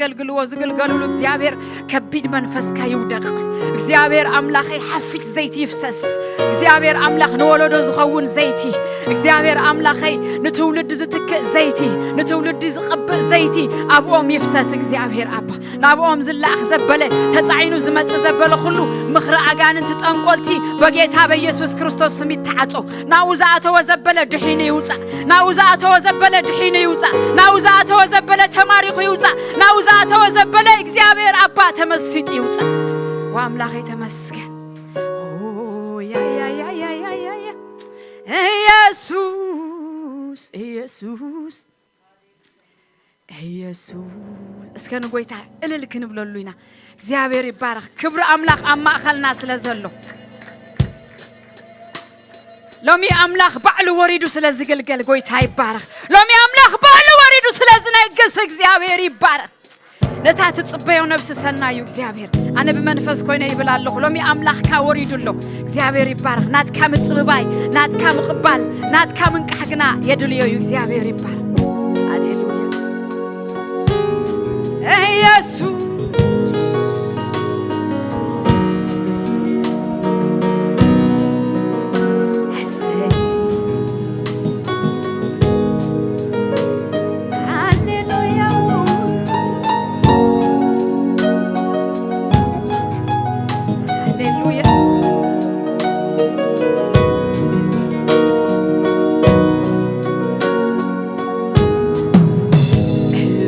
ዘገልግልዎ ዝግልገልሉ እግዚኣብሔር ከቢድ መንፈስካ ይውደቕ። እግዚኣብሔር ኣምላኸይ ሓፊስ ዘይቲ ይፍሰስ። እግዚኣብሔር ኣምላኽ ንወለዶ ዝኸውን ዘይቲ፣ እግዚኣብሔር ኣምላኸይ ንትውልዲ ዝትክእ ዘይቲ፣ ንትውልዲ ዝቐብእ ዘይቲ ኣብኦም ይፍሰስ። እግዚኣብሔር ኣባ ናብኦም ዝለኣኽ ዘበለ፣ ተጻዒኑ ዝመጽእ ዘበለ ኩሉ ምኽሪ ኣጋንንቲ ጠንቆልቲ በጌታ በኢየሱስ ክርስቶስ ስም ይተዓጾ። ናብኡ ዝኣተወ ዘበለ ድሒኑ ይውጻእ። ናብኡ ዝኣተወ ዘበለ ድሒኑ ይውጻእ። ናብኡ ዝኣተወ ዘበለ ተማሪኹ ይውጻእ። ናብኡ ዝኣተወ ዘበለ እግዚኣብሔር ኣባ ተመሲጡ ይውጻእ። ወኣምላኸይ ተመስገን። ኦ፣ ያ፣ ያ፣ ያ። ኢየሱስ፣ ኢየሱስ፣ ኢየሱስ። እስከ ንጎይታ እልል ክንብለሉ ኢና። እግዚኣብሔር ይባረኽ። ክብሪ ኣምላኽ ኣብ ማእኸልና ስለ ዘሎ፣ ሎሚ ኣምላኽ ባዕሉ ወሪዱ ስለ ዝግልገል ጎይታ ይባረኽ። ሎሚ ኣምላኽ ባዕሉ ወሪዱ ስለ ዝነግስ እግዚኣብሔር ይባረኽ። ነታ ትጽበዮ ነብሲ ሰናዩ እግዚኣብሔር። ኣነ ብመንፈስ ኮይነ ይብል ኣለኹ። ሎሚ ኣምላኽካ ወሪዱ ኣሎ። እግዚኣብሔር ይባረኽ። ናትካ ምጽብባይ፣ ናትካ ምቕባል፣ ናትካ ምንቃሕ ግና የድልዮ እዩ። እግዚኣብሔር ይባረኽ። ሃሌሉያ። ኢየሱስ። ሃሌሉያ። ሃሌሉያ።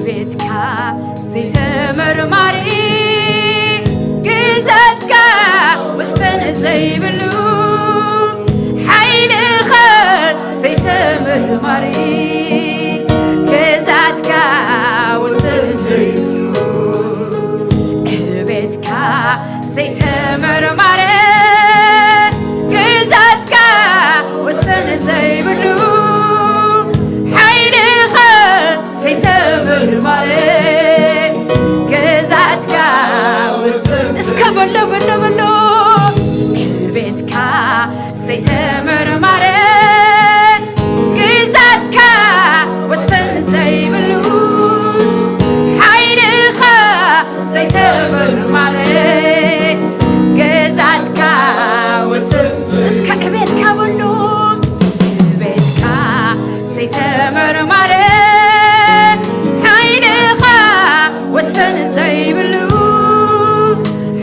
ቤትካ ዘይተመርማሪ፣ ግዛትካ ወሰን ዘይብሉ፣ ሓይልኻ ዘይተመርማሪ፣ ግዛትካ ወሰን ዘይብሉ፣ ቤትካ ዘይተመርማረ፣ ግዛትካ ወሰን ዘይብሉ፣ ሓይልኻ ዘይተመርማረ፣ ግዛትካ ወሰን እስከ በሎ፣ በሎ፣ በሎ። ቤትካ ዘይተመርማረ፣ ግዛትካ ወሰን ዘይብሉ፣ ሓይልኻ ዘይተመርማረ፣ ግዛትካ ወሰን እስከ ዕቤትካ በሉ። ቤትካ ዘይተመርማረ፣ ሓይልኻ ወሰን ዘይብሉ፣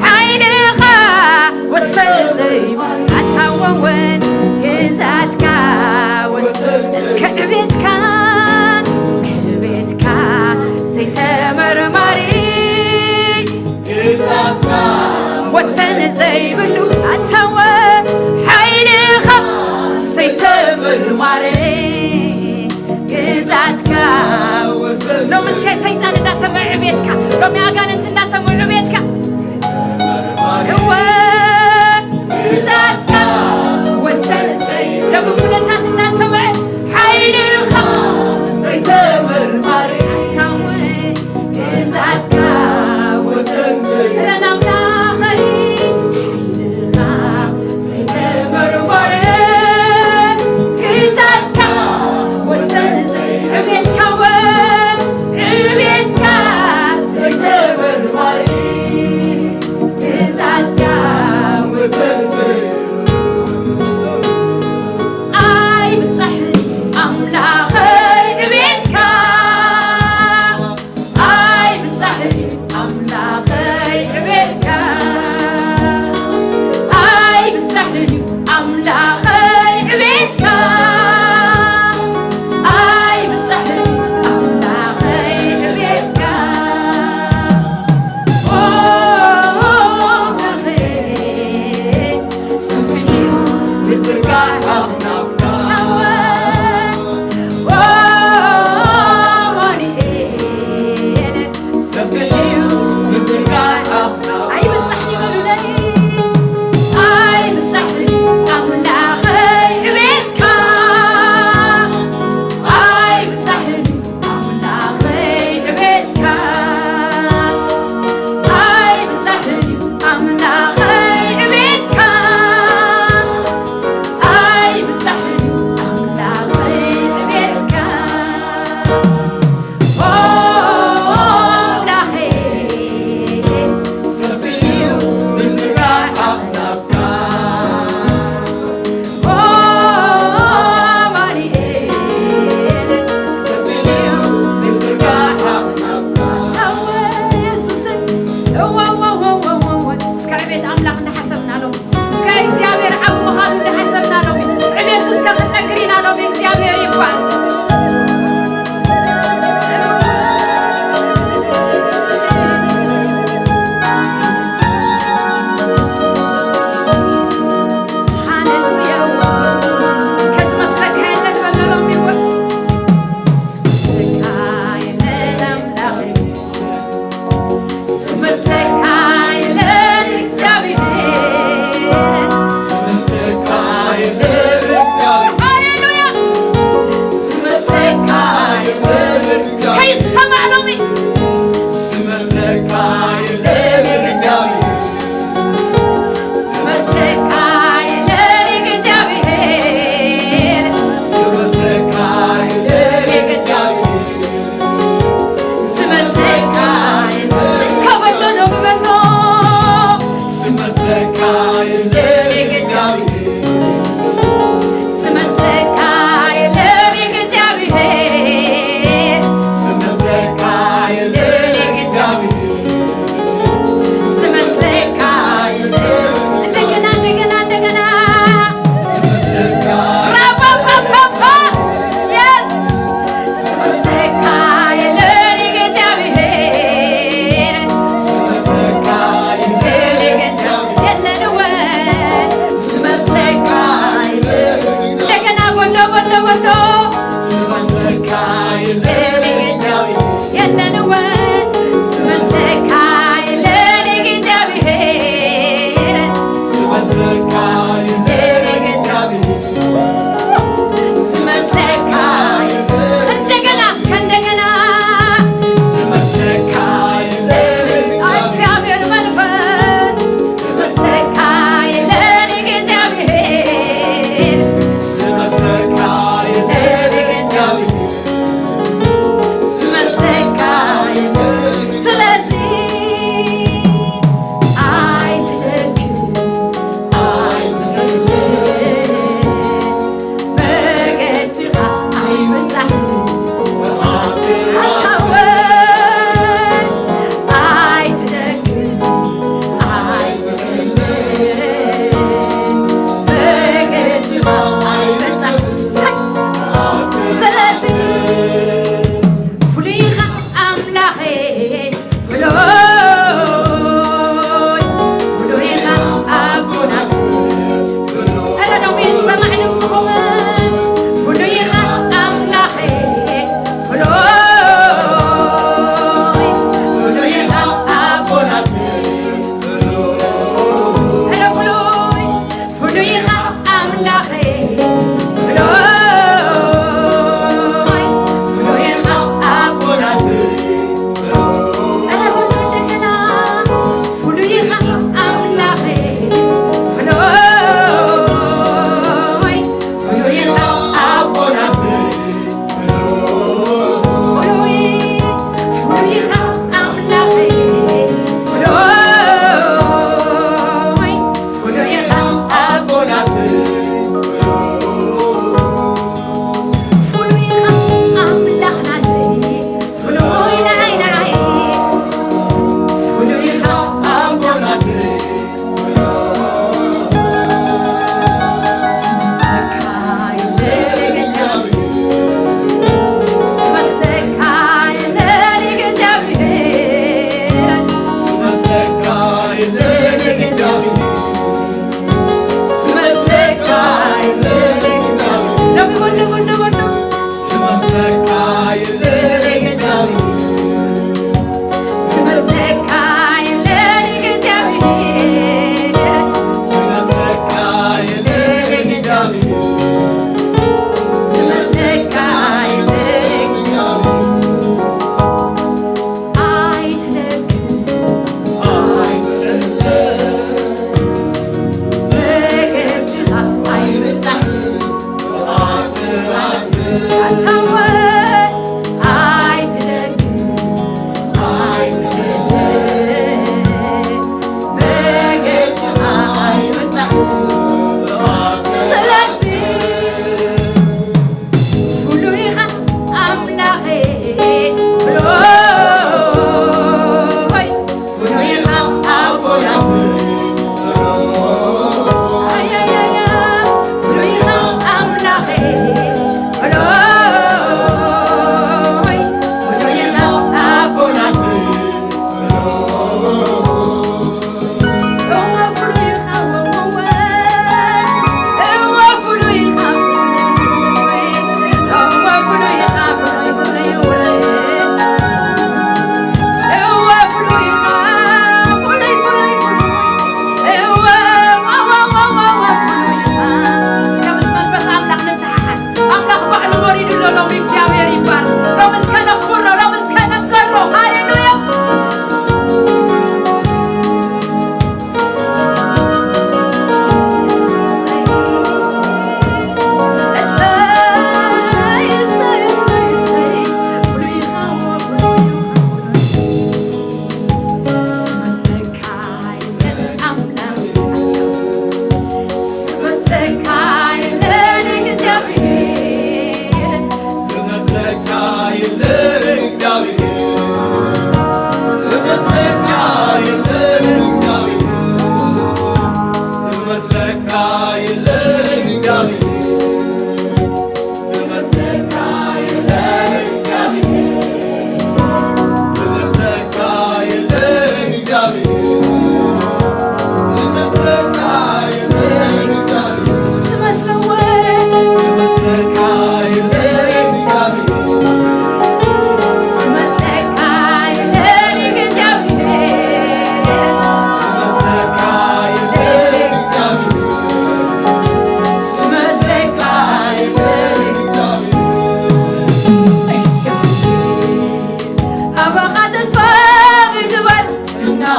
ሓይልኻ ወሰን ዘይብሉ፣ ኣታ ወወን ግዛትካ ወሰን እስከ ዕቤትካ፣ ዕቤትካ ዘይተመርማሪ፣ ወሰን ዘይብሉ ኣታወ ሓይልኻ ዘይተመርማረ፣ ግዛትካ ሎሚ እስከ ሰይጣን እንዳሰምዐ ዕቤትካ፣ ሎሚ ኣጋንንቲ እንዳሰምዑ ዕቤትካ፣ እወ ግዛትካ ወሰን ዘይ ሎሚ ኩነታት እንዳሰምዐ ሓይልኻ ዘይተመርማሪ ኣታወ ግዛትካ ወሰን ዘይብሉ ኣምላኸይ፣ ሓይልኻ ዘይተመርመረ፣ ግዛትካ ወሰን ዘይ ዕቤትካ ወ ዕቤትካ ዘይተመርመረ፣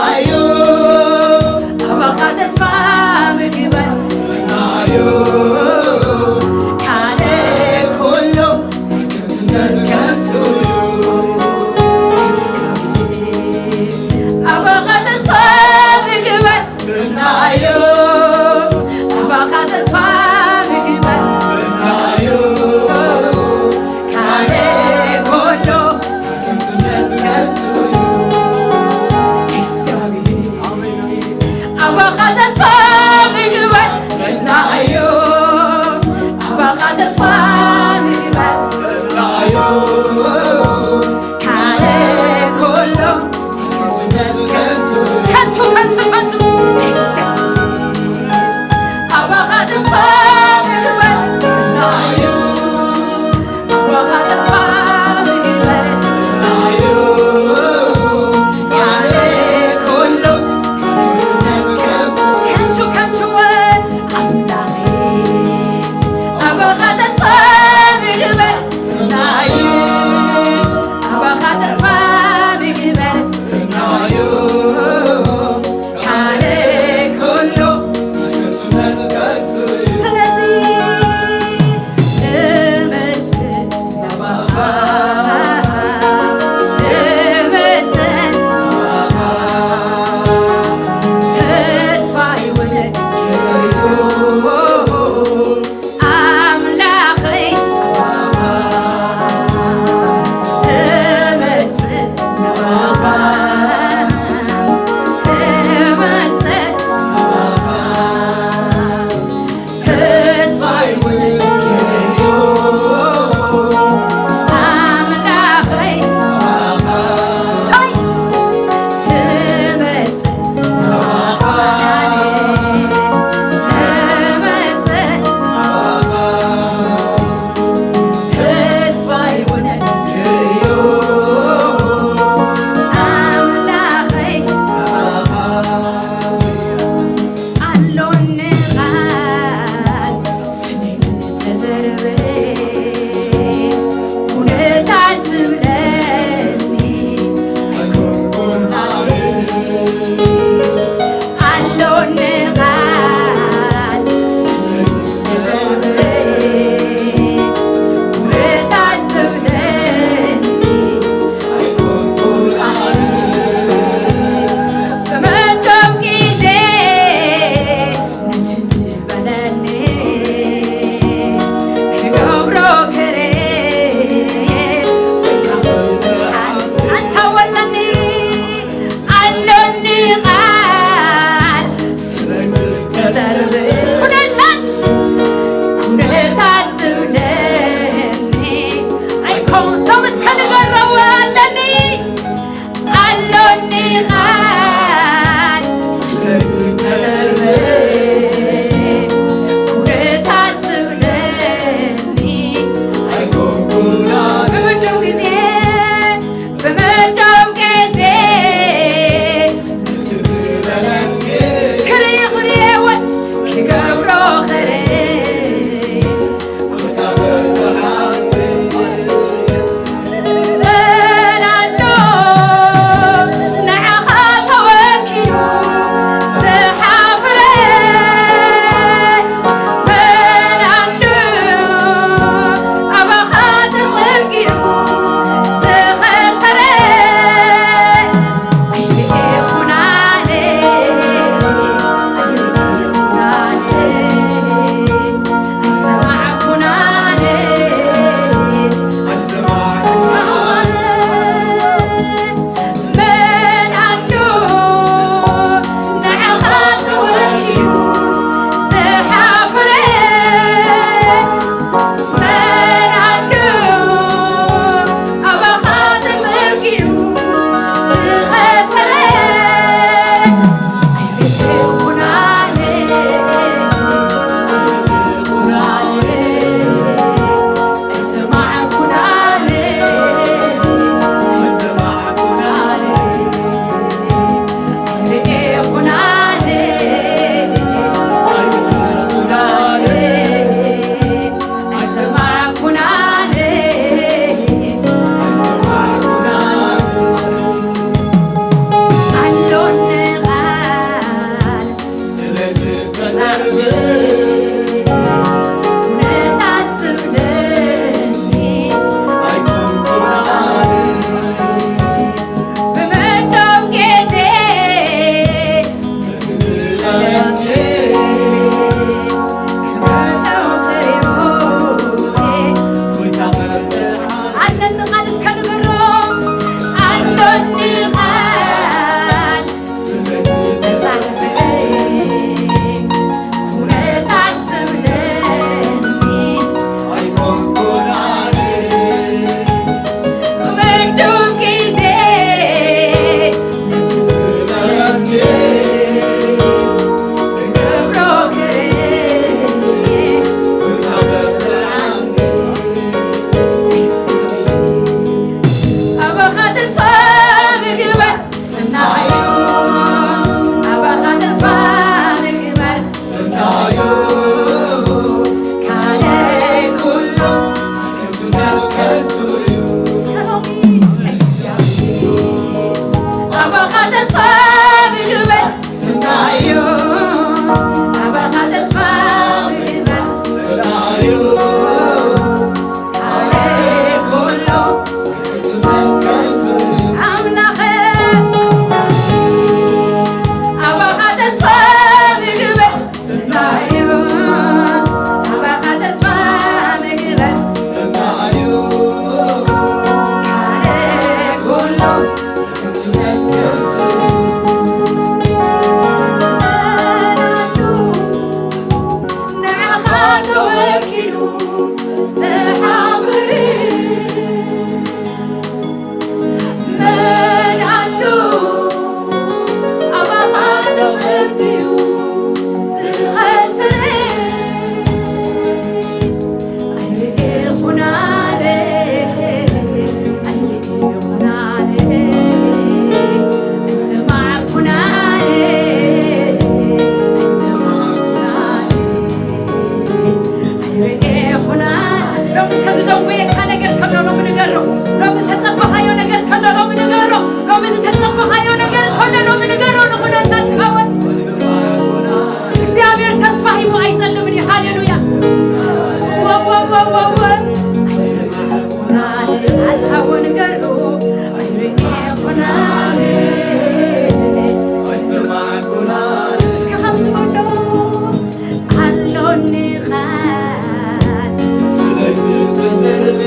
ኣዩ ኣባኻ ተስፋ ምግባር ስናዩ ካልእ ኩሉ ከንቱ እዩ። ኣባኻ ተስፋ ምግባር ስናዩ ኣባኻ ተስፋ ምግባር ስናዩ ካልእ ኩሉ ተስፋ ምግበር ስናዩ፣ ኣባኻ ተስፋ ምግበር ስናዩ፣ ኣምላኸ ኣባኻ ተስፋ ምግበር ስናዩ፣ ኣባኻ ተስፋ ምግበር ስናዩ፣ ካልእ ኩሉ ንዓኻ ተወኪሉ ዝሓፍር መን ኣሎ? ኣባኻ ተጸንቢሩ ዝኸስር ኣይርእኹን ኣለ፣ ኣይርእኹን ኣለ፣ ኣይሰማዕኩን ኣለ፣ ኣይሰማዕኩን ኣለ፣ ኣይርእኹን ኣለ። ሎሚ እስከ ዝደንጎየካ ነገር ከሎ ሎሚ ንገሮ። ሎሚ ዝተጸበኻዮ ነገር ከሎ ሎሚ ንገሮ። ሎሚ ዝተጸበኻዮ ነገር ከሎ ሎሚ ንገሮ። ንኹነታት ካወን እግዚኣብሔር ተስፋ ሂቡ ኣይጠልምን እዩ። ሃሌሉያ። ወወወወወ ኣታወን ገሩ ኣይኮናል። እስከ ከምዚ በሎ ኣሎኒ ቃል ስለዚ ተዘርበ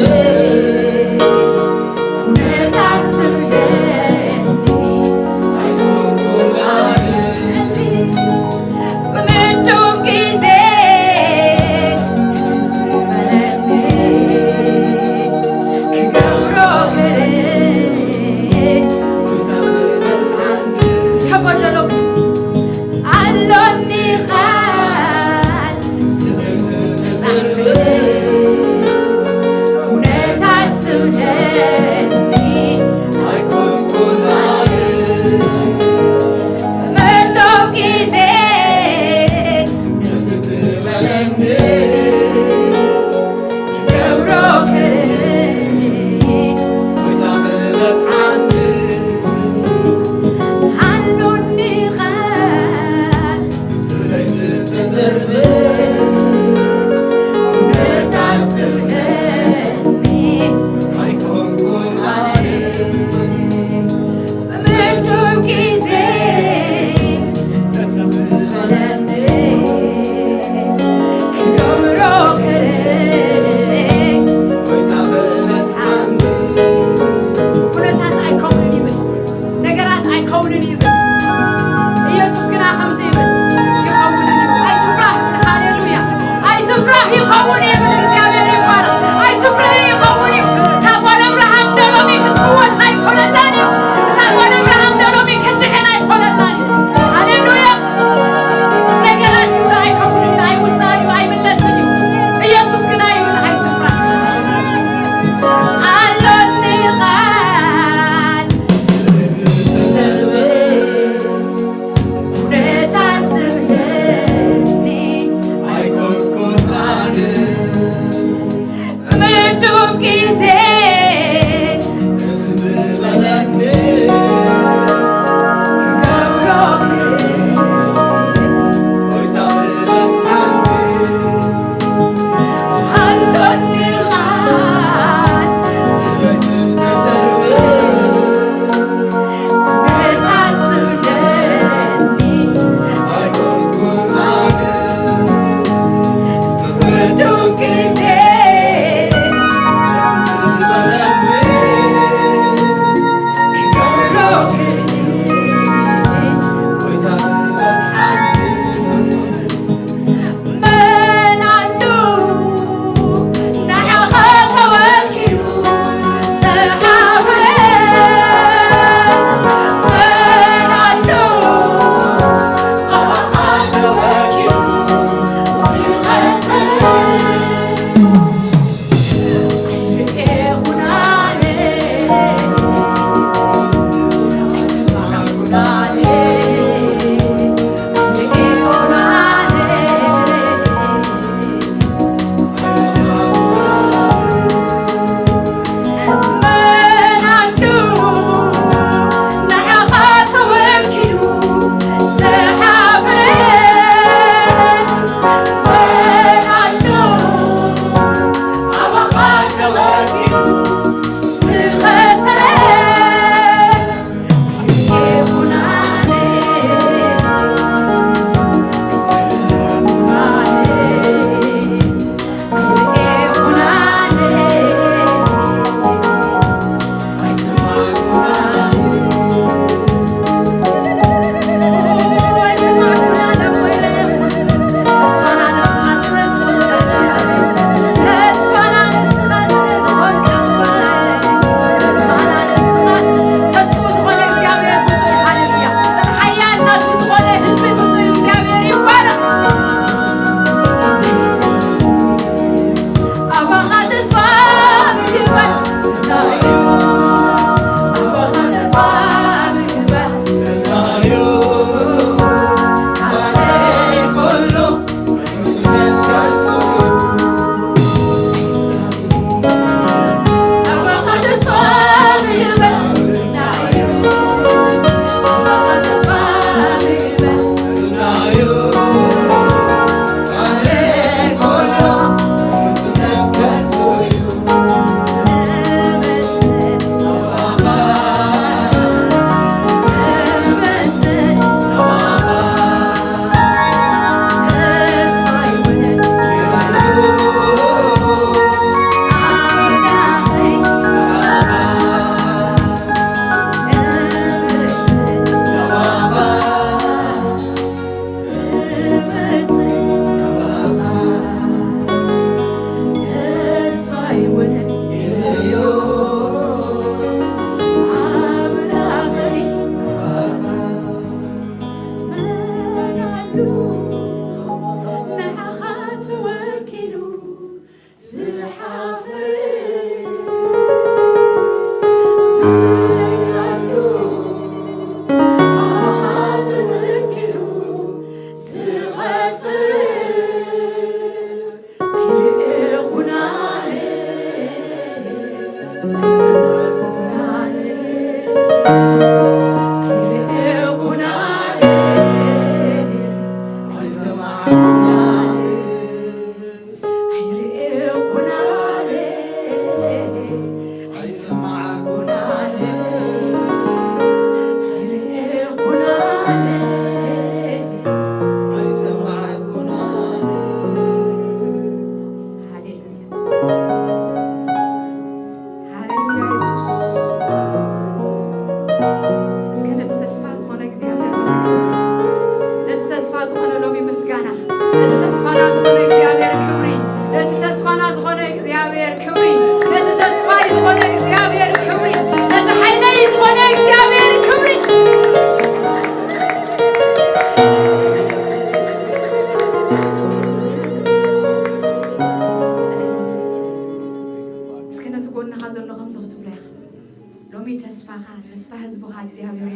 ኩነታት ዝብለኒ ኣይኮንኩን ኣነ እቲ ብምዱብ ግዜ እቲ ዝበለኒ ክገብሮ ክእል እስከ በደሎ ኣሎኒ ቃል ስለዝተጻሕፈ ኩነታት ዝብለኒ ኣይኮንኩን ኣነ። መደብ ግዜ እስቲ ዝበለኒ ክገብሮ ክእል ጎይታ ክበጽሓኒ ኣሎኒ ቃል ስለዝተዘርበ ኩነታት ዝብለኒ ኣይኮንኩን ኣነ። ብምዱብ ግዜ ነቲ ዝበለኒ ክገብሮ ክእል ጎይታ በበዝሓኒ። ኩነታት ኣይከውንን ይብል፣ ነገራት ኣይከውንን ይብል። ኢየሱስ ግና ከምዚ ይብል፣ ይኸውን እዩ። ኣይትፍራህ ይብል። ሃሌሉያ። ኣይትፍራህ፣ ይኸውን እዩ ይብል። እግዚኣብሔር ይባረክ። ኣይትፍርህ፣ ይኸውን እዩ። እታ ጓል ኣብርሃም ዶ ሎሚ ክትፍወስ ኣይኮነላን እዩ። እታ ጓል ኣብርሃም ዶ ሎሚ ክትድሕን ኣይኮነላን እዩ። ሃሌሉያ። ነገራት ይብሉ ኣይከውንን እዩ፣ ኣይውፃእን እዩ፣ ኣይምለስን እዩ። ኢየሱስ ግና ይብል ኣይትፍራህ። ኣሎኒ ቃል ኩነታት ዝብለኒ ኣይኮንኩን ኣነ።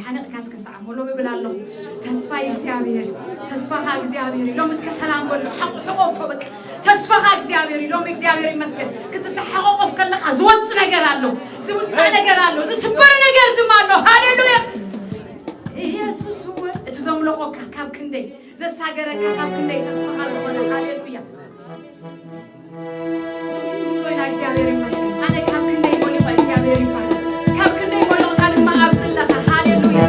ሓኒቕካ እስከ ሰዓሞ። ሎሚ እብል ኣለኹ፣ ተስፋይ እግዚኣብሔር እዩ፣ ተስፋኻ እግዚኣብሔር እዩ። ሎሚ እስከ ሰላም በሎ፣ ሓቑ-፣ ሕቆፎ በቃ። ተስፋኻ እግዚኣብሔር እዩ። ሎሚ እግዚኣብሔር ይመስገን፣ ክትተሓቋቆፍ ከለኻ ዝወጽእ ነገር ኣሎ፣ ዝውጻእ ነገር ኣሎ፣ ዝስበር ነገር ድማ ኣሎ። ሃሌሉያ! ኢየሱስ እወ፣ እቲ ዘምለቖካ ካብ ክንደይ፣ ዘሳገረካ ካብ ክንደይ ተስፋኻ ዝኾነ። ሃሌሉያ! ኮይና እግዚኣብሔር ይመስገን። ኣነ ካብ ክንደይ ሞሊቐ እግዚኣብሔር ይባረክ። ካብ ክንደይ ሞሊቕካ ድማ ኣብዚ ኣለኻ። ሃሌሉያ።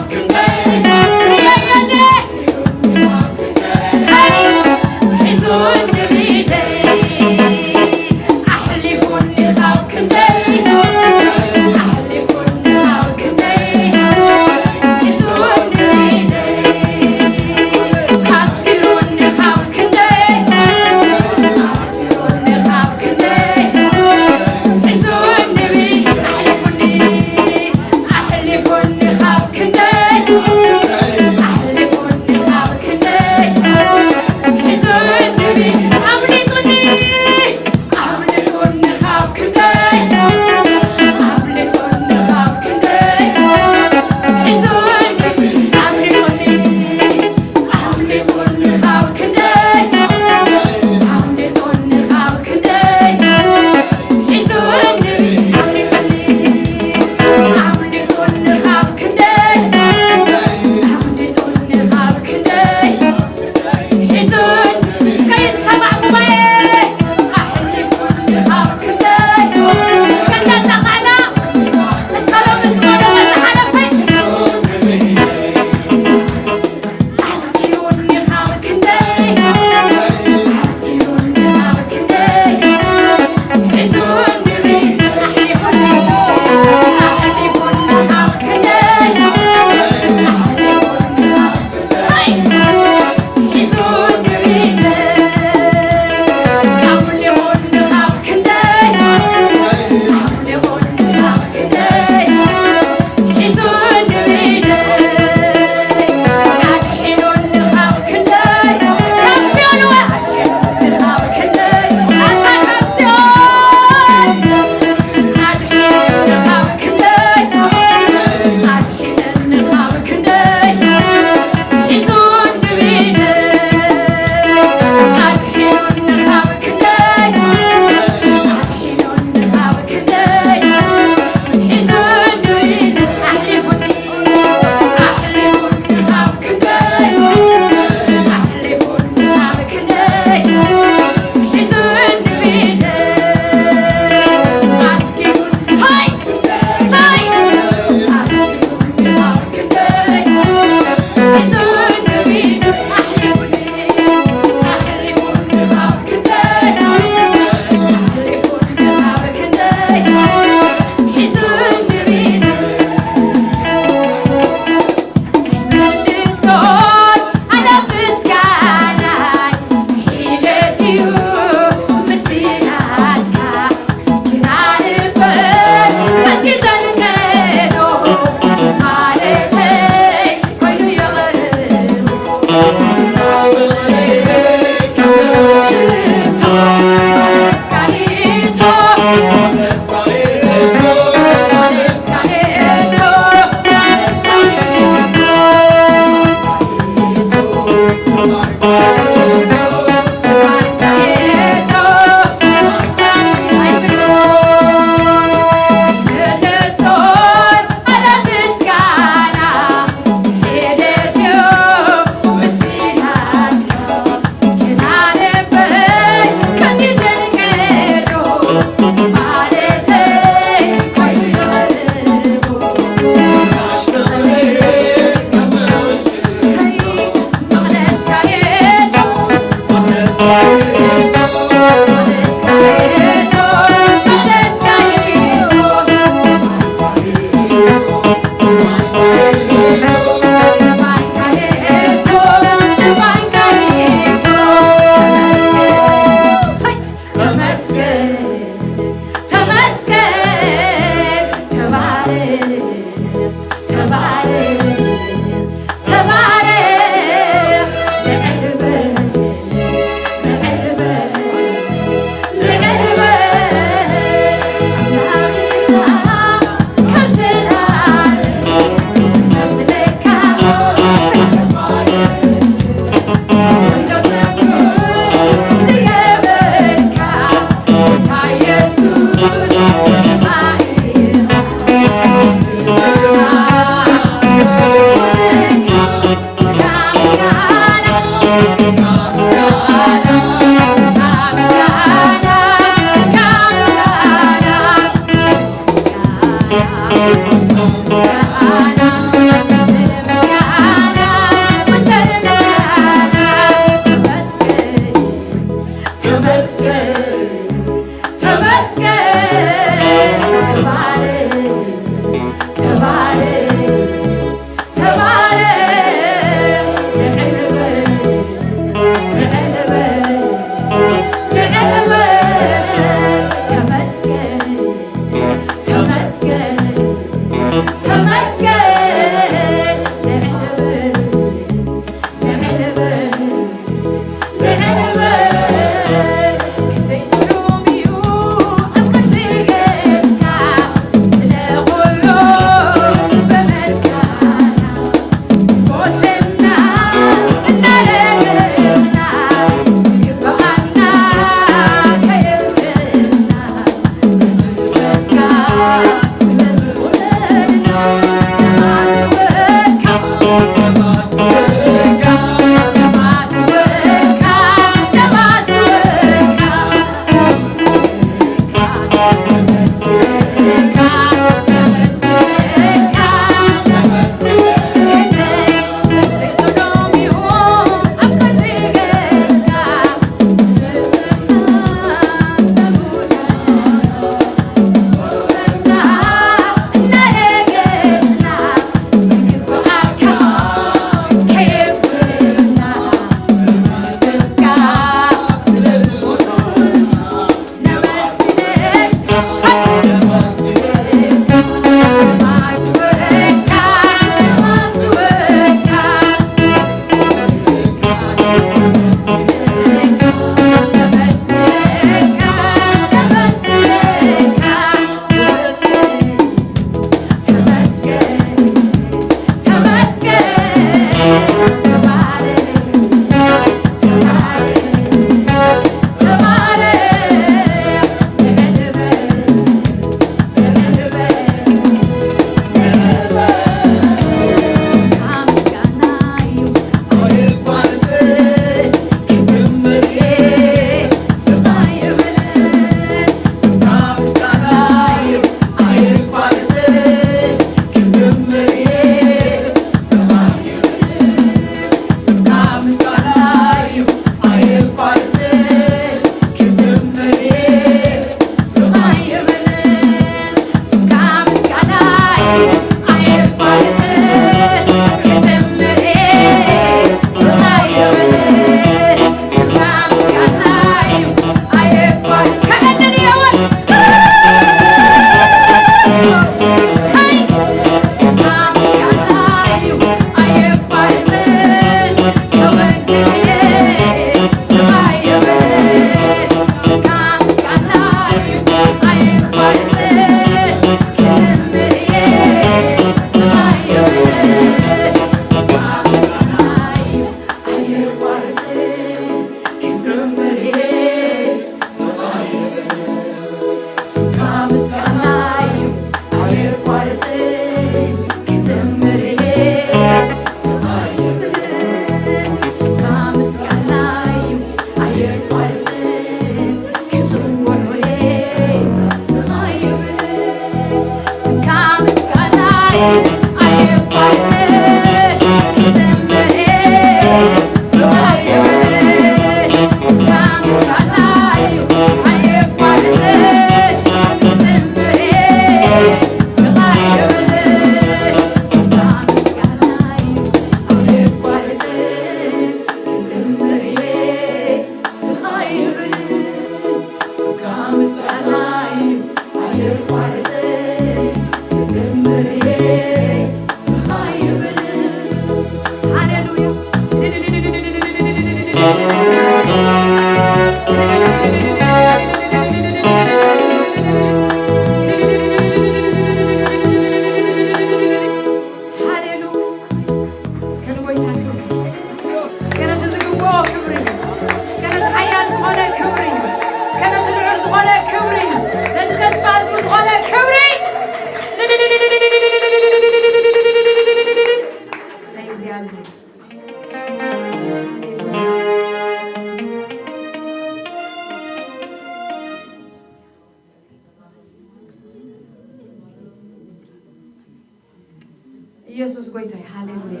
ጎይታይ፣ ሃሌሉያ።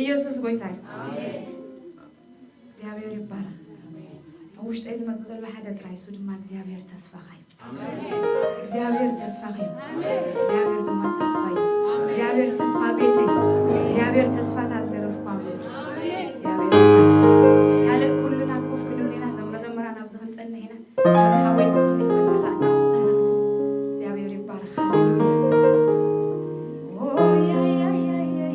ኢየሱስ ጎይታይ። እግዚኣብሔር ይባረክ። ኣብ ውሽጠይ ዝመጽእ ዘሎ ሓደ ጥራይ፣ እሱ ድማ እግዚኣብሔር ተስፋኻ እዩ። እግዚኣብሔር ተስፋኻ እዩ። እግዚኣብሔር ድማ ተስፋ እዩ። እግዚኣብሔር ተስፋ ቤተይ። እግዚኣብሔር ተስፋ እታ ዝገደፍኳ ኣምላኽ። እግዚኣብሔር ይባረክ። ካልእ ኩልና ኮፍ ክንብል ኢና፣ እዞም መዘምራን ኣብዚ ክንጸንሕ ኢና። ጆን ሓወይ፣ ቤት መጸኻ እናወስድና ኢና። እግዚኣብሔር ይባረክ። ሃሌሉያ። ኦ፣ ያ፣ ያ፣ ያ።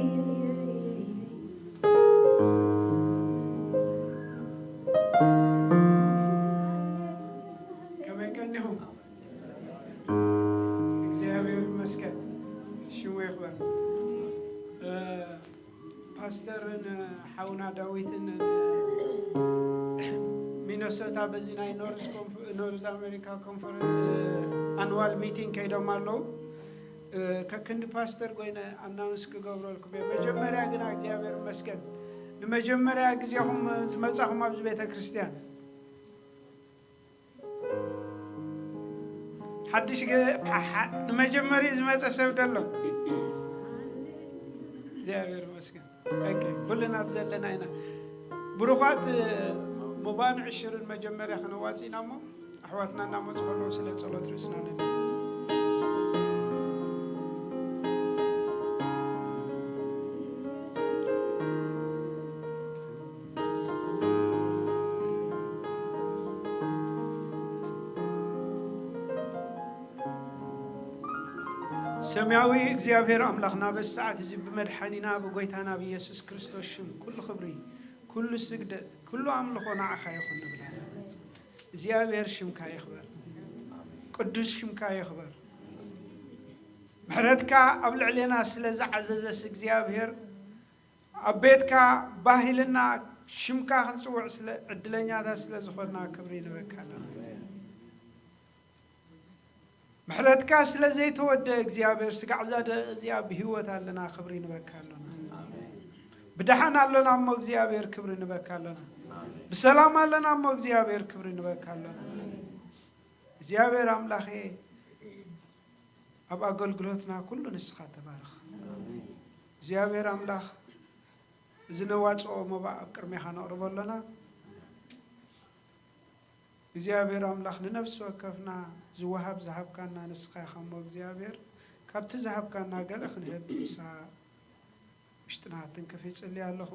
ከመይ ቀኒኹም? እግዚኣብሔር ይመስገን። ሽሙ ይኽበር። እ፣ ፓስተርን ሓውና ዳዊትን ሚነሶታ በዚ ናይ ኖርዝ ኮንፈ-፣ ኖርዝ ኣሜሪካ ኮንፈረንስ፣ እ፣ ኣኑዋል ሚቲንግ ከይዶም ኣለዉ። እ፣ ከክንዲ ፓስተር ኮይነ ኣናውንስ ክገብረልኩም እየ። መጀመርያ ግና እግዚኣብሔር ይመስገን፣ ንመጀመርያ ግዜኹም ዝመጻኹም ኣብዚ ቤተ ክርስቲያን። ሓድሽ ገ-፣ ሓ-፣ ሓ-፣ ንመጀመሪ ዝመጸ ሰብ ደሎ? እግዚኣብሔር ይመስገን። ኦኬ፣ ኩልና ኣብ ዘለና ኢና። ብሩኻት፣ ሙባን ዕሽርን መጀመርያ ከነዋጽእ ኢና እሞ፣ ኣሕዋትና እናመጹ ከለዉ ስለ ጸሎት ርእስና ነን። ሰማያዊ እግዚኣብሔር ኣምላኽና፣ በዚ ሰዓት እዚ ብመድሓኒና ብጎይታና ብኢየሱስ ክርስቶስ ሽም ኩሉ ክብሪ፣ ኩሉ ስግደት፣ ኩሉ ኣምልኾ ንዓኻ ይኹን ንብል ኣለና። እግዚኣብሔር ሽምካ ይኽበር፣ ቅዱስ ሽምካ ይኽበር። ምሕረትካ ኣብ ልዕሌና ስለ ዝዓዘዘስ እግዚኣብሔር ኣብ ቤትካ ባህ ኢልና ሽምካ ክንጽውዕ ስለ ዕድለኛታት ስለ ዝኾንና ክብሪ ንበካ ኣለና። ምሕረትካ ስለ ዘይተወደ እግዚኣብሔር ስጋዕ እዛ ደቂቕ እዚኣ ብህይወት ኣለና፣ ክብሪ ንበካ ኣሎና። ብደሓን ኣሎና እሞ እግዚኣብሔር ክብሪ ንበካ ኣሎና። ብሰላም ኣለና እሞ እግዚኣብሔር ክብሪ ንበካ ኣሎና። እግዚኣብሔር ኣምላኸ ኣብ ኣገልግሎትና ኩሉ ንስኻ ተባረኽ። እግዚኣብሔር ኣምላኽ እዚ ነዋጽኦ መባእ ኣብ ቅድሜኻ ነቕርቦ ኣሎና። እግዚኣብሔር ኣምላኽ ንነፍሲ ወከፍና ዝወሃብ ዝሃብካና ንስኻ ኢኻ እሞ እግዚኣብሔር ካብቲ ዝሃብካና ገለ ክንህብ ንስኻ ውሽጥና ትንክፍ ይጽሊ ኣለኹ።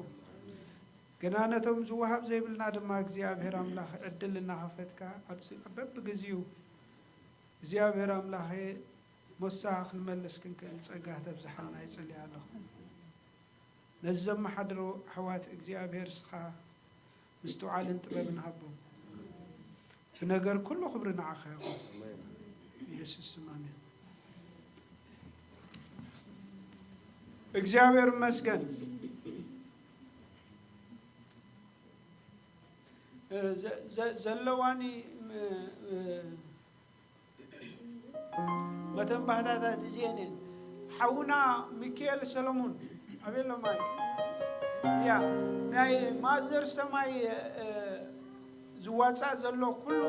ግና ነቶም ዝወሃብ ዘይብልና ድማ እግዚኣብሔር ኣምላኽ ዕድል እናኸፈትካ ኣብዚ በብግዚኡ እግዚኣብሔር ኣምላኸ ሞሳ ክንመልስ ክንክእል ጸጋ ተብዝሓልና ይጽሊ ኣለኹ። ነዚ ዘመሓድሩ ኣሕዋት እግዚኣብሔር እስኻ ምስትውዓልን ጥበብን ሃቦም። ብነገር ኩሉ ክብሪ ንዓኻ ይኹን። ኢየሱስ ስም ኣሜን። እግዚኣብሔር ይመስገን። እ፣ ዘ-፣ ዘ-፣ ዘለዋኒ ም-፣ እ፣ መተንባህታታት እዚኤን እየን። ሓውና ሚካኤል ሰሎሞን ኣበይ ኣሎ ማይክ? ያ፣ ናይ ማዘር ሰማይ፣ እ፣ ዝዋጻእ ዘሎ ኩሉ፣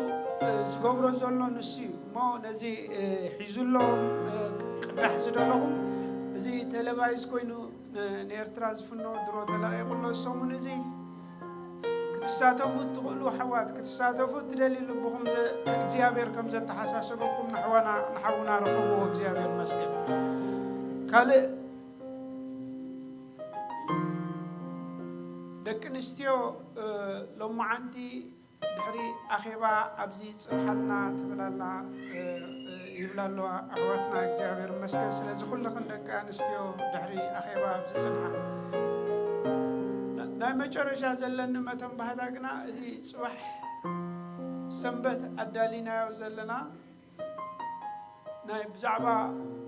እ፣ ዝገብሮ ዘሎ ንሱ እዩ። እሞ ነዚ፣ እ፣ ሒዙ ኣሎ፣ እ፣ ቅዳሕ ዝደለኹም እዚ ቴሌቫይስ ኮይኑ ን-፣ ንኤርትራ ዝፍኖ ድሮ ተለቒቑ ኣሎ። ሰሙን እዚ ክትሳተፉ እትኽእሉ ኣሕዋት፣ ክትሳተፉ እትደልዩ ልብኹም ዘ-፣ እግዚኣብሔር ከም ዘተሓሳሰበኩም ንኣሕዋና-፣ ንሓውና ርኸብዎ። እግዚኣብሔር ይመስገን። ካልእ ደቂ ኣንስትዮ፣ እ፣ ሎማዓንቲ ድሕሪ ኣኼባ ኣብዚ ጽንሓልና ትብል ኣላ፣ እ፣ እ፣ ይብላ ኣለዋ ኣሕዋትና። እግዚኣብሔር ይመስገን። ስለዚ ኩልኽን ደቂ ኣንስትዮ ድሕሪ ኣኼባ ኣብዚ ጽንሓ። ና-፣ ናይ መጨረሻ ዘለኒ መተንባህታ ግና እቲ ጽባሕ ሰንበት ኣዳሊናዮ ዘለና ናይ ብዛዕባ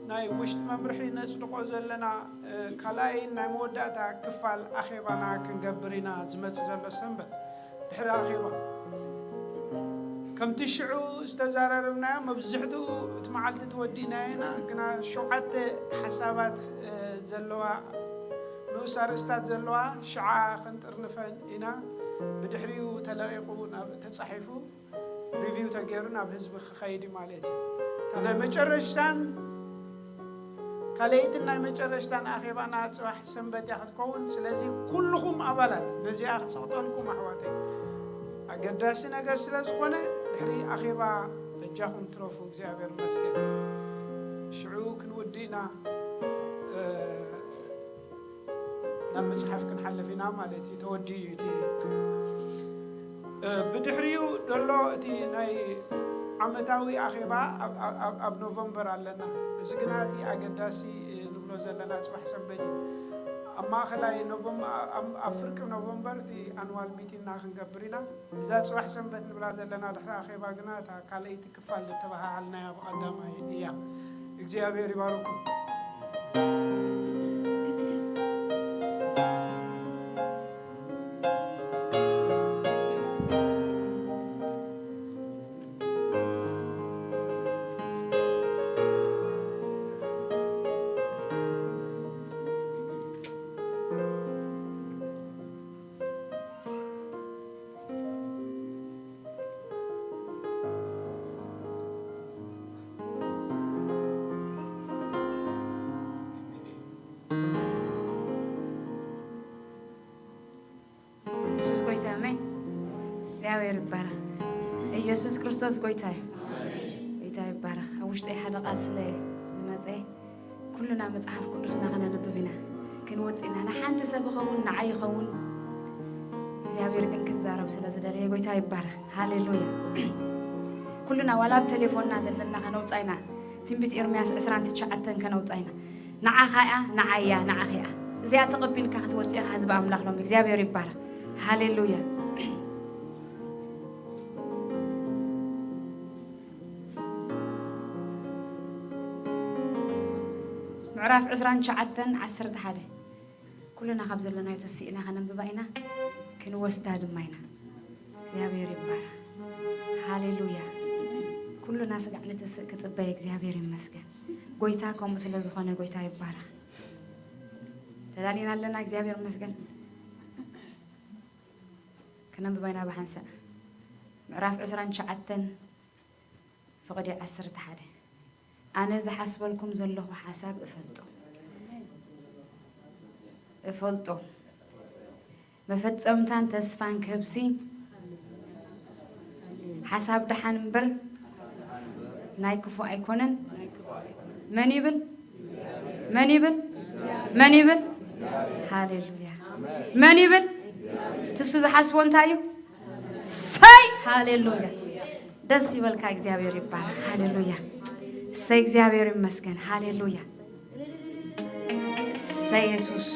ናይ ውሽጢ መምርሒ ነጽድቖ ዘለና፣ እ፣ ካልኣይን ናይ መወዳእታ ክፋል ኣኼባና ክንገብር ኢና ዝመጽእ ዘሎ ሰንበት። ድሕሪ ኣኼባ ከምቲ ሽዑ ዝተዛራረብናዮ መብዝሕትኡ እቲ መዓልቲ ተወዲእናዮ ኢና፣ ግና ሸውዓተ ሓሳባት፣ እ፣ ዘለዋ ንኡስ ኣርእስታት ዘለዋ ሽዓ ክንጥርንፈን ኢና። ብድሕሪኡ ተለቒቑ ናብ ተጻሒፉ ሪቪው ተገይሩ ናብ ህዝቢ ክኸይድ እዩ ማለት እዩ። እታ ናይ መጨረሽታን ካልኣይትን ናይ መጨረሽታን ኣኼባና ጽባሕ ሰንበት እያ ክትከውን። ስለዚ ኩልኹም ኣባላት ነዚኣ ክትሰቕጠልኩም ኣሕዋተይ፣ ኣገዳሲ ነገር ስለ ዝኾነ፣ ድሕሪ ኣኼባ በጃኹም ትረፉ። እግዚኣብሔር ይመስገን። ሽዑ ክንውድእ ኢና። እ፣ ናብ መጽሓፍ ክንሓልፍ ኢና ማለት እዩ። ተወዲኡ እዩ እቲ፣ እ፣ ብድሕሪኡ ዘሎ እቲ ናይ ዓመታዊ ኣኼባ ኣብ፣ ኣብ፣ ኣብ፣ ኣብ ኖቨምበር ኣለና። እዚ ግና እቲ ኣገዳሲ፣ እ፣ ንብሎ ዘለና ጽባሕ ሰንበት እዩ። ኣብ ማእኸላይ ኖቨም-፣ ኣብ፣ ኣብ፣ ኣብ ፍርቂ ኖቨምበር እቲ ኣንዋል ሚቲንና ክንገብር ኢና። እዛ ጽባሕ ሰንበት ንብላ ዘለና ድሕሪ ኣኼባ ግና እታ ካልኣይቲ ክፋል ዝተባሃሃልናያ ብቐዳማይ እያ። እግዚኣብሔር ይባርኩም። የሱስ ጎይታ፣ ኣሜን። እግዚኣብሔር ይባረኽ። ኢየሱስ ክርስቶስ ጎይታ እዩ። ጎይታ ይባረኽ። ኣብ ውሽጠይ ሓደ ቃል ስለ ዝመጸ ኩልና መጽሓፍ ቅዱስና ከነንብብ ኢና። ክንወጽእ ኢና። ንሓንቲ ሰብ ይኸውን፣ ንዓይ ይኸውን። እግዚኣብሔር ግን ክዛረብ ስለ ዝደለየ ጎይታ ይባረኽ። ሃሌሉያ። ኩልና ዋላ ኣብ ቴሌፎንና ዘለና ከነውጻ ኢና። ትንቢት ኤርምያስ ዕስራን ትሽዓተን ከነውጻ ኢና። ንዓኻ እያ፣ ንዓይ እያ፣ ንዓኺ እያ። እዚኣ ተቐቢልካ ክትወጽእ ኢኻ ህዝቢ ኣምላኽ ሎም። እግዚኣብሔር ይባረኽ። ሃሌሉያ። ምዕራፍ ዕስራን ትሽዓተን ዓሰርተ ሓደ። ኩልና ካብ ዘለናዮ ተሲእና ከነንብባ ኢና፣ ክንወስዳ ድማ ኢና። እግዚኣብሔር ይባረኽ። ሃሌሉያ። ኩልና ስጋዕ ንትስእ ክጽበይ እግዚኣብሔር ይመስገን። ጎይታ ከምኡ ስለ ዝኾነ ጎይታ ይባረኽ። ተዳሊና ኣለና። እግዚኣብሔር ይመስገን። ክነንብባ ኢና ብሓንሳእ። ምዕራፍ ዕስራን ትሽዓተን ፍቕዲ ዓሰርተ ሓደ። ኣነ ዝሓስበልኩም ዘለኹ ሓሳብ እፈልጦ፣ እፈልጦ። መፈጸምታን ተስፋን ክህብሲ ሓሳብ ደሓን እምበር ናይ ክፉ ኣይኮነን። መን ይብል? መን ይብል? መን ይብል? ሃሌሉያ። መን ይብል? ትሱ ዝሓስቦ እንታይ እዩ? ሰይ ሃሌሉያ። ደስ ይበልካ፣ እግዚኣብሔር ይባረክ። ሃሌሉያ። እሰይ፣ እግዚኣብሔር ይመስገን። ሃሌሉያ። እሰይ የሱስ።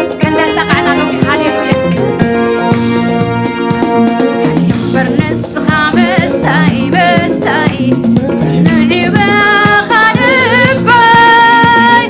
እስከ እንዳጣቃዕና ሎሚ ሃሌሉያ። እምበር ንስኻ መሳይ መሳይ ጽንዕ በኻ ልበይ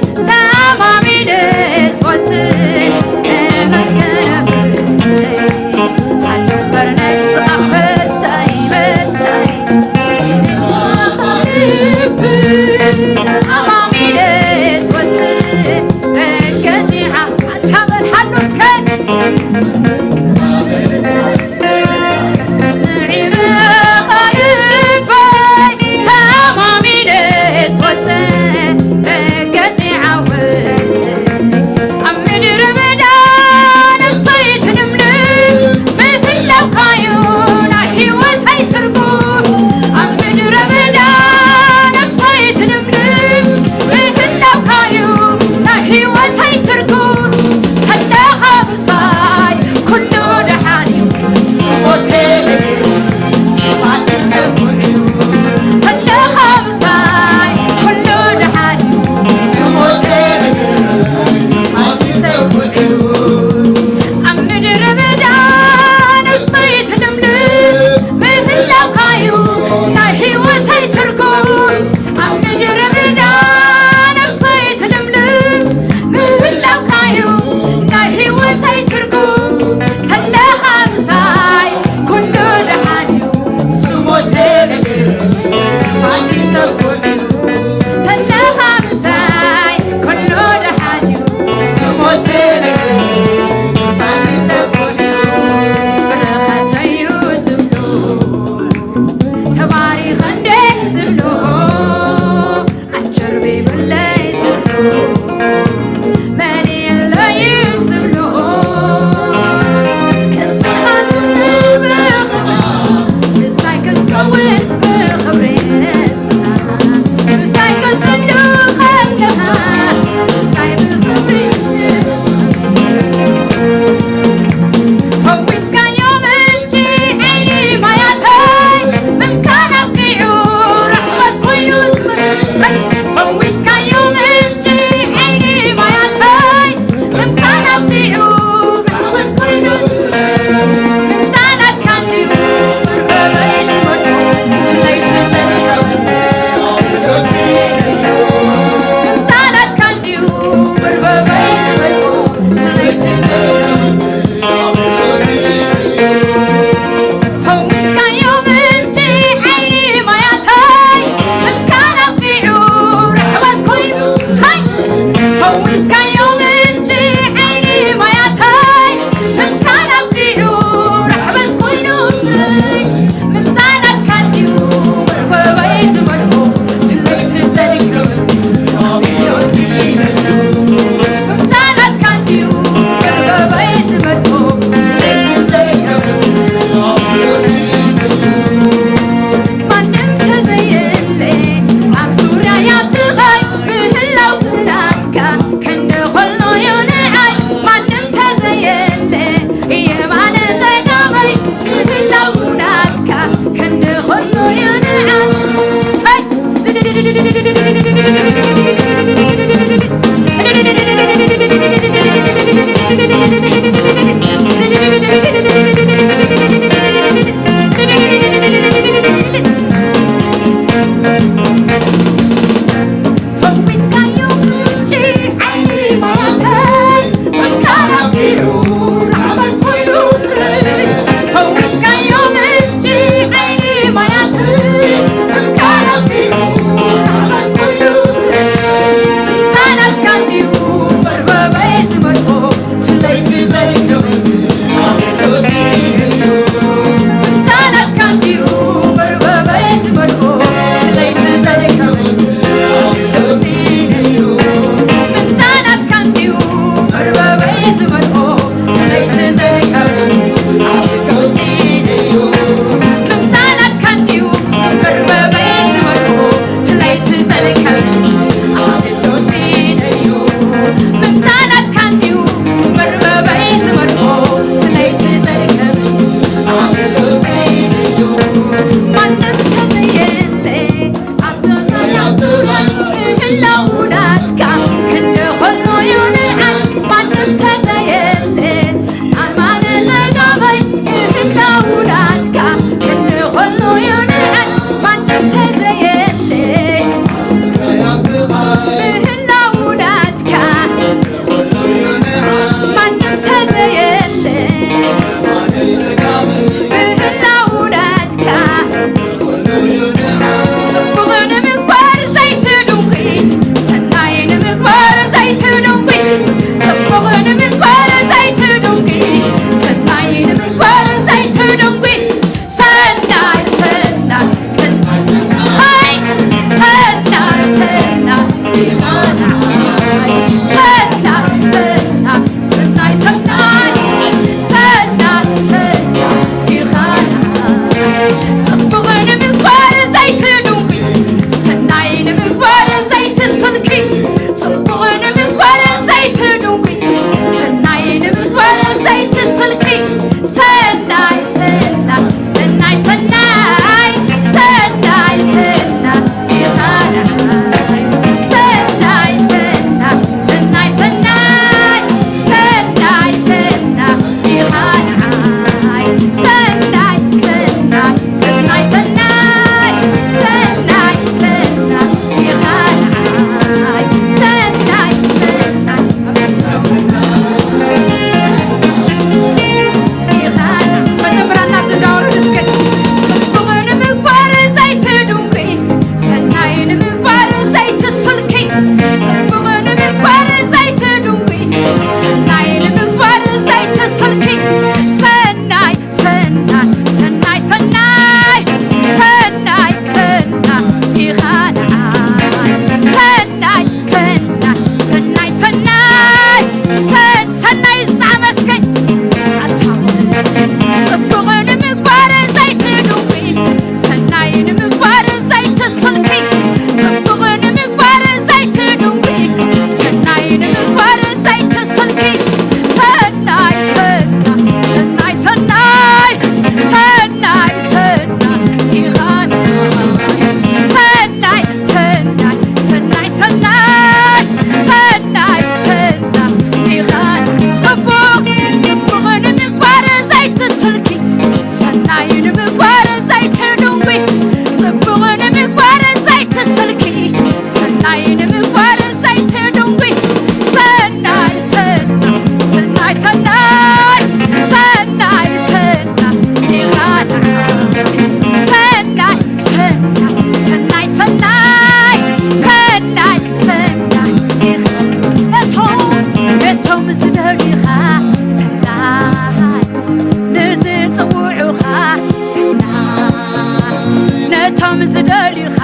ነቶም ዝደልዩኻ፣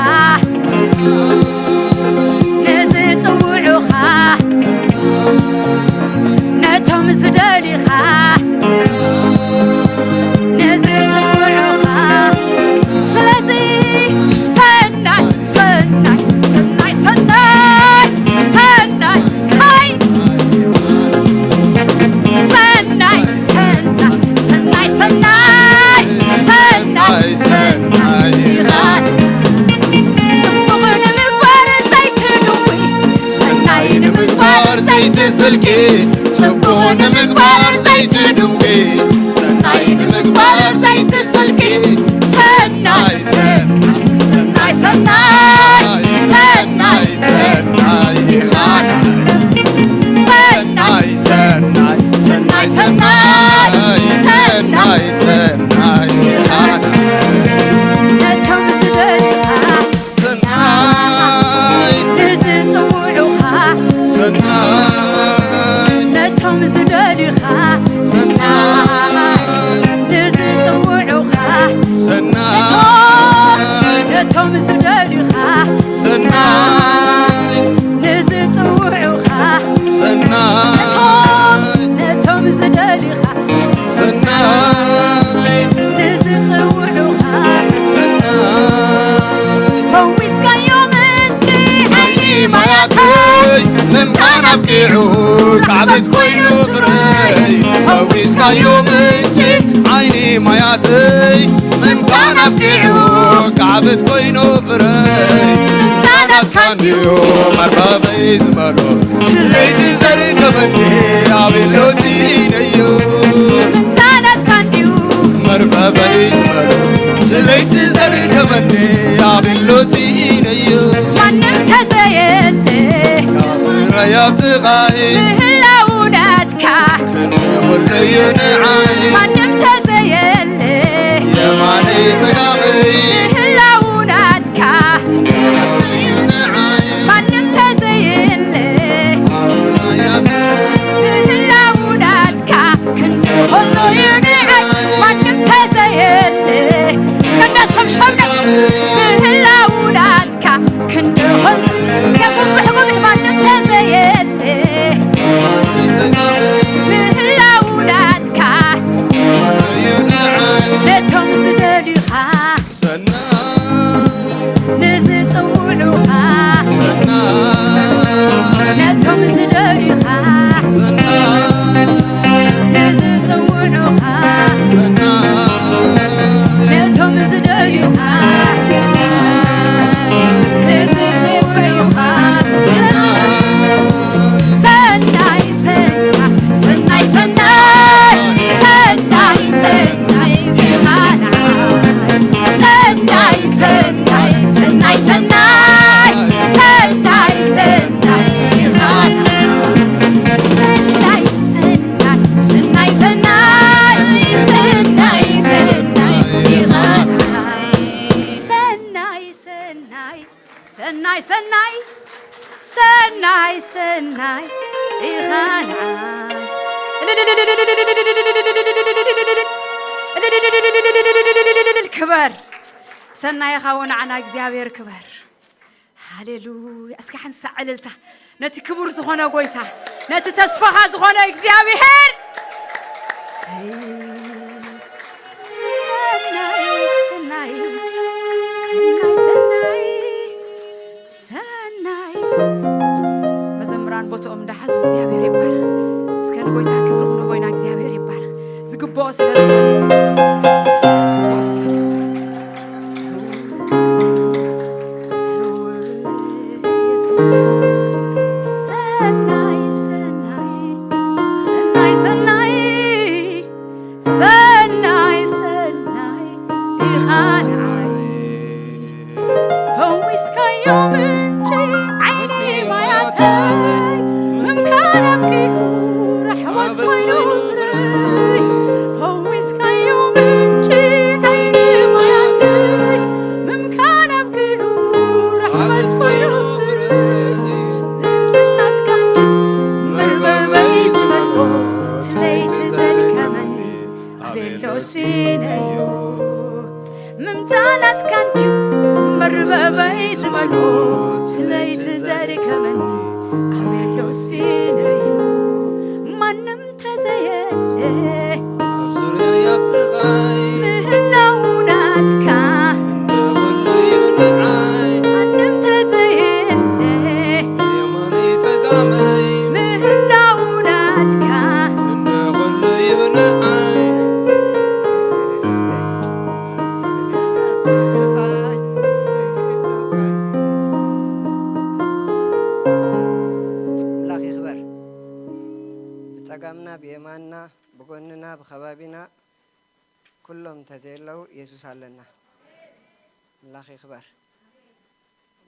ንዝጽውዑኻ፣ ነቶም ዝደልዩኻ፣ ንዝጽውዑኻ። ስለዚ ሰናይ፣ ሰናይ፣ ሰናይ፣ ሰናይ፣ ሰናይ፣ ሰናይ፣ ሰናይ፣ ሰናይ፣ ሰናይ፣ ሰናይ፣ ሰናይ፣ ሰናይ ኢኻ። ጽቡቕ ንምግባር ዘይትድዊ፣ ሰናይ ንምግባር ዘይትስልኪ፣ ጽቡቕ ንምግባር ዘይትድዊ፣ ሰናይ ንምግባር ዘይትስልኪ፣ ሰናይ፣ ሰናይ፣ ሰናይ፣ ሰናይ፣ ሰናይ፣ ሰናይ ኢኻ። ሰናይ፣ ሰናይ፣ ሰናይ፣ ሰናይ፣ ሰናይ፣ ሰናይ ኢኻ። ነቶም ዝደልዩኻ፣ ሰናይ፣ ንዝጽውዑኻ፣ ሰናይ፣ ነቶም ዝደልዩኻ፣ ሰናይ፣ ንዝጽውዑኻ፣ ሰናይ፣ ነቶም፣ ነቶም ዝደልዩኻ፣ ሰናይ፣ ንዝጽውዑኻ፣ ሰናይ፣ ነቶም፣ ነቶም ዝደልዩኻ፣ ሰናይ፣ ንዝጽውዑኻ፣ ሰናይ፣ ፈዊስካዮ ምንጪ ዓይኒ ማያተይ፣ ምምካን ኣብቂዑ ካዕበት ኮይኑ ፍረይ። ፈዊስካዮ ምንጪ ዓይኒ ማያተይ፣ ምምካን ኣብቂዑ ካዕበት ኮይኑ ፍረይ። ዛናትካ እንድዩ መርበበይ ዝበሎ፣ ስለይቲ ዘርከበኒ ኣቤሎቲ ነዮ። ዛናትካ እንድዩ መርበበይ ዝበሎ፣ ስለይቲ ዘርከበኒ ኣቤሎቲ ነዮ። ማንም ተዘየለ፣ ትራይ ኣብ ጥቓይ ምህላው ናትካ፣ ክንዲ ኩሉ እዩ ንዓይ። ማንም ተዘየለ፣ የማነይ ጸጋመይ ምህላው ናትካ፣ ክንዲ ኩሉ እዩ ንዓይ። ማንም ተዘየለ፣ ኣብ ጥቓይ ኣብ ምህላው ናትካ፣ ክንዲ ኩሉ እዩ ንዓይ። ማንም ተዘየለ፣ እስከ እንዳሸምሸምና ምህላው ናትካ ክንድኹም እስከ ጉብሕ ጉብሕ ማንም ተዘየለ ምህላው ናትካ ነቶም ዝደልዩኻ ንዝጽውዑኻ ነቶም ዝደልዩኻ ንዝጽውዑኻ ነቶም ዝደልዩኻ ንዝጽውዑኻ ሰናይ ሰናይ ሰናይ ሰናይ ሰናይ ሰናይ ሰናይ ሰናይ ሰናይ ሰናይ ሰናይ ሰናይ ሰናይ ሰናይ ሰናይ ሰናይ ሰናይ ኢኻ ንዓይ። ክበር ሰናይ ኢኻ ወንዓና እግዚኣብሔር ክበር። ሃሌሉያ። እስኪ ሓንሳዕ እልልታ ነቲ ክቡር ዝኾነ ጎይታ ነቲ ተስፋኻ ዝኾነ እግዚኣብሔር። ሰይ ሰናይ ሰናይ ሰናይ ሰናይ ሰናይ ሰናይ መዘምራን ቦትኦም እንዳሓዙ እግዚኣብሔር ይባረኽ። እስከ ንጎይታ ክብሪ ክንህቦ ኢና። እግዚኣብሔር ይባረኽ። ዝግብኦ ስለ ዝኾነ ዝግብኦ ስለ ዝኾነ ሰናይ ሰናይ ሰናይ ሰናይ ሰናይ ሰናይ ኢኻ ንዓይ ፈዊስካዮ ምንጪ ዓይኒ ማያተይ ምምካን ኣብቂዑ ራሕወት ኮይኑ ፍረይ ፈዊስካዮ ምንጪ ዓይኒ ማያተይ ምምካን ኣብቂዑ ራሕወት ኮይኑ ፍረይ ናትካ እንጂ መርበበይ ዝበልኩ ትለይቲ ዘድከመኒ ኣቤሎ ሲነዮ ምምጻእ ናትካ እንጂ በበይ ዝበሎ ስለይቲ ዘድከመኒ ኣበሎ ሲነዩ ማንም ተዘየለ ኣብ ዙርያይ ኣብ ጥቓይ ምህላው ናትካ ክንዲ ኩሉ እዩ ንዓይ ማንም ተዘየለ የማነይ ጸጋመይ ምህላው ናትካ ክንዲ ኩሉ እዩ ንዓይ ኣምላኽ ይኽበር። ብጸጋምና፣ ብየማንና፣ ብጎንና፣ ብኸባቢና ኩሎም እንተዘየለዉ የሱስ ኣለና። ኣምላኽ ይኽበር።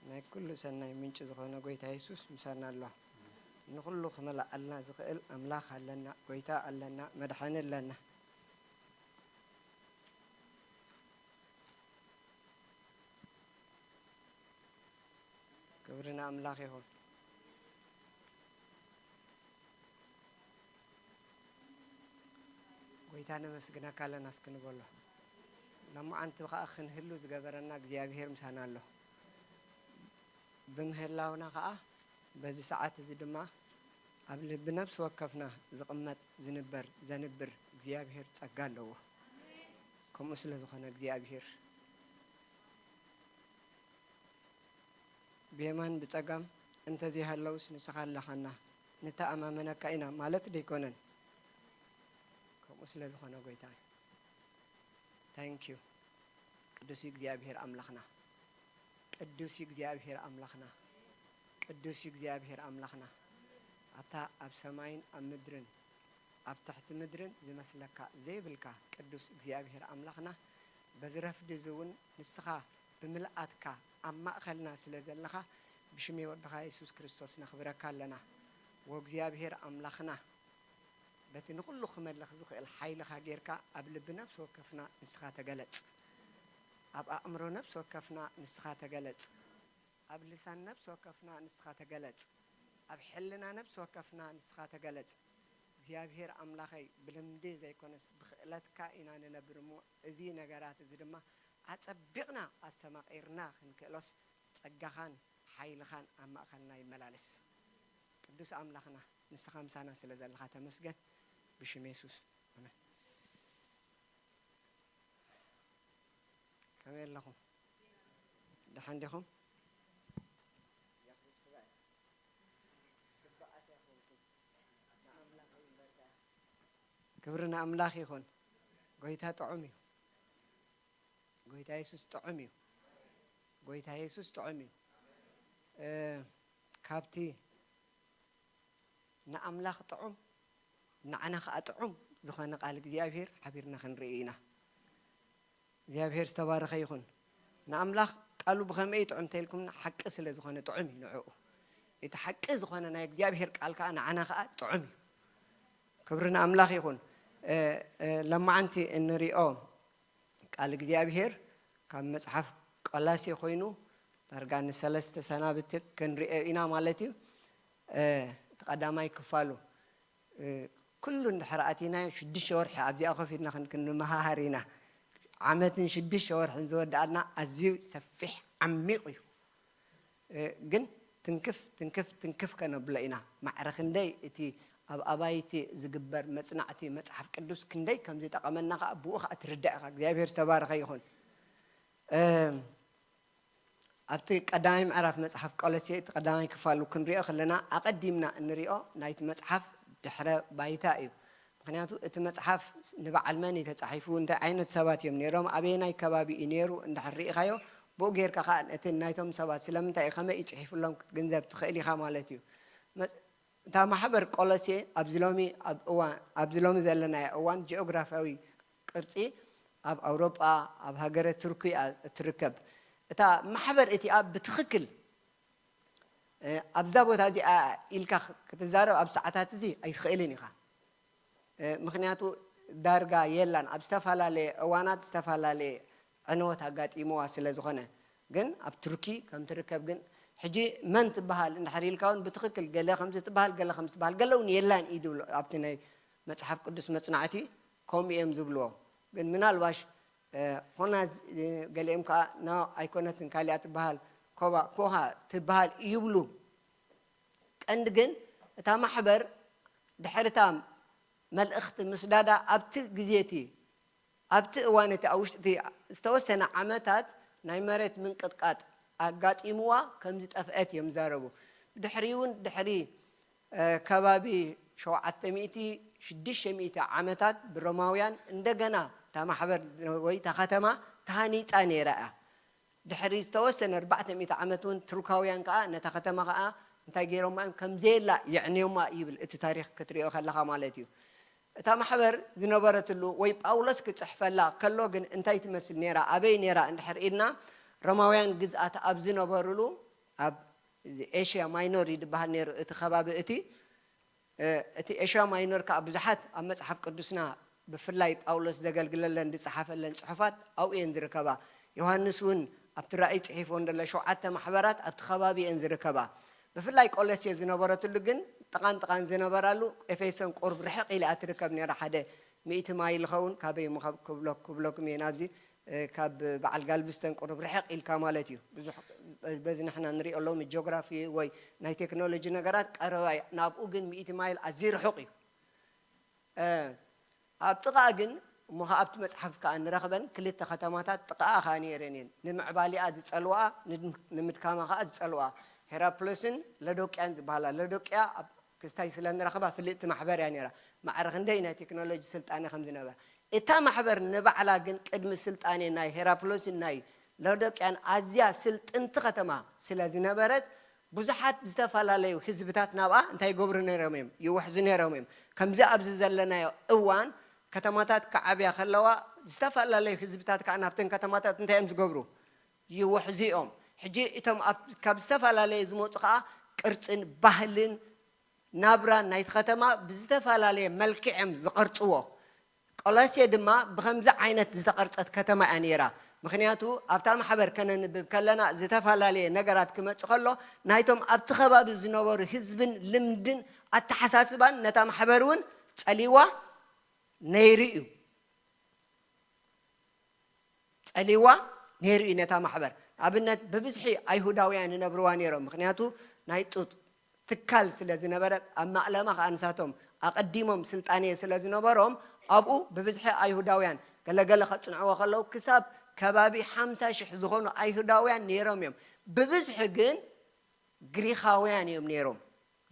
ናይ ኩሉ ሰናይ ምንጪ ዝኾነ ጎይታ የሱስ ምሳና ኣሎ። ንኹሉ ክመልኣልና ዝኽእል ኣምላኽ ኣለና፣ ጎይታ ኣለና፣ መድሓኒ ኣለና። ክብሪ ንኣምላኽ ይኹን። ጎይታ ነመስግነካ ኣለና እስኪ ንበሎ። ሎማዓንቲ ኸኣ ክንህሉ ዝገበረና እግዚኣብሄር ምሳና ኣሎ። ብምህላውና ኸኣ በዚ ሰዓት እዚ ድማ ኣብ ልቢ ነፍሲ ወከፍና ዝቕመጥ ዝንበር ዘንብር እግዚኣብሄር ጸጋ ኣለዎ። ከምኡ ስለ ዝኾነ እግዚኣብሄር ብየማን ብጸጋም እንተዘይሃለውስ ንስኻ ኣለኻና፣ ንተኣማመነካ ኢና ማለት ደይኮነን። ከምኡ ስለ ዝኾነ ጎይታ፣ thank you። ቅዱስ እዩ እግዚኣብሔር ኣምላኽና፣ ቅዱስ እዩ እግዚኣብሔር ኣምላኽና፣ ቅዱስ እዩ እግዚኣብሔር ኣምላኽና። ኣታ ኣብ ሰማይን ኣብ ምድርን ኣብ ትሕቲ ምድርን ዝመስለካ ዘይብልካ ቅዱስ እግዚኣብሔር ኣምላኽና፣ በዚ ረፍዲ እዚ እውን ንስኻ ብምልኣትካ ኣብ ማእኸልና ስለ ዘለኻ፣ ብሽም ወድኻ የሱስ ክርስቶስ ነኽብረካ ኣለና። ወእግዚኣብሔር ኣምላኽና፣ በቲ ንኹሉ ክመልኽ ዝኽእል ሓይልኻ ጌርካ፣ ኣብ ልቢ ነፍሲ ወከፍና ንስኻ ተገለጽ። ኣብ ኣእምሮ ነፍሲ ወከፍና ንስኻ ተገለጽ። ኣብ ልሳን ነፍሲ ወከፍና ንስኻ ተገለጽ። ኣብ ሕልና ነፍሲ ወከፍና ንስኻ ተገለጽ። እግዚኣብሔር ኣምላኸይ፣ ብልምዲ ዘይኮነስ ብኽእለትካ ኢና ንነብር እሞ፣ እዚ ነገራት እዚ ድማ ኣጸቢቕና ኣስተማቒርና ክንክእሎስ፣ ጸጋኻን ሓይልኻን ኣብ ማእከልና ይመላለስ። ቅዱስ ኣምላኽና፣ ንስኻ ምሳና ስለ ዘለኻ ተመስገን። ብሽም የሱስ፣ ኣሜን። ከመይ ኣለኹም? ደሓን ዲኹም? ክብሪ ንኣምላኽ ይኹን። ጎይታ ጥዑም እዩ። ጎይታ የሱስ ጥዑም እዩ። ጎይታ የሱስ ጥዑም እዩ። እ፣ ካብቲ ንኣምላኽ ጥዑም፣ ንዓና ኸኣ ጥዑም ዝኾነ ቃል እግዚኣብሔር ሓቢርና ክንርኢ ኢና። እግዚኣብሔር ዝተባረኸ ይኹን። ንኣምላኽ ቃሉ ብኸመይ እዩ ጥዑም እንተኢልኩምና፣ ሓቂ ስለ ዝኾነ ጥዑም እዩ ንዕኡ። እቲ ሓቂ ዝኾነ ናይ እግዚኣብሔር ቃል ከኣ ንዓና ከኣ ጥዑም እዩ። ክብሪ ንኣምላኽ ይኹን። እ፣ እ፣ ለማዓንቲ እንሪኦ ቃል እግዚኣብሔር ካብ መጽሓፍ ቆላሴ ኮይኑ ዳርጋ ንሰለስተ ሰናብቲ ክንሪኦ ኢና ማለት እዩ። እ፣ እቲ ቀዳማይ ክፋሉ፣ እ፣ ኩሉ እንድሕር ኣቲናዮ ሽዱሽተ ወርሒ ኣብዚኣ ኮፍ ኢልና ክን-፣ ክንመሃሃር ኢና። ዓመትን ሽዱሽተ ወርሕን ዝወዳእና ኣዝዩ ሰፊሕ ዓሚቕ እዩ። እ፣ ግን ትንክፍ፣ ትንክፍ፣ ትንክፍ ከነብሎ ኢና። ማዕረ ክንደይ እቲ ኣብ ኣባይቲ ዝግበር መጽናዕቲ መጽሓፍ ቅዱስ ክንደይ ከም ዝጠቐመና ኸኣ ብኡ ኸኣ ትርዳእ ኢኻ። እግዚኣብሔር ዝተባረኸ ይኹን። እ፣ ኣብቲ ቀዳማይ ምዕራፍ መጽሓፍ ቆሎሴ፣ እቲ ቀዳማይ ክፋሉ ክንሪኦ ከለና፣ ኣቐዲምና እንሪኦ ናይቲ መጽሓፍ ድሕረ ባይታ እዩ። ምኽንያቱ፣ እቲ መጽሓፍ ንበዓል መን እዩ ተጻሒፉ፣ እንታይ ዓይነት ሰባት እዮም ነይሮም፣ ኣበየናይ ከባቢ እዩ ነይሩ፣ እንድሕር ርኢኻዮ፣ ብኡ ጌርካ ኸኣ እቲ ናይቶም ሰባት ስለምንታይ እዩ፣ ከመይ እዩ ጽሒፉሎም ክትግንዘብ ትኽእል ኢኻ ማለት እዩ። መጽ-፣ እታ ማሕበር ቆሎሴ ኣብዚ ሎሚ ኣብ እዋን፣ ኣብዚ ሎሚ ዘለናዮ እዋን ጂኦግራፍያዊ ቅርጺ ኣብ ኣውሮጳ፣ ኣብ ሃገረ ቱርኪ እያ እትርከብ። እታ ማሕበር እቲኣ ብትኽክል፣ እ፣ ኣብዛ ቦታ እዚኣ ኢልካ ክትዛረብ ኣብ ሰዓታት እዚ ኣይትኽእልን ኢኻ። እ፣ ምኽንያቱ ዳርጋ የላን። ኣብ ዝተፈላለየ እዋናት ዝተፈላለየ ዕንወት ኣጋጢምዋ ስለ ዝኾነ። ግን ኣብ ቱርኪ ከም ትርከብ ግን፣ ሕጂ መን ትበሃል እንድሕር ኢልካ እውን ብትኽክል ገለ ከምዚ ትበሃል፣ ገለ ከምዚ ትበሃል፣ ገለ እውን የላን እዩ ዝብሉ። ኣብቲ ናይ መጽሓፍ ቅዱስ መጽናዕቲ ከምኡ እዮም ዝብልዎ። ግን ምናልባሽ ኾና ገሊኦም ከዓ ና ኣይኮነትን ካሊኣ ትበሃል ኮባ ኮኻ ትበሃል ይብሉ። ቀንዲ ግን እታ ማሕበር ድሕርታ መልእኽቲ ምስዳዳ ኣብቲ ግዜ እቲ ኣብቲ እዋን እቲ ኣብ ውሽጢ ዝተወሰነ ዓመታት ናይ መሬት ምንቅጥቃጥ ኣጋጢምዋ ከም ዝጠፍአት እዮም ዛረቡ። ብድሕሪኡ እውን ድሕሪ ከባቢ ሸውዓተ ሚእቲ ሽዱሽተ ሚእቲ ዓመታት ብሮማውያን እንደገና እታ ማሕበር ወይ እታ ከተማ ተሃኒፃ ነይራ እያ። ድሕሪ ዝተወሰነ ኣርባዕተ ሚእቲ ዓመት እውን ቱርካውያን ከዓ ነታ ከተማ ከዓ እንታይ ገይሮማ እዮም ከም ዘየላ የዕንዮማ ይብል እቲ ታሪክ ክትሪኦ ከለካ ማለት እዩ። እታ ማሕበር ዝነበረትሉ ወይ ጳውሎስ ክፅሕፈላ ከሎ ግን እንታይ ትመስል ነይራ ኣበይ ነይራ እንድሕር ኢልና ሮማውያን ግዝኣት ኣብ ዝነበሩሉ ኣብ ኤሽያ ማይኖር እዩ ዝበሃል ነይሩ እቲ ከባቢ እቲ እቲ ኤሽያ ማይኖር ከዓ ብዙሓት ኣብ መፅሓፍ ቅዱስና ብፍላይ ጳውሎስ ዘገልግለለን ዝፀሓፈለን ፅሑፋት ኣብኡ እየን ዝርከባ። ዮሃንስ እውን ኣብቲ ራእይ ፅሒፎ እንደለ ሸውዓተ ማሕበራት ኣብቲ ከባቢ እየን ዝርከባ። ብፍላይ ቆሎሴ ዝነበረትሉ ግን ጥቓን ጥቓን ዝነበራሉ ኤፌሶን ቁርብ ርሕቕ ኢላ ትርከብ ነይራ። ሓደ ሚእቲ ማይል ኸውን ካበይ ምኸብ ክብሎ ክብለኩም እየ ናብዚ ካብ በዓል ጋልቪስተን ቁሩብ ርሕቕ ኢልካ ማለት እዩ። ብዙሕ በዚ ንሕና ንሪኦ ሎሚ ጂኦግራፊ ወይ ናይ ቴክኖሎጂ ነገራት ቀረባ እዩ። ናብኡ ግን ሚእቲ ማይል ኣዝዩ ርሑቕ እዩ። ኣብ ጥቓ ግን እሞ ኣብቲ መፅሓፍ ከዓ ንረኽበን ክልተ ከተማታት ጥቓኣ ከዓ ነይረን እየን። ንምዕባሊኣ ዝፀልዋ ንምድካማ ከዓ ዝፀልዋ ሄራፕሎስን ለዶቅያን ዝበሃላ። ለዶቅያ ኣብ ክስታይ ስለ ንረኽባ ፍልጥቲ ማሕበር እያ ነይራ። ማዕረ ክንደይ ናይ ቴክኖሎጂ ስልጣነ ከም ዝነበራ። እታ ማሕበር ንባዕላ ግን ቅድሚ ስልጣኔ ናይ ሄራፕሎስን ናይ ሎዶቅያን ኣዝያ ስልጥንቲ ከተማ ስለ ዝነበረት ብዙሓት ዝተፈላለዩ ህዝብታት ናብኣ እንታይ ይገብሩ ነይሮም እዮም? ይውሕዙ ነይሮም እዮም። ከምዚ ኣብዚ ዘለናዮ እዋን ከተማታት ክዓብያ ከለዋ ዝተፈላለዩ ህዝብታት ከዓ ናብተን ከተማታት እንታይ እዮም ዝገብሩ? ይውሕዙ እዮም። ሕጂ እቶም ካብ ዝተፈላለየ ዝመፁ ከዓ ቅርፅን ባህልን ናብራን ናይቲ ከተማ ብዝተፈላለየ መልክዕ እዮም ዝቐርፅዎ። ቆሎሴ ድማ ብኸምዚ ዓይነት ዝተቐርፀት ከተማ እያ ነይራ። ምክንያቱ ኣብታ ማሕበር ከነንብብ ከለና ዝተፈላለየ ነገራት ክመፅእ ከሎ ናይቶም ኣብቲ ከባቢ ዝነበሩ ህዝብን ልምድን ኣተሓሳስባን ነታ ማሕበር እውን ፀሊዋ ነይሩ እዩ። ፀሊዋ ነይሩ እዩ ነታ ማሕበር። ኣብነት ብብዝሒ ኣይሁዳውያን ይነብርዋ ነይሮም። ምክንያቱ ናይ ጡጥ ትካል ስለ ዝነበረ ኣብ ማእለማ ከዓ ንሳቶም ኣቐዲሞም ስልጣኔ ስለ ዝነበሮም ኣብኡ ብብዝሒ ኣይሁዳውያን ገለገለ ከፅንዕዎ ከለዉ ክሳብ ከባቢ ሓምሳ ሽሕ ዝኾኑ ኣይሁዳውያን ነይሮም እዮም። ብብዝሒ ግን ግሪኻውያን እዮም ነይሮም።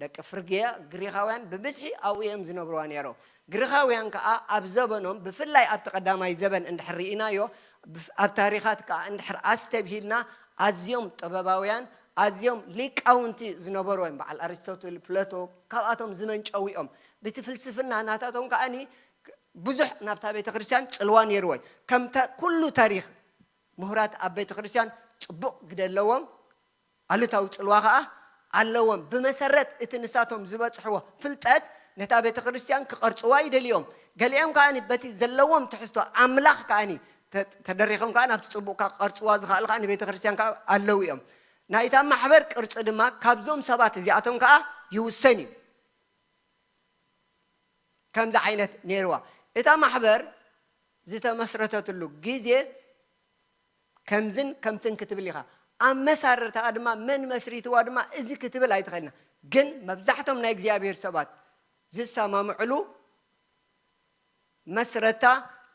ደቂ ፍርግያ ግሪኻውያን ብብዝሒ ኣብኡ እዮም ዝነብርዋ ነይሮም። ግሪኻውያን ከዓ ኣብ ዘበኖም ብፍላይ ኣብቲ ቀዳማይ ዘበን እንድሕር ርኢናዮ ኣብ ታሪኻት ከዓ እንድሕር ኣስተብሂልና ኣዝዮም ጥበባውያን ኣዝዮም ሊቃውንቲ ዝነበሩ እዮም። በዓል ኣሪስቶትል፣ ፕለቶ ካብኣቶም ዝመንጨው እዮም። ብቲ ፍልስፍና ናታቶም ከዓኒ ብዙሕ ናብታ ቤተ ክርስቲያን ፅልዋ ነይርዎ እዩ። ከምታ ኩሉ ታሪክ ምሁራት ኣብ ቤተ ክርስቲያን ፅቡቕ ግደ ኣለዎም፣ ኣሉታዊ ፅልዋ ከዓ ኣለዎም። ብመሰረት እቲ ንሳቶም ዝበፅሕዎ ፍልጠት ነታ ቤተ ክርስቲያን ክቐርፅዋ ይደልዮም። ገሊኦም ከዓኒ በቲ ዘለዎም ትሕዝቶ ኣምላኽ ከዓኒ ተደሪኾም ከዓ ናብቲ ፅቡቕካ ክቐርፅዋ ዝኽኣሉ ከዓ ንቤተ ክርስቲያን ከዓ ኣለዉ እዮም። ናይታ ማሕበር ቅርፂ ድማ ካብዞም ሰባት እዚኣቶም ከዓ ይውሰን እዩ። ከምዚ ዓይነት ነይርዋ። እታ ማሕበር ዝተመስረተትሉ ግዜ ከምዝን ከምትን ክትብል ኢኻ። ኣብ መሳርርታኣ ድማ መን መስሪትዋ ድማ እዚ ክትብል ኣይትኽእልና። ግን መብዛሕቶም ናይ እግዚኣብሔር ሰባት ዝሰማምዕሉ መስረታ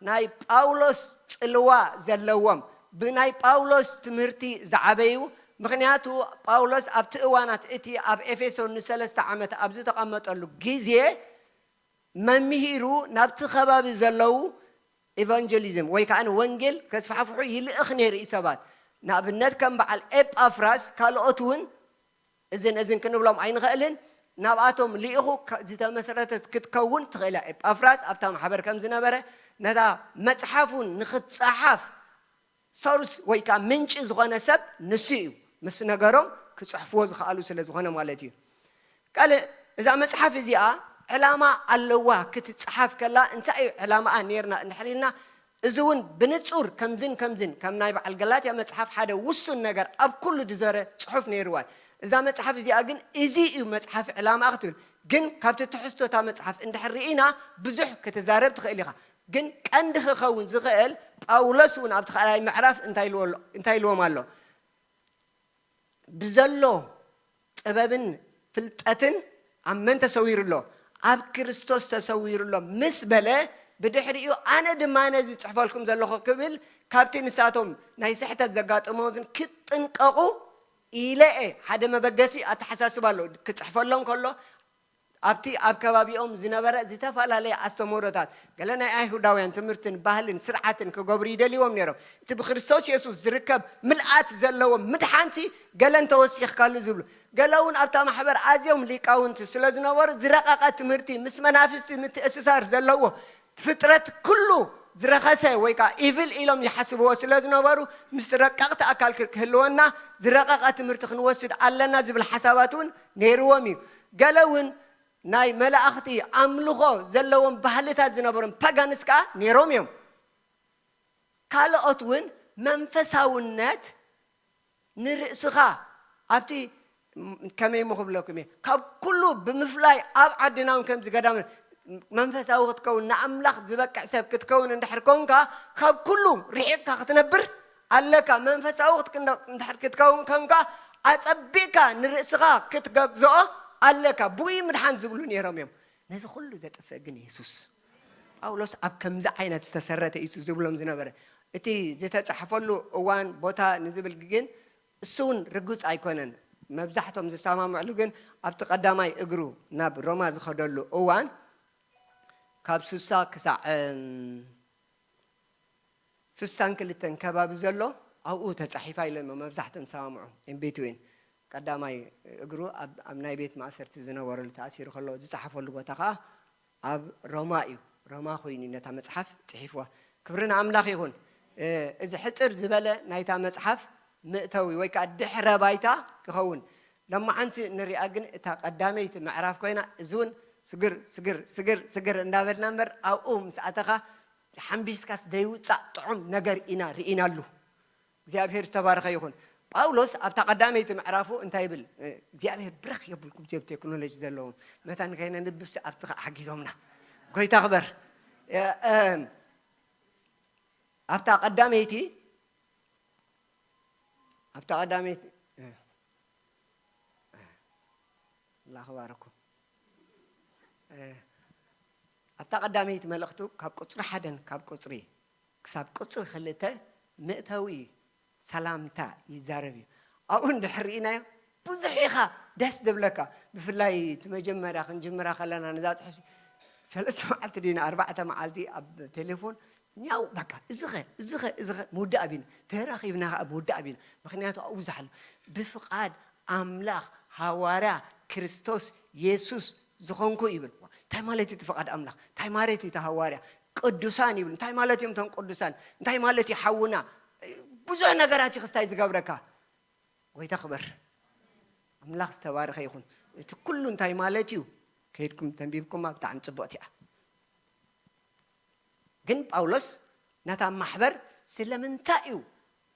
ናይ ጳውሎስ ጽልዋ ዘለዎም ብናይ ጳውሎስ ትምህርቲ ዝዓበዩ። ምኽንያቱ ጳውሎስ ኣብቲ እዋናት እቲ ኣብ ኤፌሶን ንሰለስተ ዓመት ኣብ ዝተቐመጠሉ ግዜ መምሂሩ ናብቲ ከባቢ ዘለዉ ኢቫንጀሊዝም ወይ ከዓ ወንጌል ከስፋሕፍሑ ይልእኽ ነይሩ እዩ ሰባት። ንኣብነት ከም በዓል ኤጳፍራስ ካልኦት እውን እዝን እዝን ክንብሎም ኣይንኽእልን። ናብኣቶም ልኢኹ ዝተመስረተት ክትከውን ትኽእል እያ። ኤጳፍራስ ኣብታ ማሕበር ከም ዝነበረ ነታ መፅሓፉን ንክትፀሓፍ ሶርስ ወይ ከዓ ምንጪ ዝኾነ ሰብ ንሱ እዩ። ምስ ነገሮም ክፅሕፍዎ ዝኽኣሉ ስለ ዝኾነ ማለት እዩ። ካልእ እዛ መፅሓፍ እዚኣ ዕላማ ኣለዋ ክትፀሓፍ ከላ እንታይ እዩ ዕላማኣ ነይርና እንድሕር ኢልና እዚ እውን ብንጹር ከምዝን ከምዝን ከም ናይ በዓል ገላትያ መጽሓፍ ሓደ ውሱን ነገር ኣብ ኩሉ ዝዘረ ጽሑፍ ነይርዋ እዩ። እዛ መጽሓፍ እዚኣ ግን እዚ እዩ መጽሓፍ ዕላማኣ ክትብል ግን ካብቲ ትሕዝቶ እታ መጽሓፍ እንድሕር ርኢና ብዙሕ ክትዛረብ ትኽእል ኢኻ። ግን ቀንዲ ክኸውን ዝኽእል፣ ጳውሎስ እውን ኣብቲ ካልኣይ ምዕራፍ እንታይ ኢልዎ ኣሎ? እንታይ ኢልዎም ኣሎ? ብዘሎ ጥበብን ፍልጠትን ኣብ መን ተሰዊሩ ኣሎ? ኣብ ክርስቶስ ተሰዊሩ ኣሎ ምስ በለ፣ ብድሕሪኡ ኣነ ድማ ነዚ ጽሕፈልኩም ዘለኹ ክብል፣ ካብቲ ንሳቶም ናይ ስሕተት ዘጋጥሞዝን ክጥንቀቑ ኢለ እየ። ሓደ መበገሲ ኣተሓሳስባ ኣሎ። ክጽሕፈሎም ከሎ ኣብቲ ኣብ ከባቢኦም ዝነበረ ዝተፈላለየ ኣስተምህሮታት፣ ገለ ናይ ኣይሁዳውያን ትምህርትን ባህልን ስርዓትን ክገብሩ ይደልዎም ነይሮም። እቲ ብክርስቶስ የሱስ ዝርከብ ምልኣት ዘለዎ ምድሓንቲ ገለ እንተወሲኽካሉ ዝብሉ፣ ገለ እውን ኣብታ ማሕበር ኣዝዮም ሊቃውንቲ ስለ ዝነበሩ፣ ዝረቐቐ ትምህርቲ፣ ምስ መናፍስቲ ምትእስሳር ዘለዎ፣ ፍጥረት ኩሉ ዝረኸሰ ወይ ከዓ ኢቪል ኢሎም ይሓስብዎ ስለ ዝነበሩ፣ ምስ ረቀቕቲ ኣካል ክህልወና ዝረቐቐ ትምህርቲ ክንወስድ ኣለና ዝብል ሓሳባት እውን ነይርዎም እዩ። ገለ እውን ናይ መላእኽቲ ኣምልኾ ዘለዎም ባህልታት ዝነበሮም ፓጋንስ ከዓ ነይሮም እዮም። ካልኦት እውን መንፈሳውነት ንርእስኻ ኣብቲ፣ ከመይ እሞ ክብለኩም እየ፣ ካብ ኩሉ ብምፍላይ ኣብ ዓድና እውን ከምዚ ገዳም መንፈሳዊ ክትከውን፣ ንኣምላኽ ዝበቅዕ ሰብ ክትከውን እንድሕር ኮንካ፣ ካብ ኩሉ ርሒቕካ ክትነብር ኣለካ። መንፈሳዊ ክትክነ-፣ እንድሕር ክትከውን ኮንካ፣ ኣጸቢቕካ ንርእስኻ ክትገዝኦ ኣለካ። ብኡ ምድሓን ዝብሉ ነይሮም እዮም። ነዚ ኩሉ ዘጥፍእ ግን የሱስ። ጳውሎስ ኣብ ከምዚ ዓይነት ዝተሰረተ እዩ ዝብሎም ዝነበረ። እቲ ዝተጻሕፈሉ እዋን፣ ቦታ ንዝብል ግን እሱ እውን ርጉጽ ኣይኮነን። መብዛሕቶም ዝሰማምዕሉ ግን ኣብቲ ቀዳማይ እግሩ ናብ ሮማ ዝኸደሉ እዋን፣ ካብ ስሳ ክሳዕ፣ እም፣ ስሳን ክልተን ከባቢ ዘሎ ኣብኡ ተጻሒፋ ኢሎም እዮም መብዛሕቶም ዝሰማምዑ። In between ቀዳማይ እግሩ ኣብ፣ ኣብ ናይ ቤት ማእሰርቲ ዝነበረሉ ተኣሲሩ ከሎ ዝጸሓፈሉ ቦታ ኸኣ ኣብ ሮማ እዩ። ሮማ ኮይኑ ነታ መጽሓፍ ጽሒፍዋ። ክብሪ ንኣምላኽ ይኹን። እ፣ እዚ ሕጽር ዝበለ ናይታ መጽሓፍ መእተዊ ወይ ከኣ ድሕረ ባይታ ክኸውን። ሎማዓንቲ ንሪኣ ግን እታ ቀዳመይቲ ምዕራፍ ኮይና፣ እዚ እውን ስግር፣ ስግር፣ ስግር፣ ስግር እንዳበልና እምበር ኣብኡ ምስ ኣተኻ ሓምቢስካስ ደይውጻእ ጥዑም ነገር ኢና ርኢናሉ። እግዚኣብሔር ዝተባረኸ ይኹን። ጳውሎስ ኣብታ ቀዳመይቲ ምዕራፉ እንታይ ይብል? እ፣ እግዚኣብሔር ብረኽ የብልኩም፣ እዚኦም ቴክኖሎጂ ዘለዎም መታን ከይነንብብሲ ኣብቲ ኸዓ ሓጊዞምና። ጎይታ ክበር። እ፣ እ፣ ኣብታ ቀዳመይቲ፣ ኣብታ ቀዳመይቲ፣ እ፣ እ፣ ኣምላኽ ይባርኩም። እ፣ ኣብታ ቀዳመይቲ መልእኽቱ ካብ ቁጽሪ ሓደን ካብ ቁጽሪ ክሳብ ቁጽሪ ክልተ መእተዊ ሰላምታ ይዛረብ እዩ። ኣብኡ እንድሕር ርኢናዮ ብዙሕ ኢኻ ደስ ዝብለካ። ብፍላይ እቲ መጀመርያ ክንጅምራ ከለና ነዛ ጽሑፍ ሰለስተ መዓልቲ ድና ኣርባዕተ መዓልቲ ኣብ ቴሌፎን ኛው በቃ፣ እዚ ኸ፣ እዚ ኸ፣ እዚ ኸ ምውዳእ ቢና፣ ተራኺብና ኸኣ ምውዳእ ቢና። ምኽንያቱ ኣብኡ ዝሓሉ ብፍቓድ ኣምላኽ ሃዋርያ ክርስቶስ የሱስ ዝኾንኩ ይብል። እንታይ ማለት እዩ እቲ ፍቓድ ኣምላኽ? እንታይ ማለት እዩ እቲ ሃዋርያ? ቅዱሳን ይብል። እንታይ ማለት እዮም እቶም ቅዱሳን? እንታይ ማለት እዩ ሓውና? ብዙሕ ነገራት እዩ ክስታይ ዝገብረካ። ጎይታ ክበር። ኣምላኽ ዝተባረኸ ይኹን። እቲ ኩሉ እንታይ ማለት እዩ? ከይድኩም ተንቢብኩማ ብጣዕሚ ጽብቕቲ እያ። ግን ጳውሎስ ነታ ማሕበር ስለምንታይ እዩ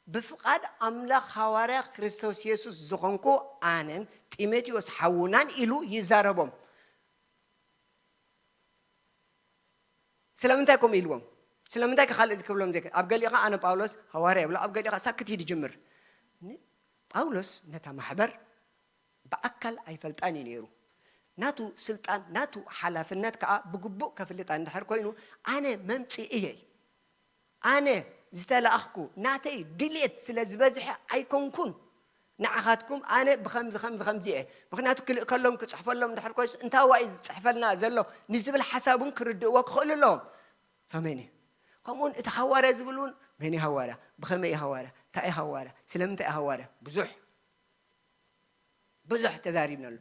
ብፍቓድ ኣምላኽ ሃዋርያ ክርስቶስ የሱስ ዝኾንኩ ኣነን ጢሞቴዎስ ሓውናን ኢሉ ይዛረቦም? ስለምንታይ ከምኡ ኢልዎም? ስለምንታይ ከ ካልእ እዚ ክብሎም ዘይከ-? ኣብ ገሊኡ ኸዓ ኣነ ጳውሎስ ሃዋርያ ይብሎ፣ ኣብ ገሊኡ ኸዓ ሳክት ኢሉ ይጅምር። ን-፣ ጳውሎስ ነታ ማሕበር ብኣካል ኣይፈልጣን እዩ ነይሩ። ናቱ ስልጣን፣ ናቱ ሓላፍነት ከኣ ብግቡእ ከፍልጣ እንድሕር ኮይኑ፣ ኣነ መምጽኢ እየ። ኣነ ዝተላእኽኩ፣ ናተይ ድሌት ስለ ዝበዝሐ ኣይኮንኩን ንዓኻትኩም ኣነ ብኸምዚ፣ ኸምዚ፣ ኸምዚ እየ። ምኽንያቱ ክልእ ከሎም ክጽሕፈሎም እንድሕር ኮይኑስ፣ እንታይ ዋይ ዝጽሕፈልና ዘሎ ንዝብል ሓሳብ እውን ክርድእዎ ክኽእሉ ኣለዎም። ኣሜን እዩ። ከምኡውን እቲ ሃዋርያ ዝብል እውን መን እዩ ሃዋርያ? ብኸመይ እዩ ሃዋርያ? እንታይ እዩ ሃዋርያ? ስለምንታይ እዩ ሃዋርያ? ብዙሕ ብዙሕ ተዛሪብናሉ።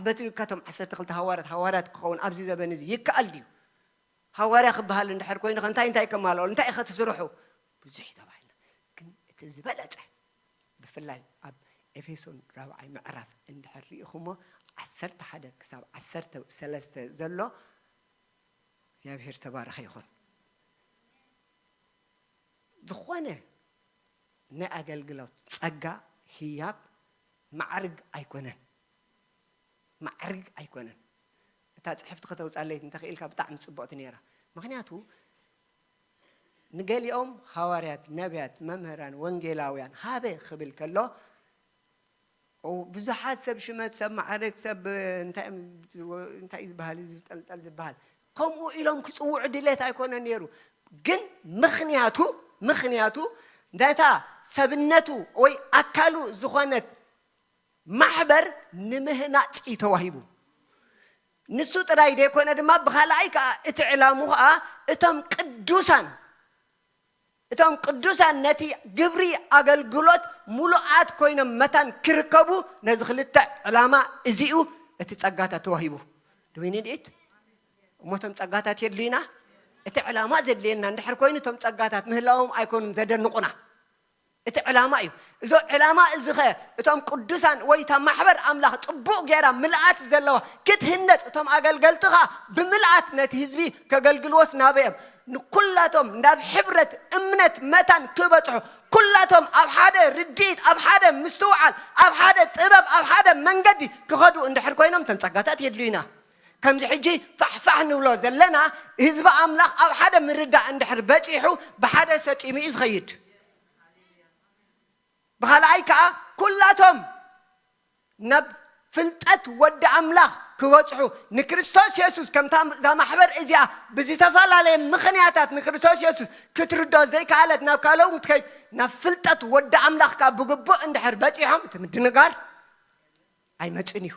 በቲ ካቶም ዓሰርተ ክልተ ሃዋርያት፣ ሃዋርያት ክኸውን ኣብዚ ዘበን እዚ ይከኣል ድዩ? ሃዋርያ ክበሃል እንድሕር ኮይኑ፣ እንታይ እንታይ ከማልኦ፣ እንታይ ኢኸ እቲ ስርሑ? ብዙሕ እዩ ተባሂልና። ግን እቲ ዝበለጸ፣ ብፍላይ ኣብ ኤፌሶን ራብዓይ ምዕራፍ እንድሕር ርኢኹሞ፣ ዓሰርተ ሓደ ክሳብ ዓሰርተ ሰለስተ ዘሎ፣ እግዚኣብሔር ዝተባረኸ ይኹን። ዝኾነ ናይ ኣገልግሎት ጸጋ ህያብ ማዕርግ ኣይኮነን። ማዕርግ ኣይኮነን። እታ ጽሕፍቲ ከተውጻለይ እንተኽኢልካ ብጣዕሚ ጽቡቕቲ ነይራ። ምኽንያቱ ንገሊኦም ሃዋርያት፣ ነቢያት፣ መምህራን፣ ወንጌላውያን ሃበ ክብል ከሎ፣ ኦ፣ ብዙሓት ሰብ ሽመት፣ ሰብ ማዕረግ፣ ሰብ እንታይ እዮም፣ እንታይ እዩ ዝበሃል፣ እዩ ዝጠልጠል ዝበሃል፣ ከምኡ ኢሎም ክጽውዑ ድሌት ኣይኮነ ነይሩ። ግን ምኽንያቱ፣ ምኽንያቱ ነታ ሰብነቱ ወይ ኣካሉ ዝኾነት ማሕበር ንምህናጽ እዩ ተዋሂቡ። ንሱ ጥራይ ዘይኮነ ድማ፣ ብኻልኣይ ከኣ እቲ ዕላሙ ከኣ እቶም ቅዱሳን፣ እቶም ቅዱሳን ነቲ ግብሪ ኣገልግሎት ሙሉኣት ኮይኖም መታን ክርከቡ፣ ነዚ ክልተ ዕላማ እዚኡ እቲ ጸጋታት ተዋሂቡ። Do we need it? እሞ እቶም ጸጋታት የድልዩና። እቲ ዕላማ ዘድልየና እንድሕር ኮይኑ፣ እቶም ጸጋታት ምህላዎም ኣይኮኑን ዘደንቑና። እቲ ዕላማ እዩ። እዚ ዕላማ እዚ ኸ፣ እቶም ቅዱሳን ወይ እታ ማሕበር ኣምላኽ ጽቡቕ ጌራ ምልኣት ዘለዋ ክትህነጽ፣ እቶም ኣገልገልቲ ኸኣ ብምልኣት ነቲ ህዝቢ ከገልግልዎስ ናበይ እዮም? ንኩላቶም ናብ ሕብረት እምነት መታን ክበጽሑ፣ ኩላቶም ኣብ ሓደ ርድኢት፣ ኣብ ሓደ ምስትውዓል፣ ኣብ ሓደ ጥበብ፣ ኣብ ሓደ መንገዲ ክኸዱ እንድሕር ኮይኖም፣ እተን ጸጋታት የድልዩና። ከምዚ ሕጂ ፋሕፋሕ ንብሎ ዘለና፣ ህዝቢ ኣምላኽ ኣብ ሓደ ምርዳእ እንድሕር በጺሑ፣ ብሓደ ሰጢሙ እዩ ዝኸይድ። ብኻልኣይ ከኣ፣ ኩላቶም ናብ ፍልጠት ወዲ ኣምላኽ ክበጽሑ፣ ንክርስቶስ የሱስ፣ ከምታ እዛ ማሕበር እዚኣ ብዝተፈላለየ ምኽንያታት ንክርስቶስ የሱስ ክትርድኦ ዘይከኣለት፣ ናብ ካልእ እውን ክትከይድ፣ ናብ ፍልጠት ወዲ ኣምላኽ ከኣ ብግቡእ እንድሕር በጺሖም፣ እቲ ምድንጋር ኣይመጽእን እዩ።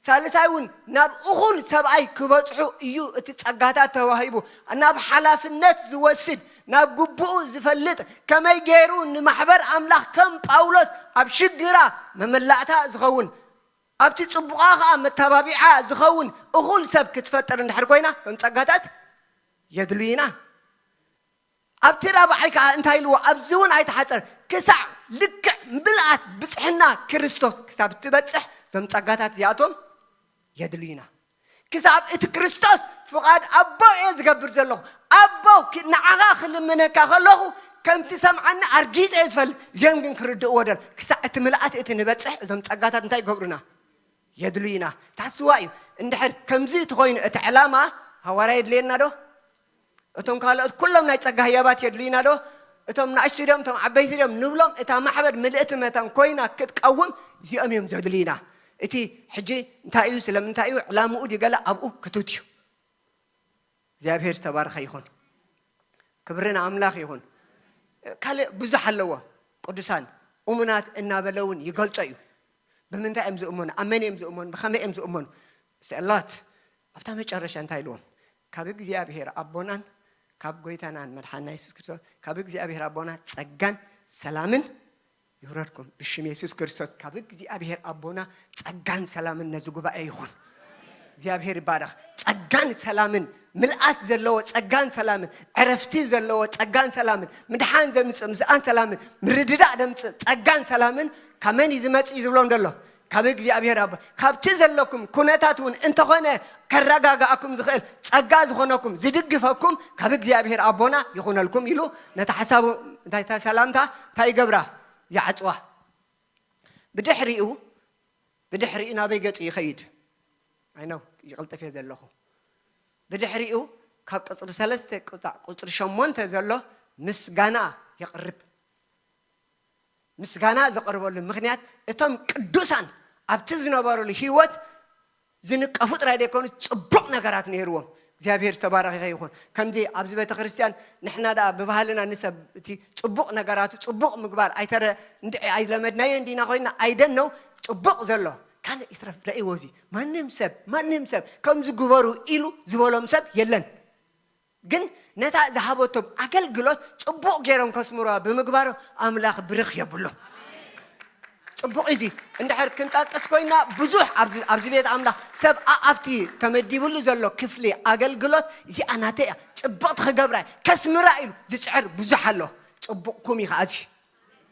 ሳልሳይ እውን፣ ናብ እኹል ሰብኣይ ክበጽሑ እዩ እቲ ጸጋታት ተዋሂቡ። ናብ ሓላፍነት ዝወስድ፣ ናብ ግቡኡ ዝፈልጥ፣ ከመይ ገይሩ ንማሕበር ኣምላኽ ከም ጳውሎስ ኣብ ሽግራ መመላእታ ዝኸውን፣ ኣብቲ ጽቡቓ ኸኣ መተባቢዓ ዝኸውን እኹል ሰብ ክትፈጥር እንድሕር ኮይና፣ እቶም ጸጋታት የድልዩና። ኣብቲ ራብዓይ ከኣ እንታይ ኢልዎ? ኣብዚ እውን ኣይተሓጸር፣ ክሳዕ ልክዕ ምልኣት ብጽሕና ክርስቶስ ክሳብ እትበጽሕ፣ እዞም ጸጋታት እዚኣቶም የድልዩና። ክሳብ እቲ ክርስቶስ ፍቓድ ኣቦ እየ ዝገብር ዘለኹ። ኣቦ፣ ክ-፣ ንዓኻ ክልምነካ ከለኹ፣ ከምቲ ሰምዓኒ ኣርጊጸ እየ ዝፈልጥ። እዚኦም ግን ክርድእዎ ደል-፣ ክሳዕ እቲ ምልኣት እቲ ንበጽሕ፣ እዞም ጸጋታት እንታይ ይገብሩና? የድልዩና። ታስዋ እዩ። እንድሕር ከምዚ እቲ ኮይኑ፣ እቲ ዕላማ፣ ሃዋርያ የድልየና ዶ? እቶም ካልኦት ኩሎም ናይ ጸጋ ህያባት የድልዩና ዶ? እቶም ንኣሽቱ ድዮም፣ እቶም ዓበይቲ ድዮም ንብሎም፣ እታ ማሕበር ምልእቲ መታን ኮይና ክትቀውም፣ እዚኦም እዮም ዘድልዩና። እቲ ሕጂ እንታይ እዩ፣ ስለምንታይ እዩ፣ ዕላምኡ ድዩ ገለ ኣብኡ ክቱት እዩ። እግዚኣብሔር ዝተባረኸ ይኹን። ክብሪ ንኣምላኽ ይኹን። ካልእ ብዙሕ ኣለዎ። ቅዱሳን እሙናት እናበለ እውን ይገልጾ እዩ። ብምንታይ እዮም ዝእመኑ? ኣብ መን እዮም ዝእመኑ? ብኸመይ እዮም ዝእመኑ? It's a lot። ኣብታ መጨረሻ እንታይ ኢልዎም? ካብ እግዚኣብሔር ኣቦናን ካብ ጎይታናን መድሓንና የሱስ ክርስቶስ፣ ካብ እግዚኣብሔር ኣቦና ጸጋን ሰላምን ይውረድኩም። ብሽም የሱስ ክርስቶስ ካብ እግዚኣብሔር ኣቦና ጸጋን ሰላምን ነዚ ጉባኤ ይኹን። እግዚኣብሔር ይባረኽ። ጸጋን ሰላምን፣ ምልኣት ዘለዎ ጸጋን ሰላምን፣ ዕረፍቲ ዘለዎ ጸጋን ሰላምን፣ ምድሓን ዘምጽእ ምዝኣን ሰላምን፣ ምርድዳእ ዘምጽእ ጸጋን ሰላምን ካብ መን እዩ ዝመጽእ እዩ ዝብሎም ዘሎ? ካብ እግዚኣብሔር ኣቦ። ካብቲ ዘለኩም ኩነታት እውን እንተኾነ ከረጋግኣኩም ዝኽእል ጸጋ ዝኾነኩም፣ ዝድግፈኩም ካብ እግዚኣብሔር ኣቦና ይኹነልኩም ኢሉ ነታ ሓሳቡ፣ ነታ ሰላምታ እንታይ ይገብራ? ይዓጽዋ። ብድሕሪኡ፣ ብድሕሪኡ ናበይ ገጹ ይኸይድ? I know፣ ይቕልጥፍ እየ ዘለኹ። ብድሕሪኡ ካብ ቁጽሪ ሰለስተ ክሳዕ ቁጽሪ ሸሞንተ ዘሎ ምስጋና የቕርብ። ምስጋና ዘቕርበሉ ምኽንያት፣ እቶም ቅዱሳን ኣብቲ ዝነበሩሉ ህይወት ዝንቀፉ ጥራይ ዘይኮኑ፣ ጽቡቕ ነገራት ነይርዎም። እግዚኣብሔር ዝተባረኸ ይኹን። ከምዚ ኣብዚ ቤተ ክርስቲያን ንሕና ደኣ ብባህልና ንሰብ እቲ ጽቡቕ ነገራቱ ጽቡቕ ምግባር ኣይተረ-፣ እንድዒ ኣይለመድናዮ እንዲና ኮይንና፣ ኣይደነው ጽቡቕ ዘሎ። ካልእ ይትረፍ፣ ረእይዎ፣ እዚ ማንም ሰብ፣ ማንም ሰብ ከምዚ ግበሩ ኢሉ ዝበሎም ሰብ የለን። ግን ነታ ዝሃበቶም ኣገልግሎት ጽቡቕ ገይሮም ከስምሩዋ ብምግባሮም ኣምላኽ ብርኽ የብሎም። ጽቡቕ እዩ። እዚ እንድሕር ክንጠቅስ ኮይና፣ ብዙሕ ኣብዚ፣ ኣብዚ ቤት ኣምላኽ ሰብ ኣኣብቲ ተመዲብሉ ዘሎ ክፍሊ ኣገልግሎት፣ እዚኣ ናተይ እያ፣ ጽብቕቲ ክገብራ እየ፣ ከስምራ ኢሉ ዝጽዕር ብዙሕ ኣሎ። ጽቡቕኩም እዩ ከኣ እዚ።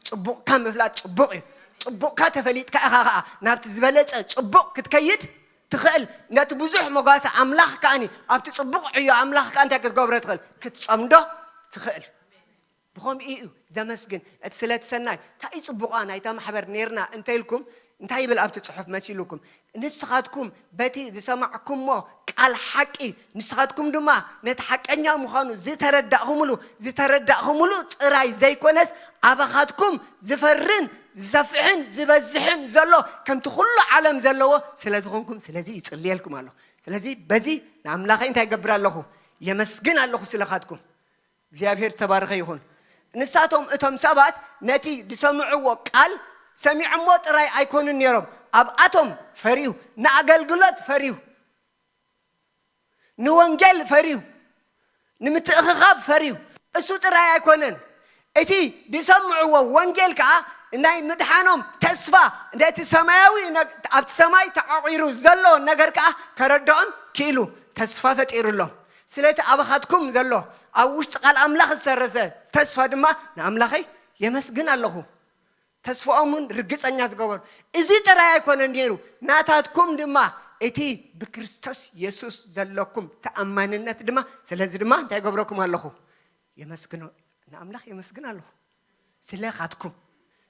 ጽቡቕካ ምፍላጥ ጽቡቕ እዩ። ጽቡቕካ ተፈሊጥካ ኢኻ ከኣ ናብቲ ዝበለጸ ጽቡቕ ክትከይድ ትኽእል። ነቲ ብዙሕ መጓሰ ኣምላኽ ከኣኒ ኣብቲ ጽቡቕ ዕዮ ኣምላኽ ከኣ እንታይ ክትገብሮ ትኽእል? ክትጸምዶ ትኽእል። ብኸምኡ እዩ ዘመስግን። እቲ ስለቲ ሰናይ እንታይ እዩ ጽቡቓ ናይታ ማሕበር ኔርና እንተ ኢልኩም እንታይ ይብል ኣብቲ ጽሑፍ መሲሉኩም? ንስኻትኩም በቲ ዝሰማዕኩሞ ቃል ሓቂ ንስኻትኩም ድማ ነቲ ሓቀኛ ምዃኑ ዝተረዳእኹምሉ ዝተረዳእኹምሉ ጥራይ ዘይኮነስ ኣባኻትኩም ዝፈርን ዝሰፍሕን ዝበዝሕን ዘሎ ከምቲ ኩሉ ዓለም ዘለዎ ስለ ዝኾንኩም ስለዚ ይጽልየልኩም ኣለኹ። ስለዚ በዚ ንኣምላኸይ እንታይ ይገብር ኣለኹ? የመስግን ኣለኹ ስለኻትኩም። እግዚኣብሔር ዝተባረኸ ይኹን። ንሳቶም እቶም ሰባት ነቲ ዝሰምዕዎ ቃል ሰሚዖሞ ጥራይ ኣይኮኑን ነይሮም። ኣብኣቶም ፈርዩ፣ ንኣገልግሎት ፈርዩ፣ ንወንጌል ፈርዩ፣ ንምትእኽኻብ ፈርዩ። እሱ ጥራይ ኣይኮነን። እቲ ዝሰምዕዎ ወንጌል ከኣ ናይ ምድሓኖም ተስፋ ነቲ ሰማያዊ ነግ- ኣብቲ ሰማይ ተዓቑሩ ዘሎ ነገር ከኣ ከረድኦም ክኢሉ ተስፋ ፈጢሩሎም። ስለቲ ኣባኻትኩም ዘሎ ኣብ ውሽጢ ቃል ኣምላኽ ዝሰረሰ ተስፋ ድማ ንኣምላኸይ የመስግን ኣለኹ። ተስፋኦም እውን ርግጸኛ ዝገበሩ። እዚ ጥራይ ኣይኮነን ነይሩ፣ ናታትኩም ድማ እቲ ብክርስቶስ የሱስ ዘለኩም ተኣማንነት ድማ። ስለዚ ድማ እንታይ ገብረኩም ኣለኹ? የመስግኖ ንኣምላኽ የመስግን ኣለኹ ስለኻትኩም።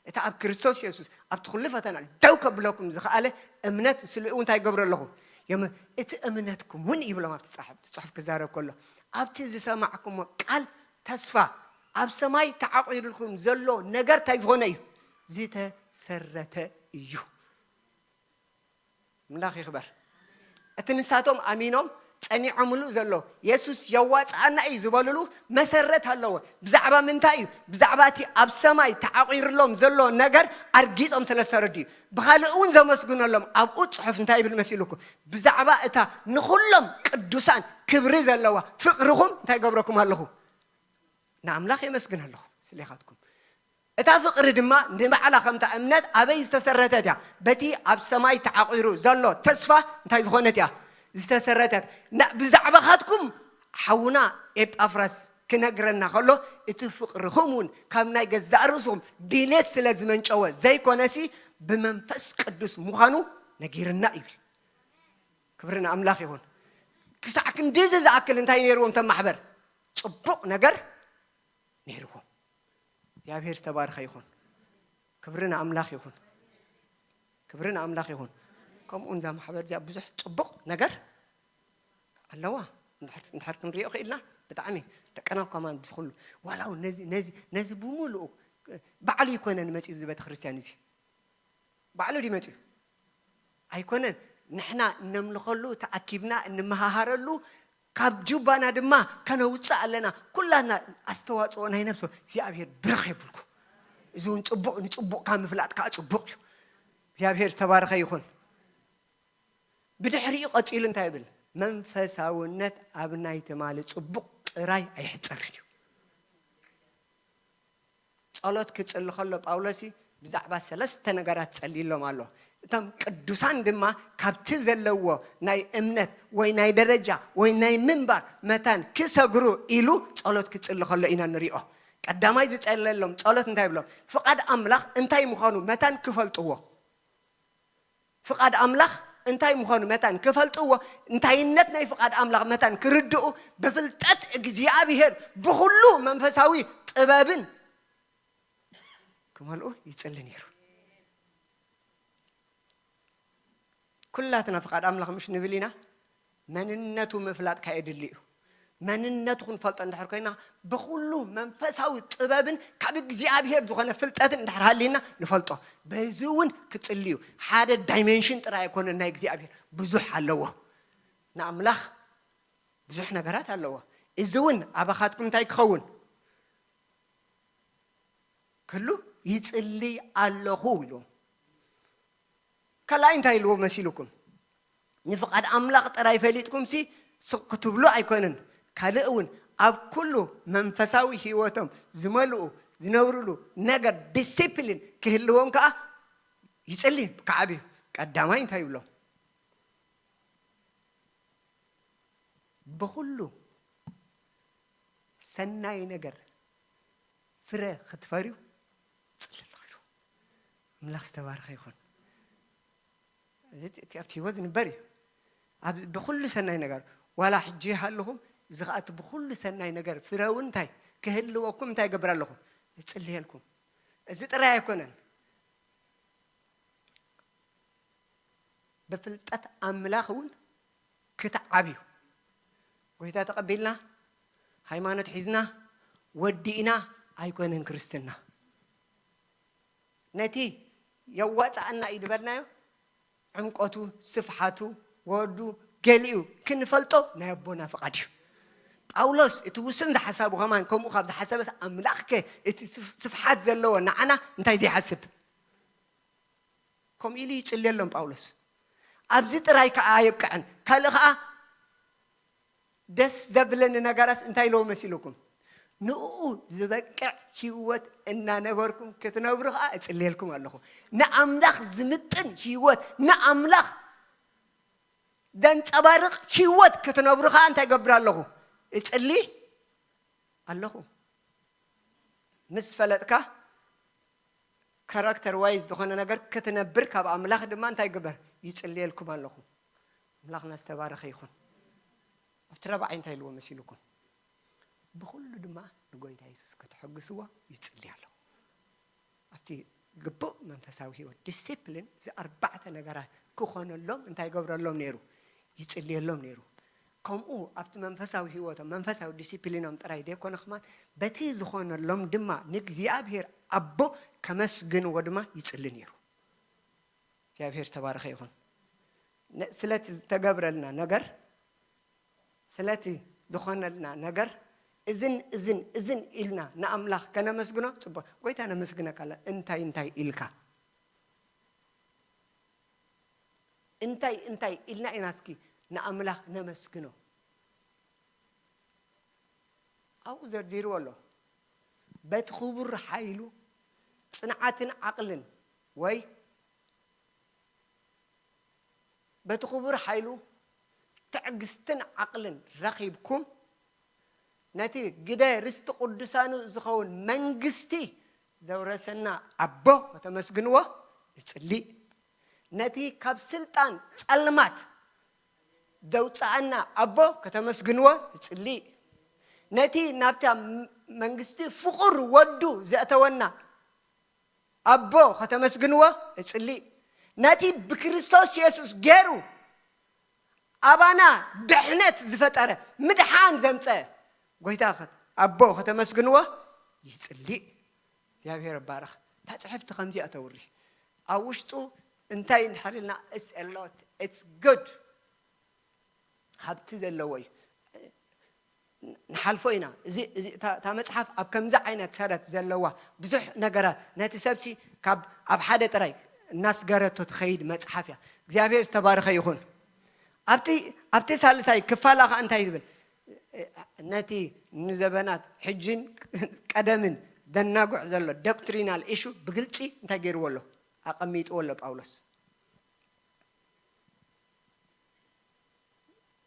እቲ ኣብ ክርስቶስ የሱስ ኣብቲ ኩሉ ፈተና ደው ከብለኩም ዝኸኣለ እምነት ምስልኡ እንታይ ይገብሩ ኣለኹ? የመ- እቲ እምነትኩም እውን ይብሎም ኣብቲ ጻሕፍ እቲ ጽሑፍ ክዛረብ ከሎ ኣብቲ ዝሰማዕኩሞ ቃል ተስፋ ኣብ ሰማይ ተዓቑሩልኩም ዘሎ ነገር እንታይ ዝኾነ እዩ? ዝተሰረተ እዩ። ኣምላኽ ይኽበር። እቲ ንሳቶም ኣሚኖም ጸኒዖምሉ ዘሎ የሱስ የዋጽኣና እዩ ዝበልሉ መሰረት ኣለዎ። ብዛዕባ ምንታይ እዩ? ብዛዕባ እቲ ኣብ ሰማይ ተዓቑሩሎም ዘሎ ነገር ኣርጊጾም ስለ ዝተረድኡ እዩ። ብኻልእ እውን ዘመስግነሎም ኣብኡ ጽሑፍ እንታይ ይብል መሲልኩም? ብዛዕባ እታ ንኹሎም ቅዱሳን ክብሪ ዘለዋ ፍቕርኹም እንታይ ገብረኩም ኣለኹ? ንኣምላኽ የመስግን ኣለኹ ስሌኻትኩም። እታ ፍቕሪ ድማ ንባዕላ ከምታ እምነት ኣበይ ዝተሰረተት እያ? በቲ ኣብ ሰማይ ተዓቑሩ ዘሎ ተስፋ እንታይ ዝኾነት እያ? ዝተሰረተት። ና- ብዛዕባኻትኩም ሓውና ኤጳፍራስ ክነግረና ከሎ እቲ ፍቕርኹም እውን ካብ ናይ ገዛእ ርእስኹም ድሌት ስለ ዝመንጨወ ዘይኮነሲ ብመንፈስ ቅዱስ ምዃኑ ነጊርና ይብል። ክብሪ ንኣምላኽ ይኹን። ክሳዕ ክንድዚ ዝኣክል እንታይ ነይርዎም ተማሕበር? ጽቡቕ ነገር ነይርዎም። እግዚኣብሔር ዝተባረኸ ይኹን። ክብሪ ንኣምላኽ ይኹን። ክብሪ ንኣምላኽ ይኹን። ከምኡ እዛ ማሕበር እዚኣ ብዙሕ ጽቡቕ ነገር ኣለዋ። እንድሕር እንድሕር ክንሪኦ ክኢልና ብጣዕሚ ደቀና ከማን ብዝኹሉ ዋላ እውን ነዚ ነዚ ነዚ ብምሉኡ ባዕሉ ይኮነን መፂኡ እዚ ቤተክርስትያን እዚ ባዕሉ ድዩ መፂኡ ኣይኮነን። ንሕና እነምልኸሉ ተኣኪብና እንመሃሃረሉ ካብ ጁባና ድማ ከነውፅእ ኣለና። ኩላትና ኣስተዋፅኦ ናይ ነብሶ እግዚኣብሔር ብርኽ የብልኩ። እዚ እውን ፅቡቕ ንፅቡቕ ካብ ምፍላጥ ከዓ ፅቡቕ እዩ። እግዚኣብሔር ዝተባረኸ ይኹን። ብድሕሪኡ ቀፂሉ እንታይ ይብል? መንፈሳውነት ኣብ ናይ ትማሊ ፅቡቕ ጥራይ ኣይሕፀርን እዩ። ጸሎት ክጽሊ ከሎ ጳውሎስ ብዛዕባ ሰለስተ ነገራት ጸልይሎም ኣሎ። እቶም ቅዱሳን ድማ ካብቲ ዘለዎ ናይ እምነት ወይ ናይ ደረጃ ወይ ናይ ምንባር መታን ክሰግሩ ኢሉ ጸሎት ክጽሊ ከሎ ኢና ንሪኦ። ቀዳማይ ዝጸለሎም ጸሎት እንታይ ይብሎም? ፍቓድ ኣምላኽ እንታይ ምዃኑ መታን ክፈልጥዎ። ፍቓድ ኣምላኽ እንታይ ምዃኑ መታን ክፈልጥዎ፣ እንታይነት ናይ ፍቓድ ኣምላኽ መታን ክርድኡ፣ ብፍልጠት እግዚኣብሔር ብኹሉ መንፈሳዊ ጥበብን ክመልኡ ይጽሊ ነይሩ። ኩላትና ፍቓድ ኣምላኽ ምሽ ንብል ኢና፣ መንነቱ ምፍላጥ ካየድሊ እዩ። መንነቱ ክንፈልጦ እንድሕር ኮይና ብኹሉ መንፈሳዊ ጥበብን ካብ እግዚኣብሔር ዝኾነ ፍልጠትን እንድሕር ሃልይና ንፈልጦ። በዚ እውን ክጽልዩ ሓደ ዳይሜንሽን ጥራይ ኣይኮነን ናይ እግዚኣብሔር ብዙሕ ኣለዎ። ንኣምላኽ ብዙሕ ነገራት ኣለዎ። እዚ እውን ኣባኻትኩም እንታይ ክኸውን ክሉ ይጽልይ ኣለኹ ኢሉ ካልኣይ እንታይ ኢልዎ መሲልኩም? ንፍቓድ ኣምላኽ ጥራይ ፈሊጥኩምሲ ስቕ ክትብሉ ኣይኮነን፣ ካልእ እውን ኣብ ኩሉ መንፈሳዊ ህይወቶም ዝመልኡ ዝነብርሉ ነገር ዲሲፕሊን ክህልዎም ከዓ ይጽሊ። ከዓብዩ ቀዳማይ እንታይ ይብሎም? ብኹሉ ሰናይ ነገር ፍረ ክትፈርዩ ጽሊ ኣለኹ ኢሉ። ኣምላኽ ዝተባረኸ ይኹን። እዚ እቲ ኣብቲ ህይወት ዝንበር እዩ። ኣብ ብኹሉ ሰናይ ነገር ዋላ ሕጂ ይሃልኹም እዚ ኸኣ እቲ ብኹሉ ሰናይ ነገር ፍረ እውን እንታይ ክህልወኩም እንታይ ይገብር ኣለኹ? እጽልየልኩም። እዚ ጥራይ ኣይኮነን። ብፍልጠት ኣምላኽ እውን ክትዓብዩ። ጎይታ ተቐቢልና፣ ሃይማኖት ሒዝና፣ ወዲእና ኣይኮነን ክርስትና። ነቲ የዋጽኣና እዩ ዝበልናዮ፣ ዕምቆቱ፣ ስፍሓቱ፣ ወዱ፣ ገሊኡ ክንፈልጦ ናይ ኣቦና ፍቓድ እዩ። ጳውሎስ እቲ ውሱን ዝሓሳቡ ከማን ከምኡ ካብ ዝሓሰበስ፣ ኣምላኽከ እቲ ስፍ-፣ ስፍሓት ዘለዎ ንዓና እንታይ ዘይሓስብ? ከምኡ ኢሉ ይጽልየሎም ጳውሎስ። ኣብዚ ጥራይ ከኣ ኣየብቅዐን። ካልእ ከኣ ደስ ዘብለኒ ነገራስ እንታይ ኢለዎ መሲልኩም? ንእኡ ዝበቅዕ ህይወት እናነበርኩም ክትነብሩ ከኣ እጽልየልኩም ኣለኹ። ንኣምላኽ ዝምጥን ህይወት፣ ንኣምላኽ ዘንጸባርቕ ህይወት ክትነብሩ ከኣ እንታይ ገብር ኣለኹ? እጽሊ ኣለኹ። ምስ ፈለጥካ ካራክተር ዋይዝ ዝኾነ ነገር ክትነብር ካብ ኣምላኽ ድማ እንታይ ግበር? ይጽልየልኩም ኣለኹ። ኣምላኽና ዝተባረኸ ይኹን። ኣብቲ ረባዓይ እንታይ ኢልዎ መሲልኩም? ብኹሉ ድማ ንጎይታ የሱስ ከተሐግስዎ ይጽሊ ኣለኹ። ኣብቲ ግቡእ መንፈሳዊ ህይወት ዲሲፕሊን እዚ ኣርባዕተ ነገራት ክኾነሎም እንታይ ይገብረሎም ነይሩ? ይጽልየሎም ነይሩ። ከምኡ ኣብቲ መንፈሳዊ ህይወቶም፣ መንፈሳዊ ዲሲፕሊኖም ጥራይ ደይኮነ ከማን በቲ ዝኾነሎም ድማ ንእግዚኣብሔር ኣቦ ከመስግንዎ ድማ ይጽሊ ነይሩ። እግዚኣብሔር ዝተባረኸ ይኹን። ነ-፣ ስለቲ ዝተገብረልና ነገር፣ ስለቲ ዝኾነልና ነገር እዝን እዝን እዝን ኢልና ንኣምላኽ ከነመስግኖ ጽቡቕ። ጎይታ ነመስግነካ ኣላ። እንታይ እንታይ ኢልካ? እንታይ እንታይ ኢልና ኢና እስኪ ንኣምላኽ ነመስግኖ? ኣብኡ ዘርዚርዎ ኣሎ። በቲ ክቡር ሓይሉ ጽንዓትን ዓቕልን ወይ በቲ ክቡር ሓይሉ ትዕግስትን ዓቕልን ረኺብኩም ነቲ ግደ ርስቲ ቅዱሳኑ ዝኸውን መንግስቲ ዘውረሰና ኣቦ ከተመስግንዎ እጽሊ። ነቲ ካብ ስልጣን ጸልማት ዘውጽኣና ኣቦ ከተመስግንዎ እጽሊ። ነቲ ናብታ ም-፣ መንግስቲ ፍቑር ወዱ ዘእተወና ኣቦ ከተመስግንዎ እጽሊ። ነቲ ብክርስቶስ የሱስ ገይሩ ኣባና ድሕነት ዝፈጠረ፣ ምድሓን ዘምጸ ጎይታ ከ-፣ ኣቦ ከተመስግንዎ ይጽሊ። እግዚኣብሔር ይባረኽ። እታ ጽሕፍቲ ከምዚኣ ተውሪ። ኣብ ውሽጡ እንታይ እንድሕር ኢልና፣ it's a lot, it's good። ሃብቲ ዘለዎ እዩ። ንሓልፎ ኢና። እዚ፣ እዚ፣ እታ፣ እታ መጽሓፍ ኣብ ከምዚ ዓይነት ሰረት ዘለዋ ብዙሕ ነገራት ነቲ ሰብሲ ካብ ኣብ ሓደ ጥራይ እናስገረቶ ትኸይድ መጽሓፍ እያ። እግዚኣብሔር ዝተባረኸ ይኹን። ኣብቲ፣ ኣብቲ ሳልሳይ ክፋላ ኸኣ እንታይ ዝብል? ነቲ ንዘበናት ሕጅን ቀደምን ዘናጉዕ ዘሎ ዶክትሪናል ኢሹ ብግልጺ እንታይ ገይርዎ ኣሎ? ኣቐሚጥዎ ኣሎ ጳውሎስ።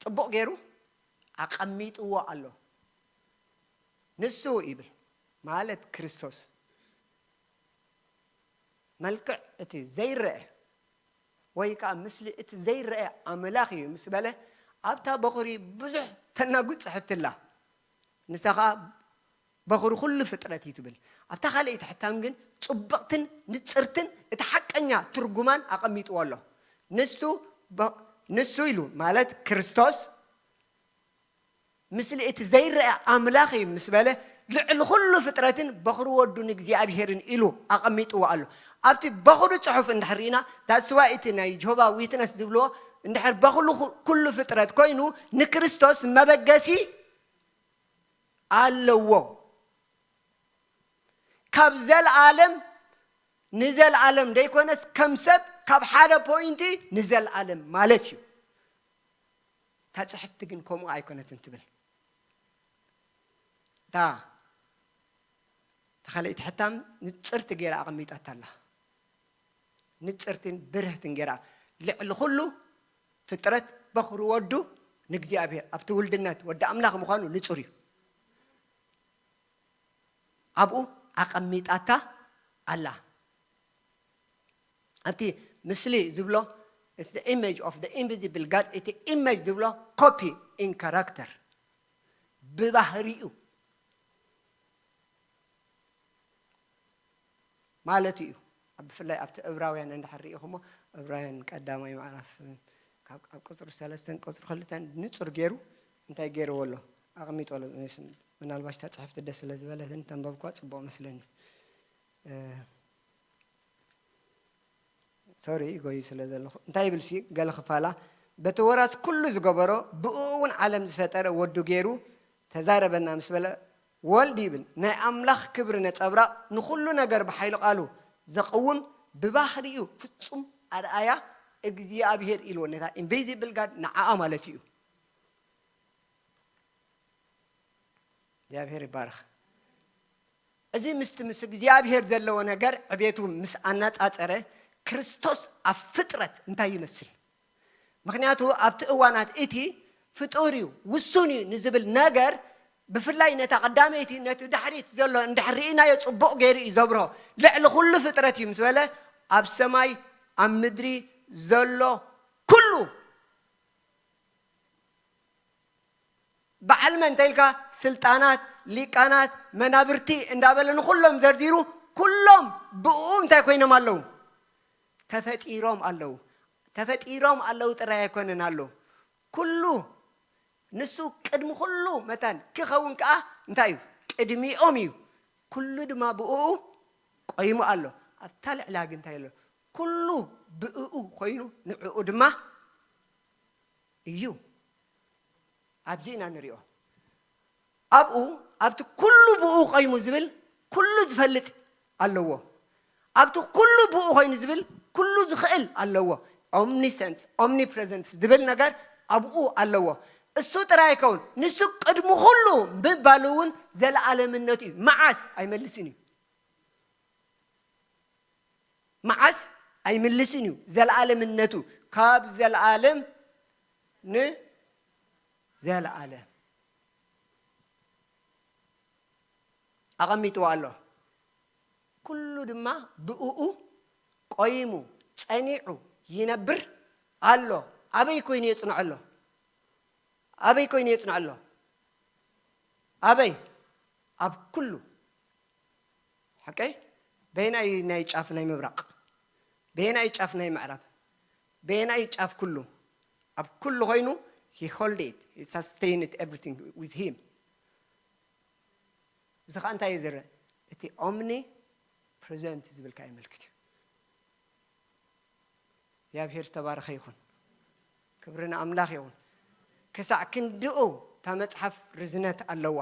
ጽቡቕ ገይሩ ኣቐሚጥዎ ኣሎ። ንሱ ይብል፣ ማለት ክርስቶስ፣ መልክዕ እቲ ዘይረአ ወይ ከኣ ምስሊ እቲ ዘይረአ ኣምላኽ እዩ ምስ በለ፣ ኣብታ በኹሪ ብዙሕ ተናጉ ጽሕፍቲ ኣላ። ንሳ ኸኣ በኹሪ ኩሉ ፍጥረት እዩ ትብል። ኣብታ ካልኣይቲ ሕታም ግን ጽብቕትን ንጽርትን እቲ ሓቀኛ ትርጉማን ኣቐሚጥዎ ኣሎ። ንሱ በ-፣ ንሱ ኢሉ ማለት ክርስቶስ፣ ምስሊ እቲ ዘይረአ ኣምላኽ እዩ ምስ በለ፣ ልዕሊ ኩሉ ፍጥረትን በኹሪ ወዱ ንእግዚኣብሔርን ኢሉ ኣቐሚጥዎ ኣሎ። ኣብቲ በኹሪ ጽሑፍ እንድሕር ርኢና፣ that's why እቲ ናይ ጀሆቫ ዊትነስ ዝብልዎ፣ እንድሕር በኹሉ ኩ-፣ ኩሉ ፍጥረት ኮይኑ፣ ንክርስቶስ መበገሲ ኣለዎ። ካብ ዘልኣለም ንዘልኣለም ደይኮነስ፣ ከም ሰብ ካብ ሓደ ፖይንቲ ንዘልኣለም ማለት እዩ። እታ ጽሕፍቲ ግን ከምኡ ኣይኮነትን ትብል። እታ፣ እታ ካልኣይቲ ሕታም ንጽርቲ ገይራ ኣቐሚጣታ ኣላ። ንጽርትን ብርህትን ገይራ፣ ልዕሊ ኩሉ ፍጥረት በኹሪ ወዱ ንእግዚኣብሔር፣ ኣብቲ ውልድነት ወዲ ኣምላኽ ምዃኑ ንጹር እዩ። ኣብኡ ኣቐሚጣታ ኣላ። ኣብቲ ምስሊ ዝብሎ፣ it's the image of the invisible God፣ እቲ ኢሜጅ ዝብሎ ኮፒ ኢን ካራክተር፣ ብባህሪኡ ማለት እዩ። ኣብ ብፍላይ ኣብቲ ዕብራውያን እንድሕር ርኢኹሞ፣ ዕብራውያን ቀዳማይ ምዕራፍ ካብ ኣብ ቁጽሪ ሰለስተን ቁጽሪ ክልተን ንጹር ገይሩ እንታይ ገይርዎ ኣሎ? ኣቐሚጦ ኣሎ። ምናልባሽ እታ ጽሕፍቲ ደስ ስለ ዝበለትን ተንበብኳ ጽቡቕ መስለኒ። እ፣ ሶሪ፣ ይጎዩ ስለ ዘለኹ። እንታይ ይብል ሲ ገለ ክፋላ? በቲ ወራስ ኩሉ ዝገበሮ፣ ብእኡ እውን ዓለም ዝፈጠረ ወዱ ገይሩ ተዛረበና ምስ በለ፣ ወልድ ይብል ናይ ኣምላኽ ክብሪ ነጸብራቕ፣ ንኹሉ ነገር ብሓይሉ ቃሉ ዘቕውም፣ ብባህሪኡ ፍጹም ኣርኣያ እግዚኣብሔር ኢልዎ። ነታ ኢንቪዚብል ጋድ ንዓኣ ማለት እዩ። እግዚኣብሔር ይባረኽ። እዚ ምስቲ ምስ እግዚኣብሔር ዘለዎ ነገር ዕቤቱ ምስ ኣነጻጸረ፣ ክርስቶስ ኣብ ፍጥረት እንታይ ይመስል? ምኽንያቱ ኣብቲ እዋናት እቲ ፍጡር እዩ፣ ውሱን እዩ ንዝብል ነገር፣ ብፍላይ ነታ ቀዳመይቲ፣ ነቲ ድሕሪት ዘሎ እንድሕር ርኢናዮ ጽቡቕ ገይሩ እዩ ዘብርሆ። ልዕሊ ኩሉ ፍጥረት እዩ ምስ በለ፣ ኣብ ሰማይ ኣብ ምድሪ ዘሎ ኩሉ በዓል መን እንተኢልካ፣ ስልጣናት፣ ሊቃናት፣ መናብርቲ እንዳበለ ንኹሎም ዘርዚሩ፣ ኩሎም ብእኡ እንታይ ኮይኖም ኣለዉ? ተፈጢሮም ኣለዉ። ተፈጢሮም ኣለዉ ጥራይ ኣይኮነን ኣሎ። ኩሉ ንሱ ቅድሚ ኩሉ መታን ክኸውን ከኣ እንታይ እዩ? ቅድሚኦም እዩ። ኩሉ ድማ ብእኡ ቆይሙ ኣሎ። ኣብታ ልዕላ ግን እንታይ ኣሎ? ኩሉ ብእኡ ኮይኑ ንዕኡ ድማ እዩ። ኣብዚ ኢና ንሪኦ። ኣብኡ፣ ኣብቲ ኩሉ ብኡ ኾይኑ ዝብል ኩሉ ዝፈልጥ ኣለዎ። ኣብቲ ኩሉ ብኡ ኾይኑ ዝብል ኩሉ ዝኽእል ኣለዎ። ኦምኒሰንስ፣ ኦምኒፕሬዘንስ ዝብል ነገር ኣብኡ ኣለዎ። እሱ ጥራይ ኣይከውን፣ ንሱ ቅድሚ ኩሉ ምባሉ እውን ዘለኣለምነቱ እዩ። መዓስ ኣይመልስን እዩ። መዓስ ኣይምልስን እዩ። ዘለኣለምነቱ ካብ ዘለኣለም ንዘለኣለም ኣቐሚጥዎ ኣሎ። ኩሉ ድማ ብእኡ ቆይሙ ጸኒዑ ይነብር ኣሎ። ኣበይ ኮይኑ የጽንዖ ኣሎ? ኣበይ ኮይኑ የጽንዖ ኣሎ? ኣበይ? ኣብ ኩሉ። ሓቀይ? በየናይ ናይ ጫፍ ናይ ምብራቕ? በየናይ ጫፍ ናይ ምዕራብ? በየናይ ጫፍ ኩሉ? ኣብ ኩሉ ኮይኑ፣ he hold it, he sustain it, everything with him። እዚ ኸዓ እንታይ እዩ ዝርአ? እቲ ኦምኒ ፕሬዘንት ዝብል ከኣ የመልክት እዩ። እግዚኣብሔር ዝተባረኸ ይኹን። ክብሪ ንኣምላኽ ይኹን። ክሳዕ ክንድኡ እታ መጽሓፍ ርዝነት ኣለዋ።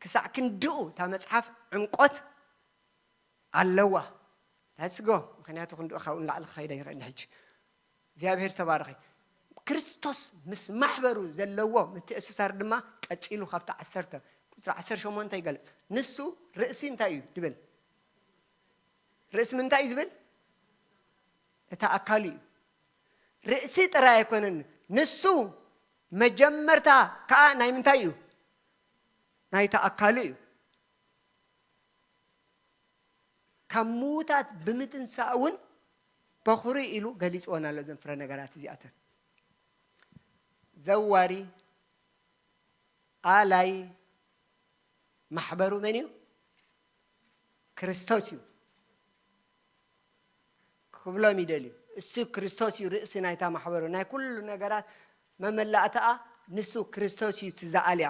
ክሳዕ ክንድኡ እታ መጽሓፍ ዕምቆት ኣለዋ። Let's go። ምኽንያቱ ክንድኡ ካብኡ ንላዕሊ ክኸይድ ኣይኽእልን ሕጂ። እግዚኣብሔር ዝተባረኸ። ክርስቶስ ምስ ማሕበሩ ዘለዎ ምትእስሳር ድማ ቀጺሉ ካብቲ ዓሰርተ፣ ቁጽሪ ዓሰርተ ሸሞንተ ይገልጽ። ንሱ ርእሲ እንታይ እዩ ድብል? ርእሲ ምንታይ እዩ ዝብል? እታ ኣካሉ እዩ። ርእሲ ጥራይ ኣይኮነን፣ ንሱ መጀመርታ ከኣ ናይ ምንታይ እዩ? ናይታ ኣካሉ እዩ። ካብ ምዉታት ብምትንሳእ እውን በኹሪ ኢሉ ገሊጽወን ኣሎ። እዘን ፍረ ነገራት እዚኣተን ዘዋሪ፣ ኣላይ ማሕበሩ መን እዩ? ክርስቶስ እዩ ክብሎም ይደልዩ። እሱ ክርስቶስ እዩ ርእሲ ናይታ ማሕበሩ፣ ናይ ኩሉ ነገራት መመላእታኣ ንሱ ክርስቶስ እዩ። እቲ ዝኣልያ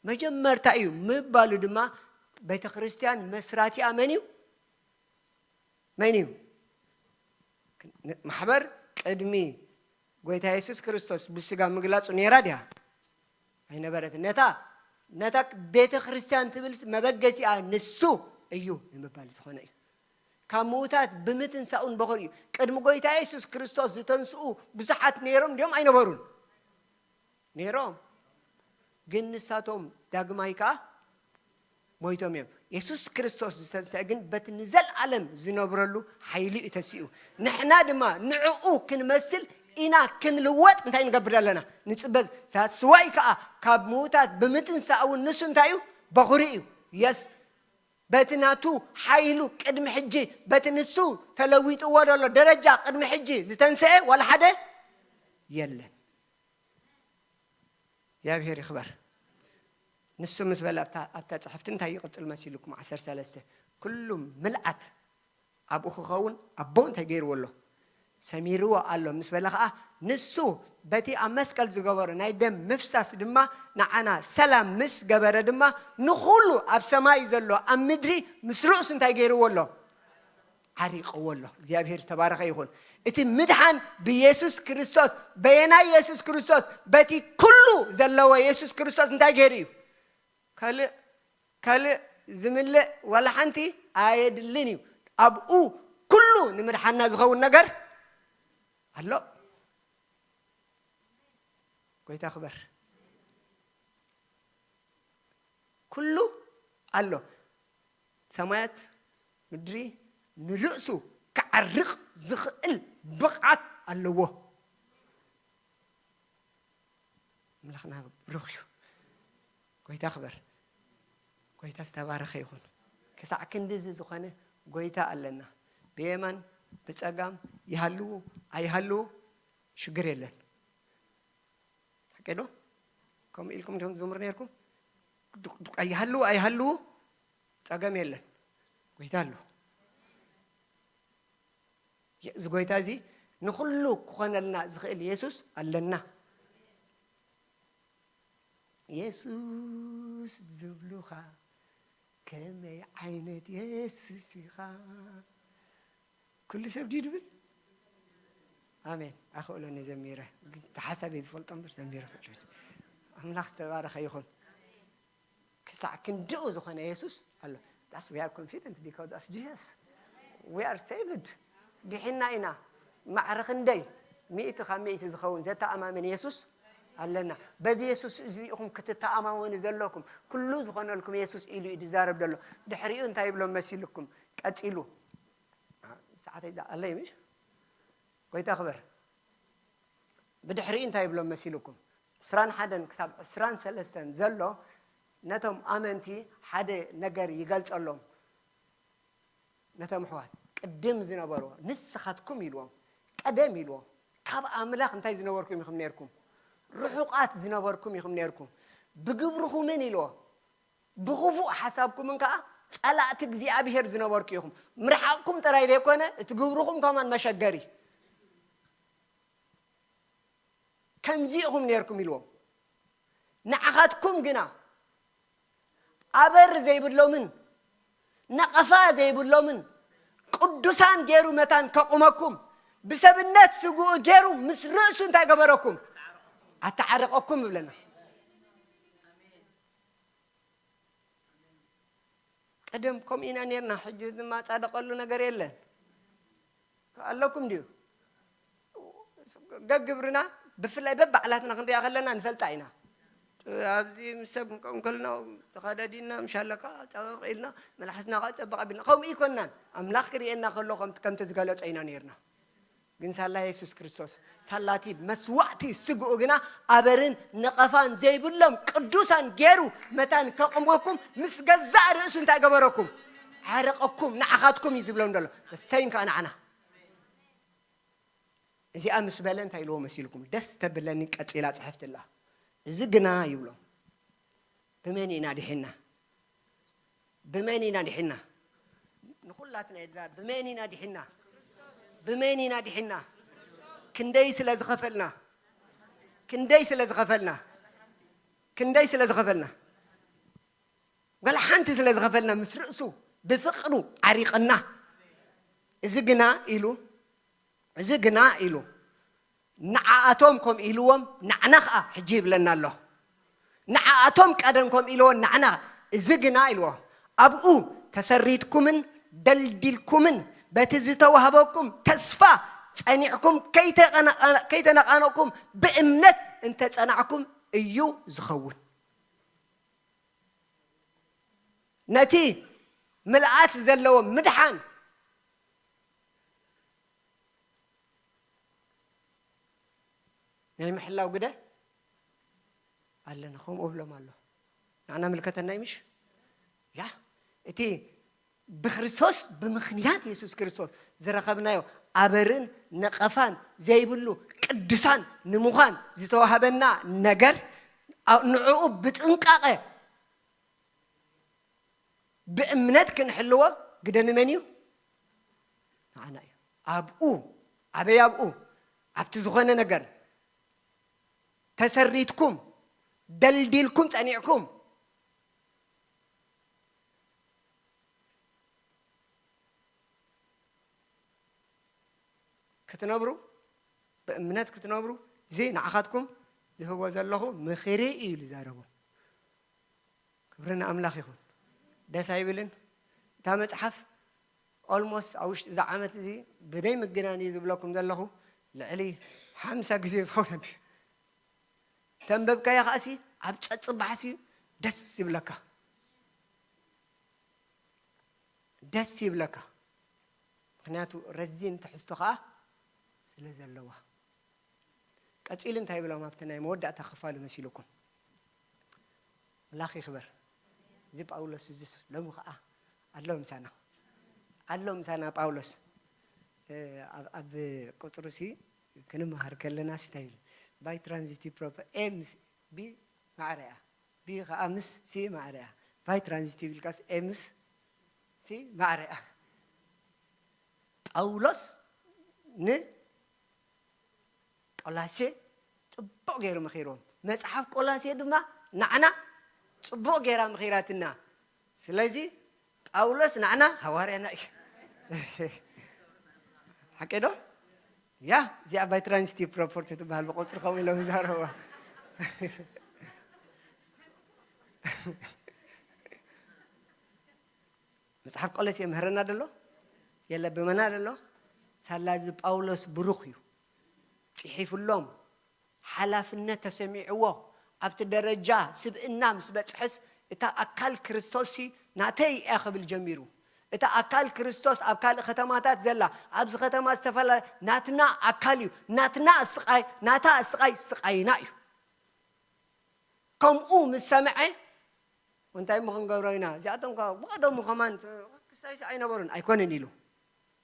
መጀመርታ እዩ ምባሉ ድማ ቤተ ክርስቲያን መስራቲኣ መን እዩ? መን እዩ? ማሕበር ቅድሚ ጎይታ የሱስ ክርስቶስ ብስጋ ምግላጹ ነይራ ድያ? ኣይነበረትን። ነታ፣ ነታ ቤተ ክርስቲያን ትብል መበገሲኣ ንሱ እዩ ንምባል ዝኾነ እዩ። ካብ ምዉታት ብምትንሳኡን በኹር እዩ። ቅድሚ ጎይታ የሱስ ክርስቶስ ዝተንስኡ ብዙሓት ነይሮም ድዮም ኣይነበሩን? ነይሮም። ግን ንሳቶም ዳግማይ ከኣ ሞይቶም እዮም። የሱስ ክርስቶስ ዝተንስአ ግን በቲ ንዘለኣለም ዝነብረሉ ሓይሊ እዩ ተሲኡ። ንሕና ድማ ንዕኡ ክንመስል ኢና ክንልወጥ እንታይ ንገብር ኣለና? ንጽበዝ። ሳትስዋይ ከኣ ካብ ምዉታት ብምትንሳእ እውን ንሱ እንታይ እዩ? በኹሪ እዩ። የስ። በቲ ናቱ ሓይሉ ቅድሚ ሕጂ፣ በቲ ንሱ ተለዊጥዎ ዘሎ ደረጃ ቅድሚ ሕጂ ዝተንስአ ዋላ ሓደ የለን። እግዚኣብሔር ይኽበር። ንሱ ምስ በለ ኣብታ፣ ኣብታ ጽሕፍቲ እንታይ ይቕጽል መሲልኩም? ዓሰርተ ሰለስተ ኩሉ ምልኣት ኣብኡ ክኸውን ኣቦ እንታይ ገይርዎ ኣሎ? ሰሚርዎ ኣሎ ምስ በለ ኸዓ፣ ንሱ በቲ ኣብ መስቀል ዝገበሮ ናይ ደም ምፍሳስ ድማ ንዓና ሰላም ምስ ገበረ ድማ ንኹሉ ኣብ ሰማይ ዘሎ ኣብ ምድሪ ምስ ርእሱ እንታይ ገይርዎ ኣሎ? ዓሪቕዎ ኣሎ። እግዚኣብሔር ዝተባረኸ ይኹን። እቲ ምድሓን ብየሱስ ክርስቶስ፣ በየናይ የሱስ ክርስቶስ? በቲ ኩሉ ዘለዎ የሱስ ክርስቶስ እንታይ ገይሩ እዩ? ካልእ ካልእ ዝምልእ ዋላ ሓንቲ ኣየድልን እዩ። ኣብኡ ኩሉ ንምድሓና ዝኸውን ነገር ኣሎ። ጎይታ ክበር። ኩሉ ኣሎ። ሰማያት ምድሪ ንርእሱ ክዓርቕ ዝኽእል ብቕዓት ኣለዎ። ኣምላኽና ብሩኽ እዩ። ጎይታ ክበር። ጎይታ ዝተባረኸ ይኹን። ክሳዕ ክንድዚ ዝኾነ ጎይታ ኣለና። ብየማን ብጸጋም ይሃልዉ ኣይሃልዉ ሽግር የለን። ሓቂ ዶ? ከምኡ ኢልኩም ዲኹም ትዝምሩ ነይርኩም? ዱቕ ዱቕ ይሃልዉ ኣይሃልዉ ጸገም የለን። ጎይታ ኣሎ። እዚ ጎይታ እዚ ንኹሉ ክኾነልና ዝኽእል የሱስ ኣለና። የሱስ ዝብሉኻ ከመይ ዓይነት የሱስ ኢኻ? ኩሉ ሰብ ድዩ ድብል? ኣሜን። ኣኽእሎኒ ዘሚረ፣ ግን እቲ ሓሳበይ ዝፈልጦ እምበር ዘሚረ ክእሎኒ። ኣምላኽ ዝተባረኸ ይኹን። ክሳዕ ክንድኡ ዝኾነ የሱስ ኣሎ። That's we are confident because of Jesus. We are saved. ድሒና ኢና። ማዕረ ክንደይ? ሚእቲ ካብ ሚእቲ ዝኸውን ዘተኣማምን የሱስ ኣለና። በዚ የሱስ እዚ ኢኹም ክትተኣማመኑ ዘለኩም። ኩሉ ዝኾነልኩም የሱስ ኢሉ እዩ ዝዛረብ ዘሎ። ድሕሪኡ እንታይ ይብሎም መሲልኩም? ቀጺሉ። ሰዓተይ እዛ ኣለይ ምሽ? ጎይታ ክበር። ብድሕሪኡ እንታይ ይብሎም መሲልኩም? ዕስራን ሓደን ክሳብ ዕስራን ሰለስተን ዘሎ ነቶም ኣመንቲ ሓደ ነገር ይገልጸሎም። ነቶም ኣሕዋት ቅድም ዝነበሩ ንስኻትኩም ኢልዎም፣ ቀደም ኢልዎም፣ ካብ ኣምላኽ እንታይ ዝነበርኩም ኢኹም ነይርኩም? ርሑቓት ዝነበርኩም ኢኹም ነይርኩም። ብግብርኹምን ኢልዎ፣ ብኽፉእ ሓሳብኩምን ከኣ ጸላእቲ እግዚኣብሔር ዝነበርኩ ኢኹም። ምርሓቕኩም ጥራይ ዘይኮነ፣ እቲ ግብርኹም ከማን መሸገሪ። ከምዚ ኢኹም ነይርኩም ኢልዎም። ንዓኻትኩም ግና ኣበር ዘይብሎምን ነቐፋ ዘይብሎምን ቅዱሳን ገይሩ መታን ከቑመኩም፣ ብሰብነት ስግኡ ገይሩ ምስ ርእሱ እንታይ ገበረኩም? ኣተዓረቐኩም ይብለና። ቀደም ከምኡ ኢና ነይርና፣ ሕጂ ዝማጻደቐሉ ነገር የለን። ኣለኩም ድዩ? ገግብርና ብፍላይ በባዕላትና ክንሪኣ ከለና ንፈልጣ ኢና። ኣብዚ ምስ ሰብ ክንከውን ከለና ተኸዳዲንና፣ ምሽ ኣለካ ጸበቕ ኢልና፣ መልሓስና ከኣ ጸበቕ ኣቢልና። ከምኡ ኣይኮንናን። ኣምላኽ ክርእየና ከሎ ከም-፣ ከምቲ ዝገለጾ ኢና ነይርና። ግን ሳላ የሱስ ክርስቶስ፣ ሳላቲ መስዋእቲ ስግኡ ግና ኣበርን ነቐፋን ዘይብሎም ቅዱሳን ገይሩ መታን ከቕምወኩም ምስ ገዛእ ርእሱ እንታይ ገበረኩም? ዓረቐኩም፣ ንዓኻትኩም እዩ ዝብሎም ዘሎ። The same ከኣ ንዓና። እዚኣ ምስ በለ እንታይ ኢልዎ መሲልኩም? ደስ ተብለኒ ቀጺላ ጽሕፍቲ ኣላ። እዚ ግና ይብሎ፣ ብመን ኢና ድሒና? ብመን ኢና ድሒና? ንኹላትና እዛ ብመን ኢና ድሒና? ብመን ኢና ድሒና? ክንደይ ስለ ዝኸፈልና? ክንደይ ስለ ዝኸፈልና? ክንደይ ስለ ዝኸፈልና? ገለ ሓንቲ ስለ ዝኸፈልና ምስ ርእሱ ብፍቕሩ ዓሪቕና። እዚ ግና ኢሉ፣ እዚ ግና ኢሉ፣ ንዓኣቶም ከም ኢልዎም ንዓና ኸኣ ሕጂ ይብለና ኣሎ። ንዓኣቶም ቀደም ከም ኢልዎም ንዓና፣ እዚ ግና ኢልዎ፣ ኣብኡ ተሰሪትኩምን ደልዲልኩምን በቲ ዝተዋህበኩም ተስፋ ጸኒዕኩም ከይተቐነ-፣ ከይተነቓነቕኩም ብእምነት እንተጸናዕኩም እዩ ዝኸውን። ነቲ ምልኣት ዘለዎ ምድሓን ናይ ምሕላው ግደ ኣለና። ከምኡ እብሎም ኣሎ። ንዓና ምልከተና እዩ ምሽ? ያ፣ እቲ ብክርስቶስ፣ ብምኽንያት የሱስ ክርስቶስ ዝረኸብናዮ ኣበርን ነቐፋን ዘይብሉ ቅዱሳን ንምዃን ዝተዋህበና ነገር፣ ኣ-፣ ንዕኡ ብጥንቃቐ ብእምነት ክንሕልዎ ግደ ንመን እዩ? ንዓና እዩ። ኣብኡ፣ ኣበይ ኣብኡ? ኣብቲ ዝኾነ ነገር ተሰሪትኩም፣ ደልዲልኩም ጸኒዕኩም ክትነብሩ፣ ብእምነት ክትነብሩ፣ እዚ ንዓኻትኩም ዝህቦ ዘለኹ ምኽሪ እዩ ዝዛረቦ። ክብሪ ንኣምላኽ ይኹን። ደስ ኣይብልን? እታ መጽሓፍ ኦልሞስት ኣብ ውሽጢ እዛ ዓመት እዚ ብደይ ምግናን እዩ ዝብለኩም ዘለኹ፣ ልዕሊ ሓምሳ ግዜ ዝኸውን ተንበብካያ ከኣሲ ኣብ ጸጽባሕሲ ደስ ይብለካ። ደስ ይብለካ። ምኽንያቱ ረዚን ትሕዝቶ ከኣ ስለ ዘለዋ። ቀጺሉ እንታይ ይብሎም ኣብቲ ናይ መወዳእታ ክፋሉ መሲልኩም? ኣምላኽ ይኽበር። እዚ ጳውሎስ እዚስ ሎሚ ከኣ ኣሎ ምሳና። ኣሎ ምሳና ጳውሎስ። እ፣ ኣብ፣ ኣብ ቁጽሩ ሲ ክንመሃር ከለና ሲ እንታይ ኢሉ? By transitive proper፣ ኤም ሲ፣ ቢ ማዕረ እያ። ቢ ከኣ ምስ ሲ ማዕረ እያ። By transitive ኢልካስ ኤምስ ሲ ማዕረ እያ። ጳውሎስ ንቆላሴ ጽቡቕ ገይሩ መኺርዎም። መጽሓፍ ቆላሴ ድማ ንዓና ጽቡቕ ገይራ መኺራትና። ስለዚ ጳውሎስ ንዓና ሃዋርያና እዩ። ሓቂ ዶ? ያ፣ እዚኣ ባይ ትራንዚቲቭ ፕሮፐርቲ ትበሃል፣ ብቁጽሪ ከምኡ ኢሎም ይዛረቡዋ። መጽሓፍ ቆሎሴ የምህረና ደሎ? የለብመና ደሎ? ሳላ እዚ ጳውሎስ ብሩኽ እዩ። ጽሒፉሎም፣ ሓላፍነት ተሰሚዕዎ፣ ኣብቲ ደረጃ ስብእና ምስ በጽሐስ፣ እታ ኣካል ክርስቶስሲ ናተይ እያ ክብል ጀሚሩ። እታ ኣካል ክርስቶስ ኣብ ካልእ ከተማታት ዘላ፣ ኣብዚ ከተማ ዝተፈላለ-፣ ናትና ኣካል እዩ። ናትና ስቓይ፣ ናታ ስቓይ ስቓይና እዩ። ከምኡ ምስ ሰምዐ፣ እንታይ እሞ ክንገብሮ ኢና? እዚኣቶም ከ ብቐደሙ ከማን ክሳይሲ ኣይነበሩን፣ ኣይኮነን ኢሉ።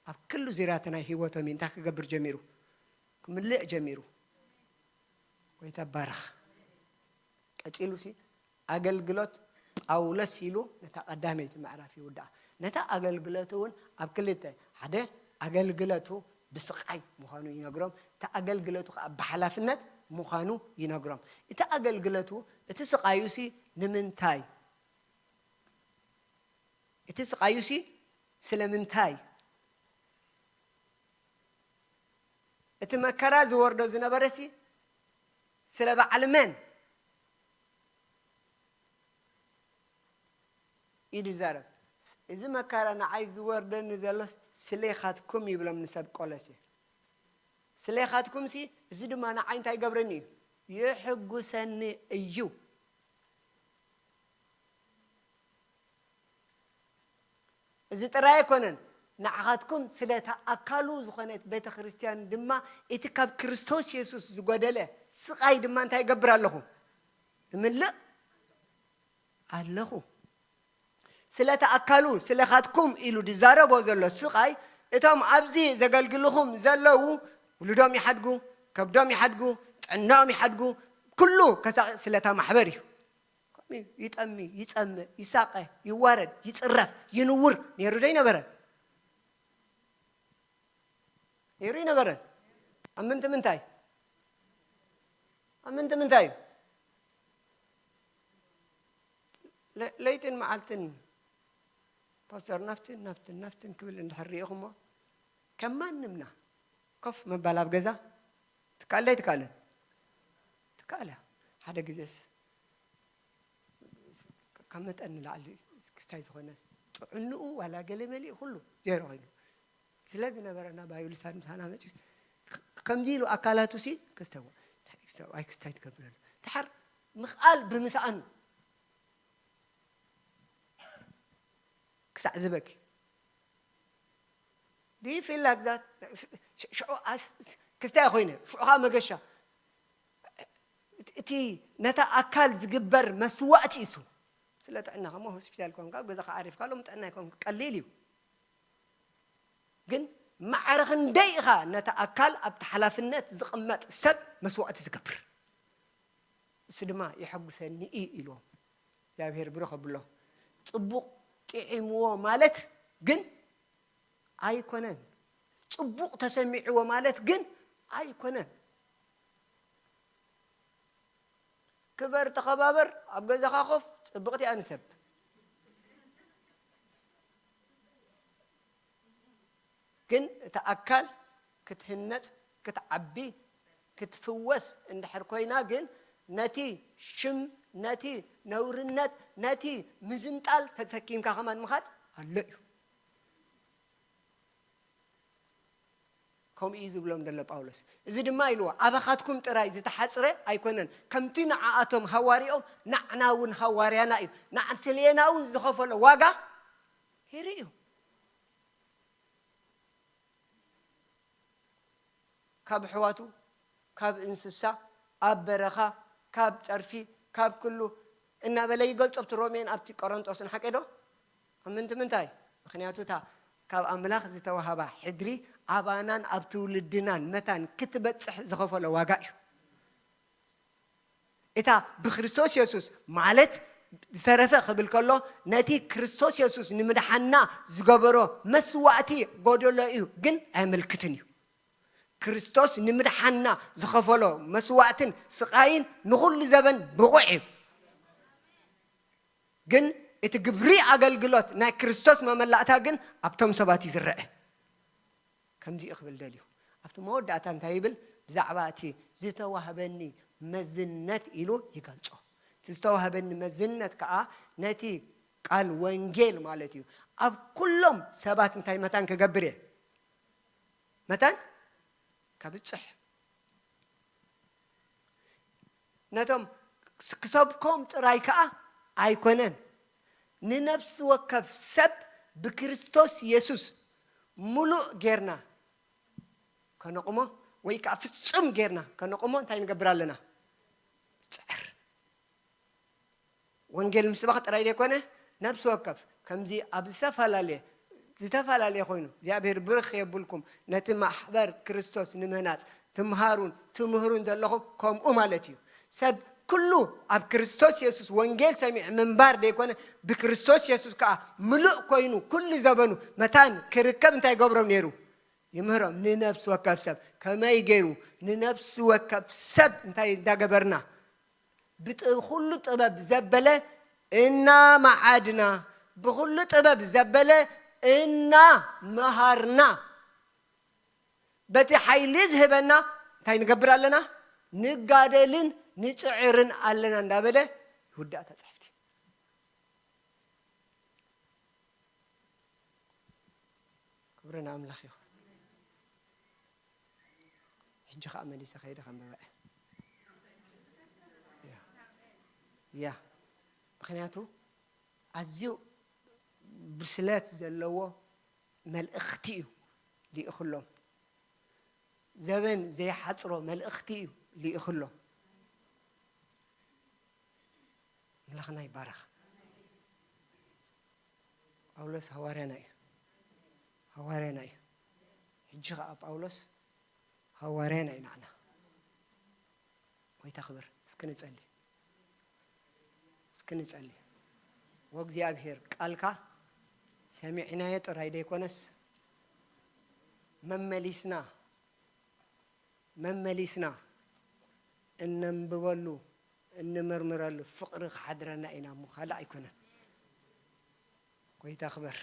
ኣብ ክሉ ዙርያተ ናይ ህይወቶም እዩ እንታይ ክገብር ጀሚሩ? ክምልእ ጀሚሩ። ጎይታ ባርኽ። ቀጺሉሲ ኣገልግሎት ጳውሎስ ኢሉ ነታ ቀዳመይቲ ምዕራፍ ይውድኣ። ነታ ኣገልግሎት እውን ኣብ ክልተ፣ ሓደ ኣገልግሎቱ ብስቓይ ምዃኑ ይነግሮም፣ እቲ ኣገልግሎቱ ከኣ ብሓላፍነት ምዃኑ ይነግሮም። እቲ ኣገልግሎቱ፣ እቲ ስቓዩሲ ንምንታይ? እቲ ስቓዩሲ ስለምንታይ? እቲ መከራ ዝወርዶ ዝነበረሲ ስለ በዓል መን? ኢዱ ይዛረብ። እዚ መከራ ንዓይ ዝወርደኒ ዘሎስ ስሌኻትኩም ይብሎም ንሰብ ቆሎሴ። ስሌኻትኩምሲ፣ እዚ ድማ ንዓይ እንታይ ይገብረኒ እዩ? ይሕጉሰኒ እዩ። እዚ ጥራይ ኣይኮነን፣ ንዓኻትኩም ስለታ ኣካሉ ዝኾነት ቤተ ክርስቲያን ድማ እቲ ካብ ክርስቶስ የሱስ ዝጎደለ ስቓይ ድማ እንታይ ይገብር ኣለኹ? እምልእ ኣለኹ። ስለታ ኣካሉ፣ ስለኻትኩም ኢሉ ዝዛረቦ ዘሎ ስቓይ፣ እቶም ኣብዚ ዘገልግልኹም ዘለዉ ውሉዶም ይሓድጉ፣ ከብዶም ይሓድጉ፣ ጥዕናኦም ይሓድጉ፣ ኩሉ ከሳቒ ስለታ ማሕበር እዩ። ከምኡ እዩ። ይጠሚ፣ ይጸምእ፣ ይሳቐ፣ ይዋረድ፣ ይጽረፍ፣ ይንውር ነይሩ ዶ ይነበረ? ነይሩ ይነበረ? ኣብ ምንቲ ምንታይ? ኣብ ምንቲ ምንታይ እዩ? ለ-፣ ለይትን መዓልትን ፓስተር ናፍትን፣ ናፍትን፣ ናፍትን ክብል እንድሕር ርኢኹሞ፣ ከም ማንምና ኮፍ ምባል ኣብ ገዛ ትካል ዶ ኣይትካልን? ትካል እያ። ሓደ ግዜስ ካብ መጠን ንላዕሊ ክስታይ ዝኾነ ጥዕንኡ ዋላ ገለ መሊኡ ኩሉ ዜሮ ኮይኑ ስለ ዝነበረ ናብ ባይብል ሳድ ምሳና መጺኡ ከምዚ ኢሉ ኣካላቱ ሲ ክስተዎ ሰብኣይ ክስታይ ትገብረሉ ድሓር ምኽኣል ብምስኣኑ ክሳዕ ዝበኪ Do you feel like that? ሽዑ ክስታይ ኮይነ ሽዑ ከዓ መገሻ እቲ ነታ ኣካል ዝግበር መስዋእቲ እዩ። ስለ ጥዕና ከሞ ሆስፒታል ኮንካ ኣብ ገዛኻ ዓሪፍካ ሎም ጥዕና ይኮን ቀሊል እዩ። ግን ማዕረ ክንደይ ኢኻ ነታ ኣካል ኣብቲ ሓላፍነት ዝቕመጥ ሰብ መስዋእቲ ዝገብር? እሱ ድማ የሐጉሰኒ እዩ ኢልዎም። እግዚኣብሔር ብሩኽ ኣብሎ። ጽቡቕ ጥዒምዎ ማለት ግን ኣይኮነን። ጽቡቕ ተሰሚዕዎ ማለት ግን ኣይኮነን። ክበር፣ ተኸባበር፣ ኣብ ገዛኻ ኮፍ፣ ጽብቕቲ እያ ንሰብ። ግን እታ ኣካል ክትህነጽ፣ ክትዓቢ፣ ክትፍወስ እንድሕር ኮይና ግን ነቲ ሽም፣ ነቲ ነውርነት፣ ነቲ ምዝንጣል ተሰኪምካ ከማን ምኻድ ኣሎ እዩ። ከምኡ እዩ ዝብሎም ዘሎ ጳውሎስ። እዚ ድማ ኢልዎ፣ ኣባኻትኩም ጥራይ ዝተሓጽረ ኣይኮነን፣ ከምቲ ንዓኣቶም ሃዋርያኦም ንዓና እውን ሃዋርያና እዩ፣ ንዓ-፣ ስሌና እውን ዝኸፈሎ ዋጋ ሄሩ እዩ። ካብ ኣሕዋቱ፣ ካብ እንስሳ፣ ኣብ በረኻ፣ ካብ ጸርፊ፣ ካብ ኩሉ እናበለ ይገልጾ ኣብቲ ሮሜን ኣብቲ ቆሮንጦስን፣ ሓቂ ዶ? ኣብ ምንቲ ምንታይ? ምኽንያቱ እታ ካብ ኣምላኽ ዝተዋህባ ሕድሪ ኣባናን ኣብ ትውልድናን መታን ክትበጽሕ ዝኸፈሎ ዋጋ እዩ። እታ ብክርስቶስ የሱስ ማለት ዝተረፈ ክብል ከሎ ነቲ ክርስቶስ የሱስ ንምድሓና ዝገበሮ መስዋእቲ ጎደሎ እዩ፣ ግን ኣየመልክትን እዩ። ክርስቶስ ንምድሓና ዝኸፈሎ መስዋእትን ስቓይን ንኹሉ ዘበን ብቑዕ እዩ። ግን እቲ ግብሪ ኣገልግሎት ናይ ክርስቶስ መመላእታ ግን ኣብቶም ሰባት እዩ ዝረአ። ከምዚ እዩ ክብል ደልዩ። ኣብቲ መወዳእታ እንታይ ይብል? ብዛዕባ እቲ ዝተዋህበኒ መዝነት ኢሉ ይገልጾ። እቲ ዝተዋህበኒ መዝነት ከኣ ነቲ ቃል ወንጌል ማለት እዩ። ኣብ ኩሎም ሰባት እንታይ መታን ክገብር እየ? መታን ከብጽሕ። ነቶም ክሰብኮም ጥራይ ከኣ ኣይኮነን፣ ንነፍሲ ወከፍ ሰብ ብክርስቶስ የሱስ ምሉእ ጌርና ከነቑሞ፣ ወይ ከኣ ፍጹም ጌርና ከነቑሞ እንታይ ንገብር ኣለና? ንጽዕር። ወንጌል ምስባኽ ጥራይ ዘይኮነ፣ ነፍሲ ወከፍ ከምዚ ኣብ ዝተፈላለየ፣ ዝተፈላለየ ኮይኑ፣ እግዚኣብሔር ብርኽ የብልኩም፣ ነቲ ማሕበር ክርስቶስ ንምህናጽ ትምሃሩን ትምህሩን ዘለኹም ከምኡ ማለት እዩ። ሰብ ኩሉ ኣብ ክርስቶስ የሱስ ወንጌል ሰሚዑ ምንባር ዘይኮነ፣ ብክርስቶስ የሱስ ከኣ ምሉእ ኮይኑ ኩሉ ዘበኑ መታን ክርከብ እንታይ ይገብሮም ነይሩ? ይምህሮም። ንነፍሲ ወከፍ ሰብ ከመይ ገይሩ? ንነፍሲ ወከፍ ሰብ እንታይ እንዳገበርና? ብጥ-፣ ብኹሉ ጥበብ ዘበለ እናመዓድና፣ ብኹሉ ጥበብ ዘበለ እናመሃርና፣ በቲ ሓይሊ ዝህበና እንታይ ንገብር ኣለና? ንጋደልን ንጽዕርን ኣለና እንዳበለ ይውዳእ እታ ጽሕፍቲ። ክብሪ ንኣምላኽ ይኹን። ሕጂ ኸኣ መሊሰ ከይደ ከንብባ እየ። ያ። ያ። ምኽንያቱ ኣዝዩ ብስለት ዘለዎ መልእኽቲ እዩ ልኢኽሎም። ዘበን ዘይሓጽሮ መልእኽቲ እዩ ልኢኽሎም። ኣምላኽና ይባረኽ። ጳውሎስ ሃዋርያና እዩ። ሃዋርያና እዩ። ሕጂ ኸኣ ጳውሎስ ሃዋርያና እዩ ንዓና። ጎይታ ክብር። እስኪ ንጸሊ። እስኪ ንጸሊ። ወእግዚኣብሔር ቃልካ ሰሚዕናዮ ጥራይ ዘይኮነስ መመሊስና፣ መመሊስና እነንብበሉ፣ እንምርምረሉ ፍቕሪ ክሓድረና ኢና እሞ ካልእ ኣይኮነን። ጎይታ ክበር።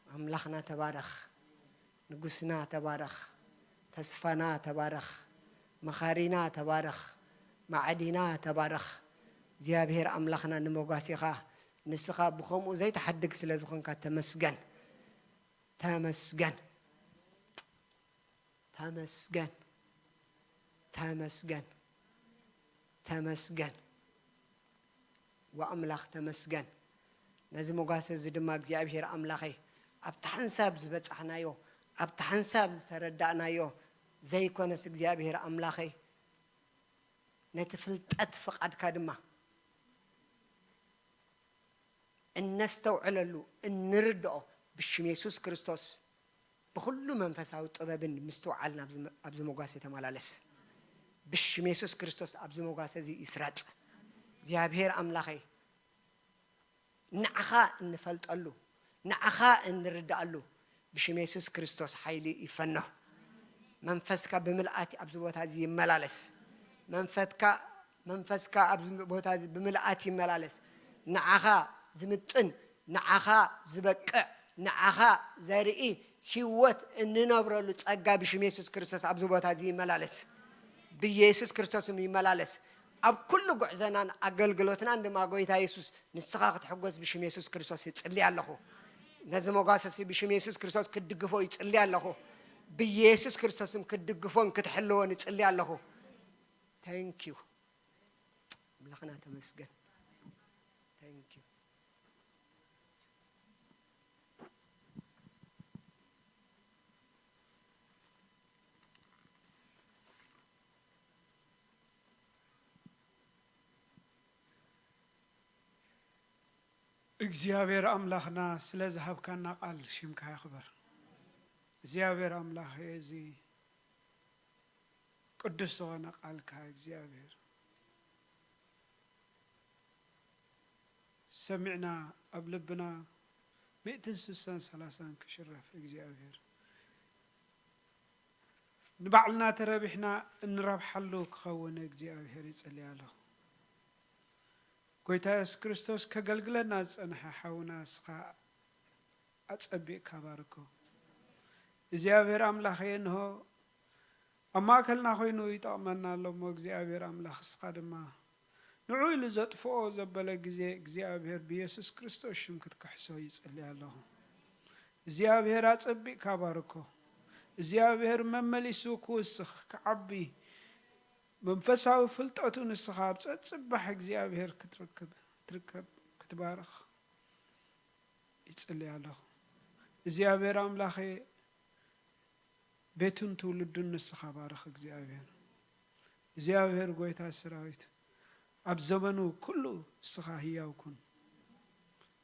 ኣምላኽና ተባረኽ። ንጉስና ተባረኽ። ተስፋና ተባረኽ። መኻሪና ተባረኽ። ማዕዲና ተባረኽ። እግዚኣብሔር ኣምላኽና ንመጓሲኻ፣ ንስኻ ብኸምኡ ዘይትሓድግ ስለ ዝኾንካ ተመስገን። ተመስገን። ተመስገን። ተመስገን። ተመስገን። ወኣምላኽ ተመስገን። ነዚ መጓሰ እዚ ድማ እግዚኣብሔር ኣምላኸይ፣ ኣብቲ ሓንሳብ ዝበጻሕናዮ፣ ኣብቲ ሓንሳብ ዝተረዳእናዮ ዘይኮነስ እግዚኣብሔር ኣምላኸይ፣ ነቲ ፍልጠት ፍቓድካ ድማ እነስተውዕለሉ፣ እንርድኦ ብሽም የሱስ ክርስቶስ ብኹሉ መንፈሳዊ ጥበብን ምስትውዓልን ኣብዚ መ-፣ ኣብዚ መጓሰ ተመላለስ። ብሽም የሱስ ክርስቶስ ኣብዚ መጓሰ እዚ ይስረጽ። እግዚኣብሔር ኣምላኸይ፣ ንዓኻ እንፈልጠሉ፣ ንዓኻ እንርድኣሉ፣ ብሽም የሱስ ክርስቶስ ሓይሊ ይፈኖ። መንፈስካ ብምልኣት ኣብዚ ቦታ እዚ ይመላለስ። መንፈትካ መንፈስካ ኣብዚ ቦታ እዚ ብምልኣት ይመላለስ። ንዓኻ ዝምጥን፣ ንዓኻ ዝበቅዕ፣ ንዓኻ ዘርኢ ህይወት እንነብረሉ ጸጋ ብሽም የሱስ ክርስቶስ ኣብዚ ቦታ እዚ ይመላለስ። ብየሱስ ክርስቶስም ይመላለስ። ኣብ ኩሉ ጉዕዞናን ኣገልግሎትናን ድማ ጎይታ የሱስ ንስኻ ክትሕጎስ ብሽም የሱስ ክርስቶስ ይጽሊ ኣለኹ። ነዚ መጓሰሲ ብሽም የሱስ ክርስቶስ ክትድግፎ ይጽሊ ኣለኹ። ብየሱስ ክርስቶስም ክትድግፎን ክትሕልዎን ይጽሊ ኣለኹ። Thank you ኣምላኽና ተመስገን። Thank you። እግዚኣብሔር ኣምላኽና ስለ ዝሃብካና ቃል ሽምካ ይኽበር። እግዚኣብሔር ኣምላኽ እዚ ቅዱስ ዝኾነ ቃልካ እግዚኣብሔር ሰሚዕና ኣብ ልብና ሚእትን ስሳን ሰላሳን ክሽረፍ እግዚኣብሔር ንባዕልና ተረቢሕና እንረብሓሉ ክኸውን እግዚኣብሔር ይጸልይ ኣለኹ። ጎይታ የሱስ ክርስቶስ ከገልግለና ዝጸንሐ ሓውና እስኻ ኣጸቢቕካ ባርኮ። እግዚኣብሔር ኣምላኸ እንሆ ኣብ ማእከልና ኮይኑ ይጠቕመና ኣሎ እሞ እግዚኣብሔር ኣምላኽ እስኻ ድማ ንዑ ኢሉ ዘጥፍኦ ዘበለ ግዜ እግዚኣብሔር ብየሱስ ክርስቶስ ሽም ክትክሕሶ ይጽሊ ኣለኹ። እግዚኣብሔር ኣጸቢቕካ ባርኮ። እግዚኣብሔር መመሊሱ ክውስኽ ክዓቢ መንፈሳዊ ፍልጠቱ ንስኻ ኣብ ጸጽባሕ እግዚኣብሔር ክትርክብ ክትርከብ ክትባርኽ ይጽሊ ኣለኹ። እግዚኣብሔር ኣምላኸ ቤቱን ትውልዱን ንስኻ ባርኽ እግዚኣብሔር። እግዚኣብሔር ጎይታ ሰራዊት ኣብ ዘመኑ ኩሉ ንስኻ ህያው ኩን።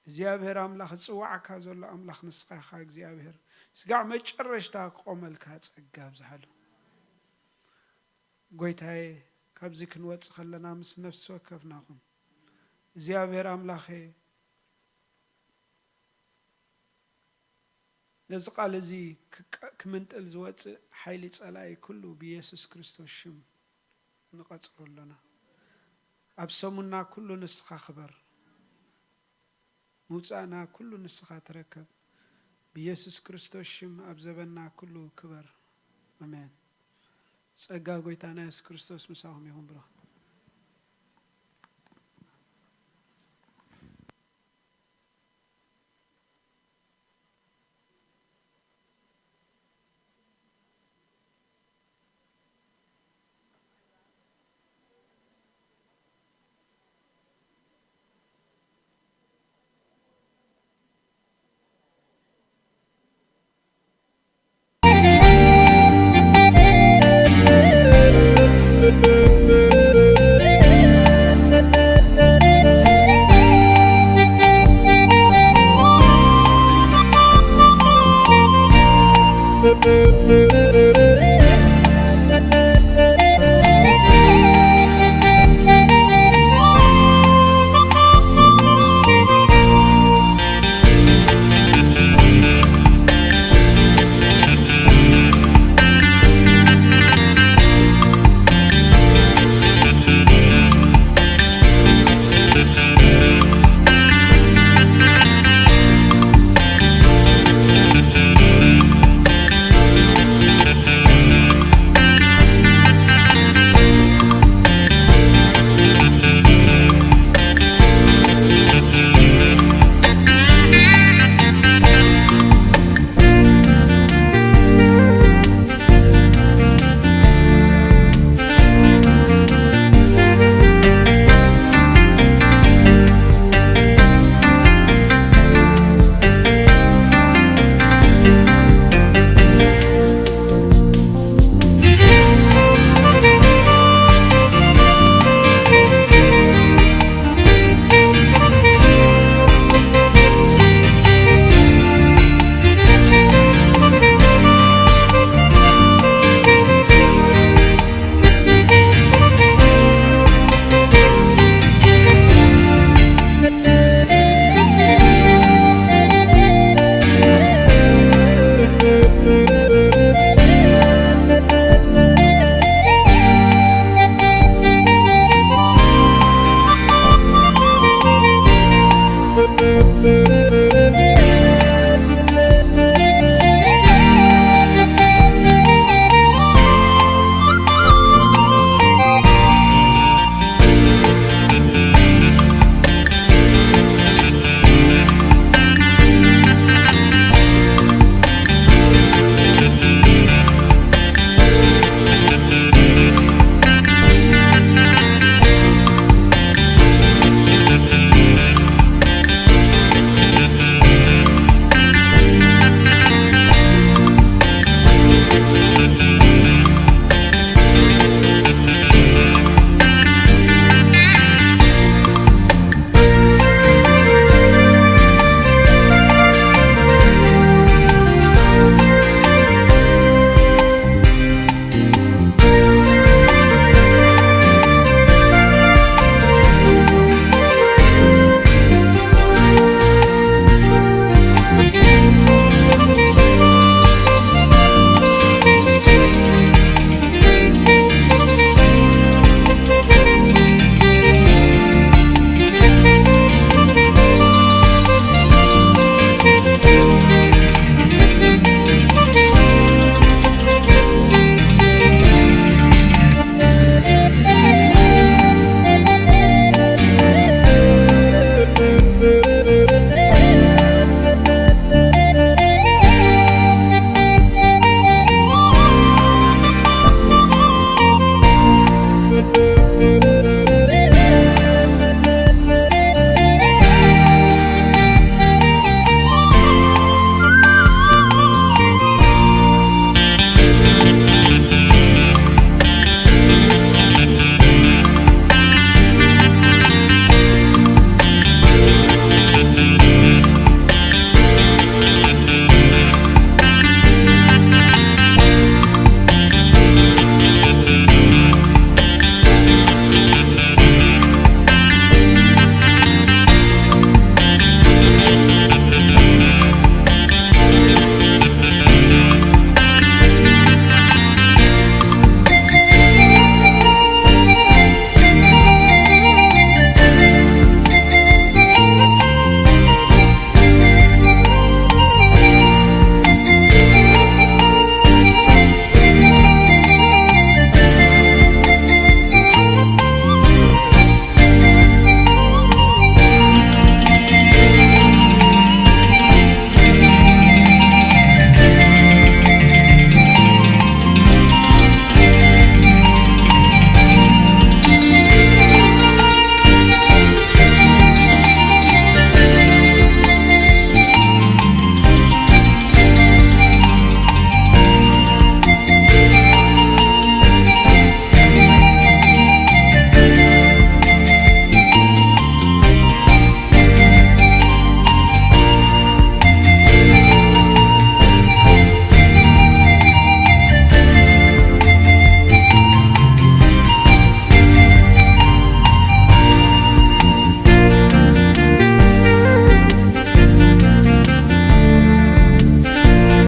እግዚኣብሔር ኣምላኽ ዝጽዋዕካ ዘሎ ኣምላኽ ንስኻ ኢኻ እግዚኣብሔር። ስጋዕ መጨረሽታ ክቆመልካ ጸጋ ኣብዝሓሉ። ጎይታዬ ካብዚ ክንወጽእ ከለና ምስ ነፍሲ ወከፍና ኩን። እግዚኣብሔር ኣምላኸ ነዚ ቃል እዚ ክምንጥል ዝወፅእ ሓይሊ ፀላኢ ኩሉ ብየሱስ ክርስቶስ ሽም ንቐፅሮ ኣሎና። ኣብ ሰሙንና ኩሉ ንስኻ ክበር። ምውፃእና ኩሉ ንስኻ ተረከብ። ብየሱስ ክርስቶስ ሽም ኣብ ዘበንና ኩሉ ክበር። ኣሜን። ፀጋ ጎይታና የሱስ ክርስቶስ ምሳኹም ይኹን ብሩኻት።